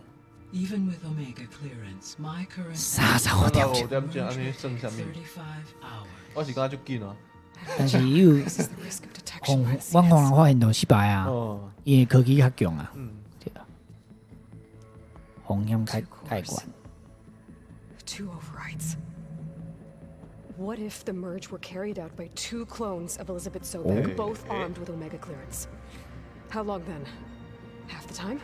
Even with Omega clearance, my current 35點鐘五點鐘按呢算啥物？ 35 hours. 我是感覺足緊啊。但是伊有防，阮予人發現就失敗啊哦，因為科技較強啊，嗯對啊，風險較較懸。 Two overrides. What if the merge were carried out by two clones of Elisabet Sobeck, Oh. both armed with Omega clearance? How long then? Half the time?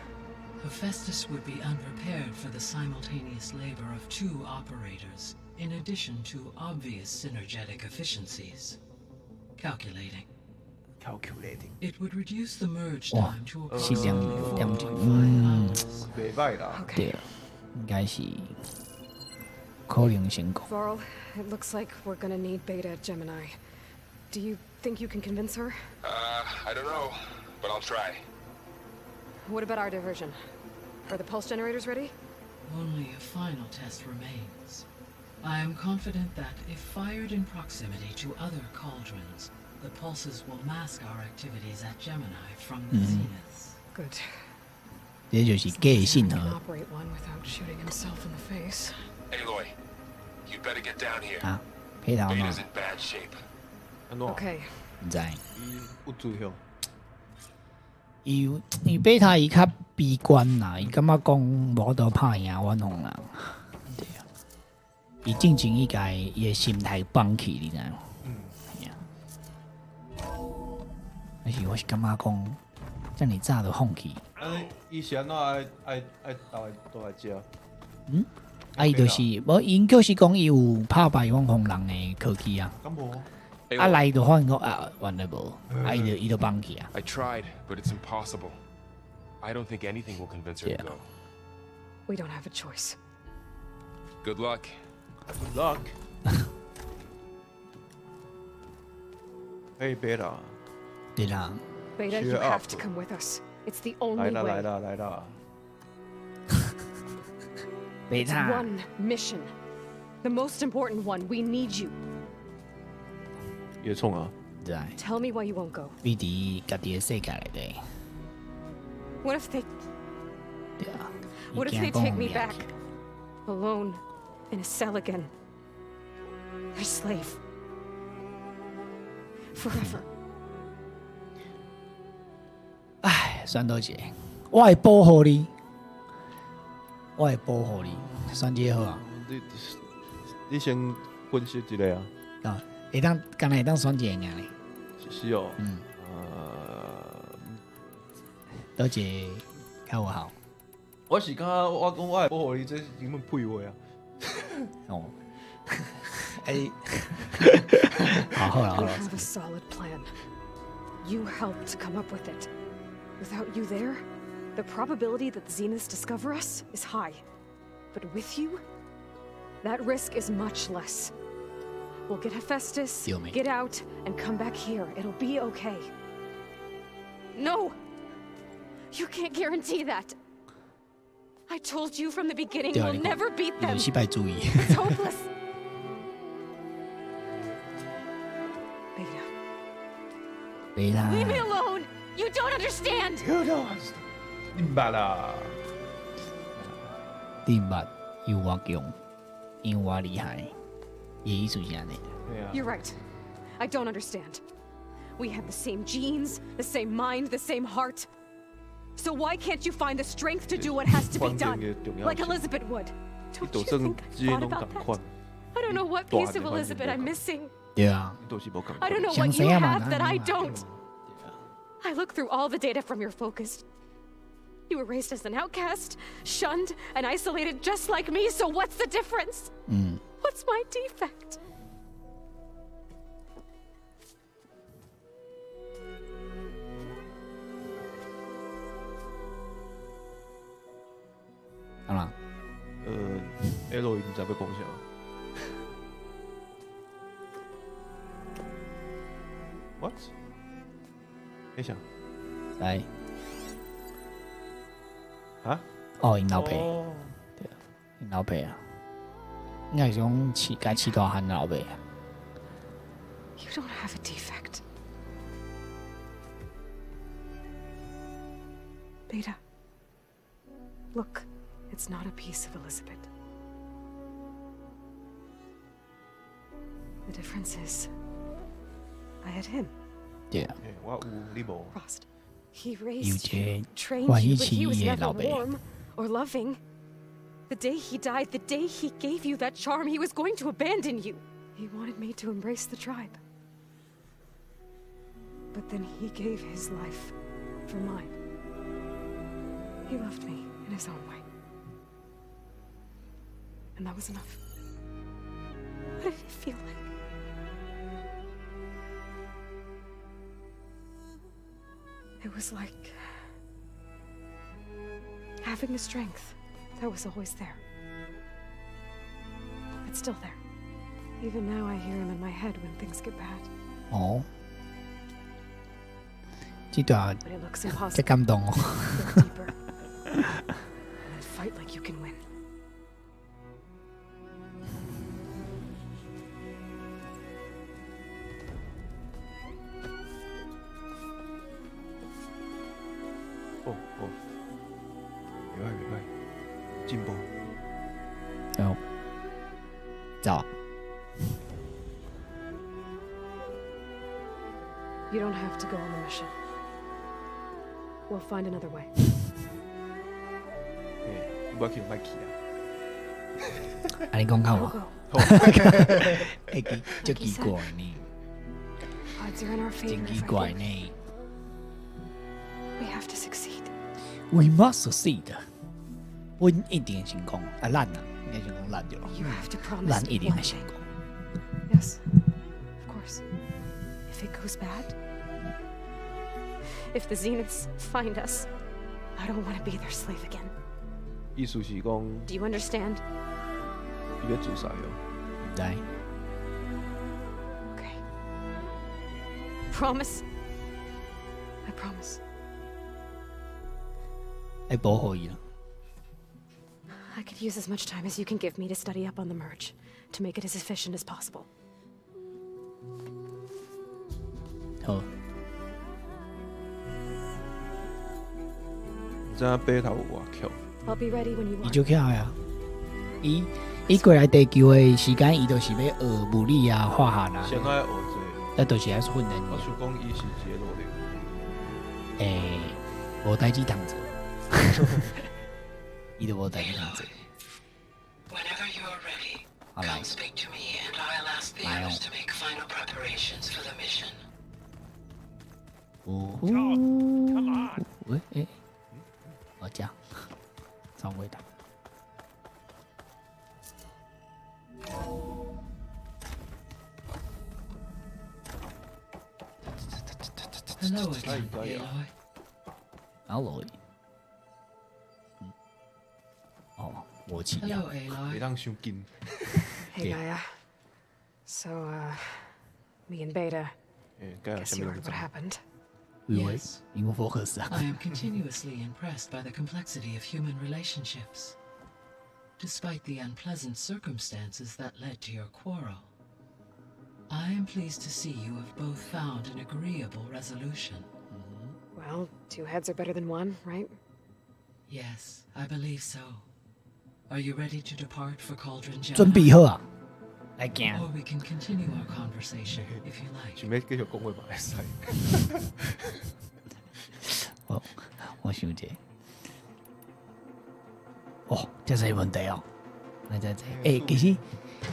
Hephaestus would be unprepared for the simultaneous labor of two operators, in addition to obvious synergetic efficiencies. Calculating. Calculating. It would reduce the merge 哇 time to，四點 approximately 點鐘， 4.5 嗯 hours. 袂歹啦。對，應該是可能成功。 Varl, it looks like we're gonna need Beta at Gemini. Do you think you can convince her? I don't know, but I'll try. What about our diversion? Are the pulse generators ready? Only a final test remains. I am confident that if fired in proximity to other cauldrons, the pulses will mask our activities at Gemini from the Zeniths. Good. 這就是假的信 Can 號 operate one without shooting himself in the face. Aloy, you'd better get down here. 啊，配頭嘛 Beta's in bad shape. 按怎？ Okay. 毋知。伊有注向。伊因為貝塔伊較悲觀啦，伊感覺講無法度拍贏阮予人，對啊。伊進前伊家伊的心態放棄，你知無？嗯。但是我是感覺講，遮爾早就放棄。按呢，伊是按怎愛愛愛倒來倒來遮？嗯？啊，伊就是無，𪜶就是講伊有拍敗阮予人的科技啊。敢無？啊來就發現講啊，原來無，啊伊就放棄啊。 I tried, but it's impossible. I don't think anything will convince her to go. We don't have a choice. Good luck. Good luck. Hey, Beta. 對啦。 Beta, Cheer you have up. to come with us. It's the 來 only 啦來 way. 啦來啦！貝 It's 塔， one mission. The most important one. We need you. 伊會創啊？知。 Tell me why you won't go. 伊佇家己的世界內底。 What if they 對啊。 What if they take me back? Alone in a cell again. Their slave. Forever. 唉，選佗一个，我會保護你，我會保護你，選這個好啊。你你先分析一下啊。啊，會當敢若會當選一個爾咧。是哦。嗯。佗一个較有效？我是感覺我講我會保護你，這是根本屁話啊！哦。哎，好，好啦好 We 啦。 have a solid plan. You helped come up with it. Without you there, The probability that the Zeniths discover us is high. But with you, that risk is much less. We'll get Hephaestus, 對沒 get out, and come back here. It'll be okay. No! You can't guarantee that. I told you from the beginning 對啊， we'll 你講 never beat 伊 them. 就失敗主義。 It's hopeless. Beta, 袂啦， leave me alone! You don't understand! You don't understand。你毋捌啦？你毋捌有我強，因為我厲害。伊意思是按呢。對啊。 You're right. I don't understand. We have the same genes, the same mind, the same heart. So why can't you find the strength to do what has to be done? Like Elisabet would. 伊 Don't 就 you 算 think I 基因 thought 攏 about 仝 that? 款， I don't know what 大 piece of 漢的環境 Elisabet I'm missing. 對啊，伊就是無仝 I don't 款。 know what 相 you 生嘛， have that I 那 don't. I look through all the data from your focus. You were raised as an outcast, shunned, and isolated just like me, so what's the difference? 嗯， What's my defect? 好啦，L 伊毋知欲講啥。What？你想？來，啊？哦，𪜶老爸，哦對啊，𪜶老爸啊，應該是講飼共飼大漢老爸啊。 You don't have a defect. Beta. Look, it's not a piece of Elisabet. The difference is, I had him, 對啊，嘿我有你無。 Rost. He 有 raised 一 you, 個 trained 願 you, 意 but 飼 he was 伊的 never 老爸。 warm or loving. The day he died, the day he gave you that charm, he was going to abandon you. He wanted me to embrace the tribe. But then he gave his life for mine. He loved me in his own way. And that was enough. What did it feel like? It was like having a strength that was always there. It's still there. Even now, I hear him in my head when things get bad. 哦，這段 When it looks 這 impossible, 感動哦。 look deeper. And then fight like you can win. 哦哦，袂歹袂歹，進步。哦，走啊。 You don't have to go on the mission. We'll find another way. 嘿，你無去就莫去啊。按呢講較 I'll 無？ go. 會記足奇怪呢， Odds are in our 真 favor 奇 if I 怪 think 呢。 we have to succeed. We must succeed。阮一定會成功，啊，咱啊，應該是講咱對。 You have to promise 咱 me 一定 one 會成 thing. 功。 Yes, of course. If it goes bad, if the Zeniths find us, I don't want to be their slave again. 意思是講， Do you understand? 伊欲自殺哦。毋知。 Okay. Promise. I promise. 愛保護伊啦。 I could use as much time as you can give me to study up on the merge, to make it as efficient as possible. 好，毋知影白頭有偌巧。 I'll be ready when you 伊 are. 足巧的啊！伊伊過來地球的時間，伊就是欲學物理啊、化學啊，先愛學這咱就是愛訓練個，我伊。想講伊是一个努力。欸，無代誌通做，伊都無代誌通做。 Whenever you are ready, 好來 come speak to me and I'll ask the 來哦 others to make final preparations for the mission. 哦，喂，欸，我這樣，超味道。 Hello 哎 again, 哎呀 Aloy. 阿羅，吼，無飼料。 Hello, Aloy. 袂當傷緊。 Hey, Gaia. So, me and Beta. 欸，該有 Guess 啥 you 物 heard 攏知 what happened. Yes. 因為 focus 啊。 I am continuously impressed by the complexity of human relationships. Despite the unpleasant circumstances that led to your quarrel, I am pleased to see you have both found an agreeable resolution. Well, two heads are better than one, right? Yes, I believe so. Are you ready to depart for Cauldron 準 Gemini? 備好啊，來行。 Or we can continue our conversation if you like. 想欲繼續講話嘛會使。我想者，哦，這濟問題哦，來這這，欸，其實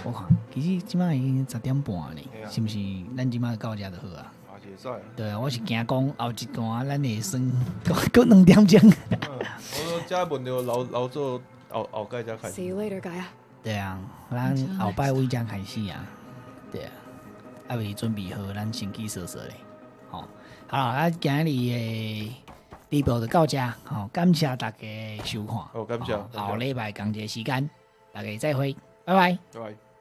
我看，其實這擺已經10點半呢，是毋是？咱這擺到遮就好啊。嘛是會使。對啊，我是驚講後一段咱會算閣閣2點鐘。我遮問著留留做後後蓋才開始。 See you later, Gaia. 對啊，咱後擺位才開始啊。對啊，還未準備好，咱先去踅踅咧。吼，好啦，啊，今日的直播就到遮，吼，感謝大家收看。好，感謝。後禮拜仝一个時間，大家再會，拜拜。拜拜。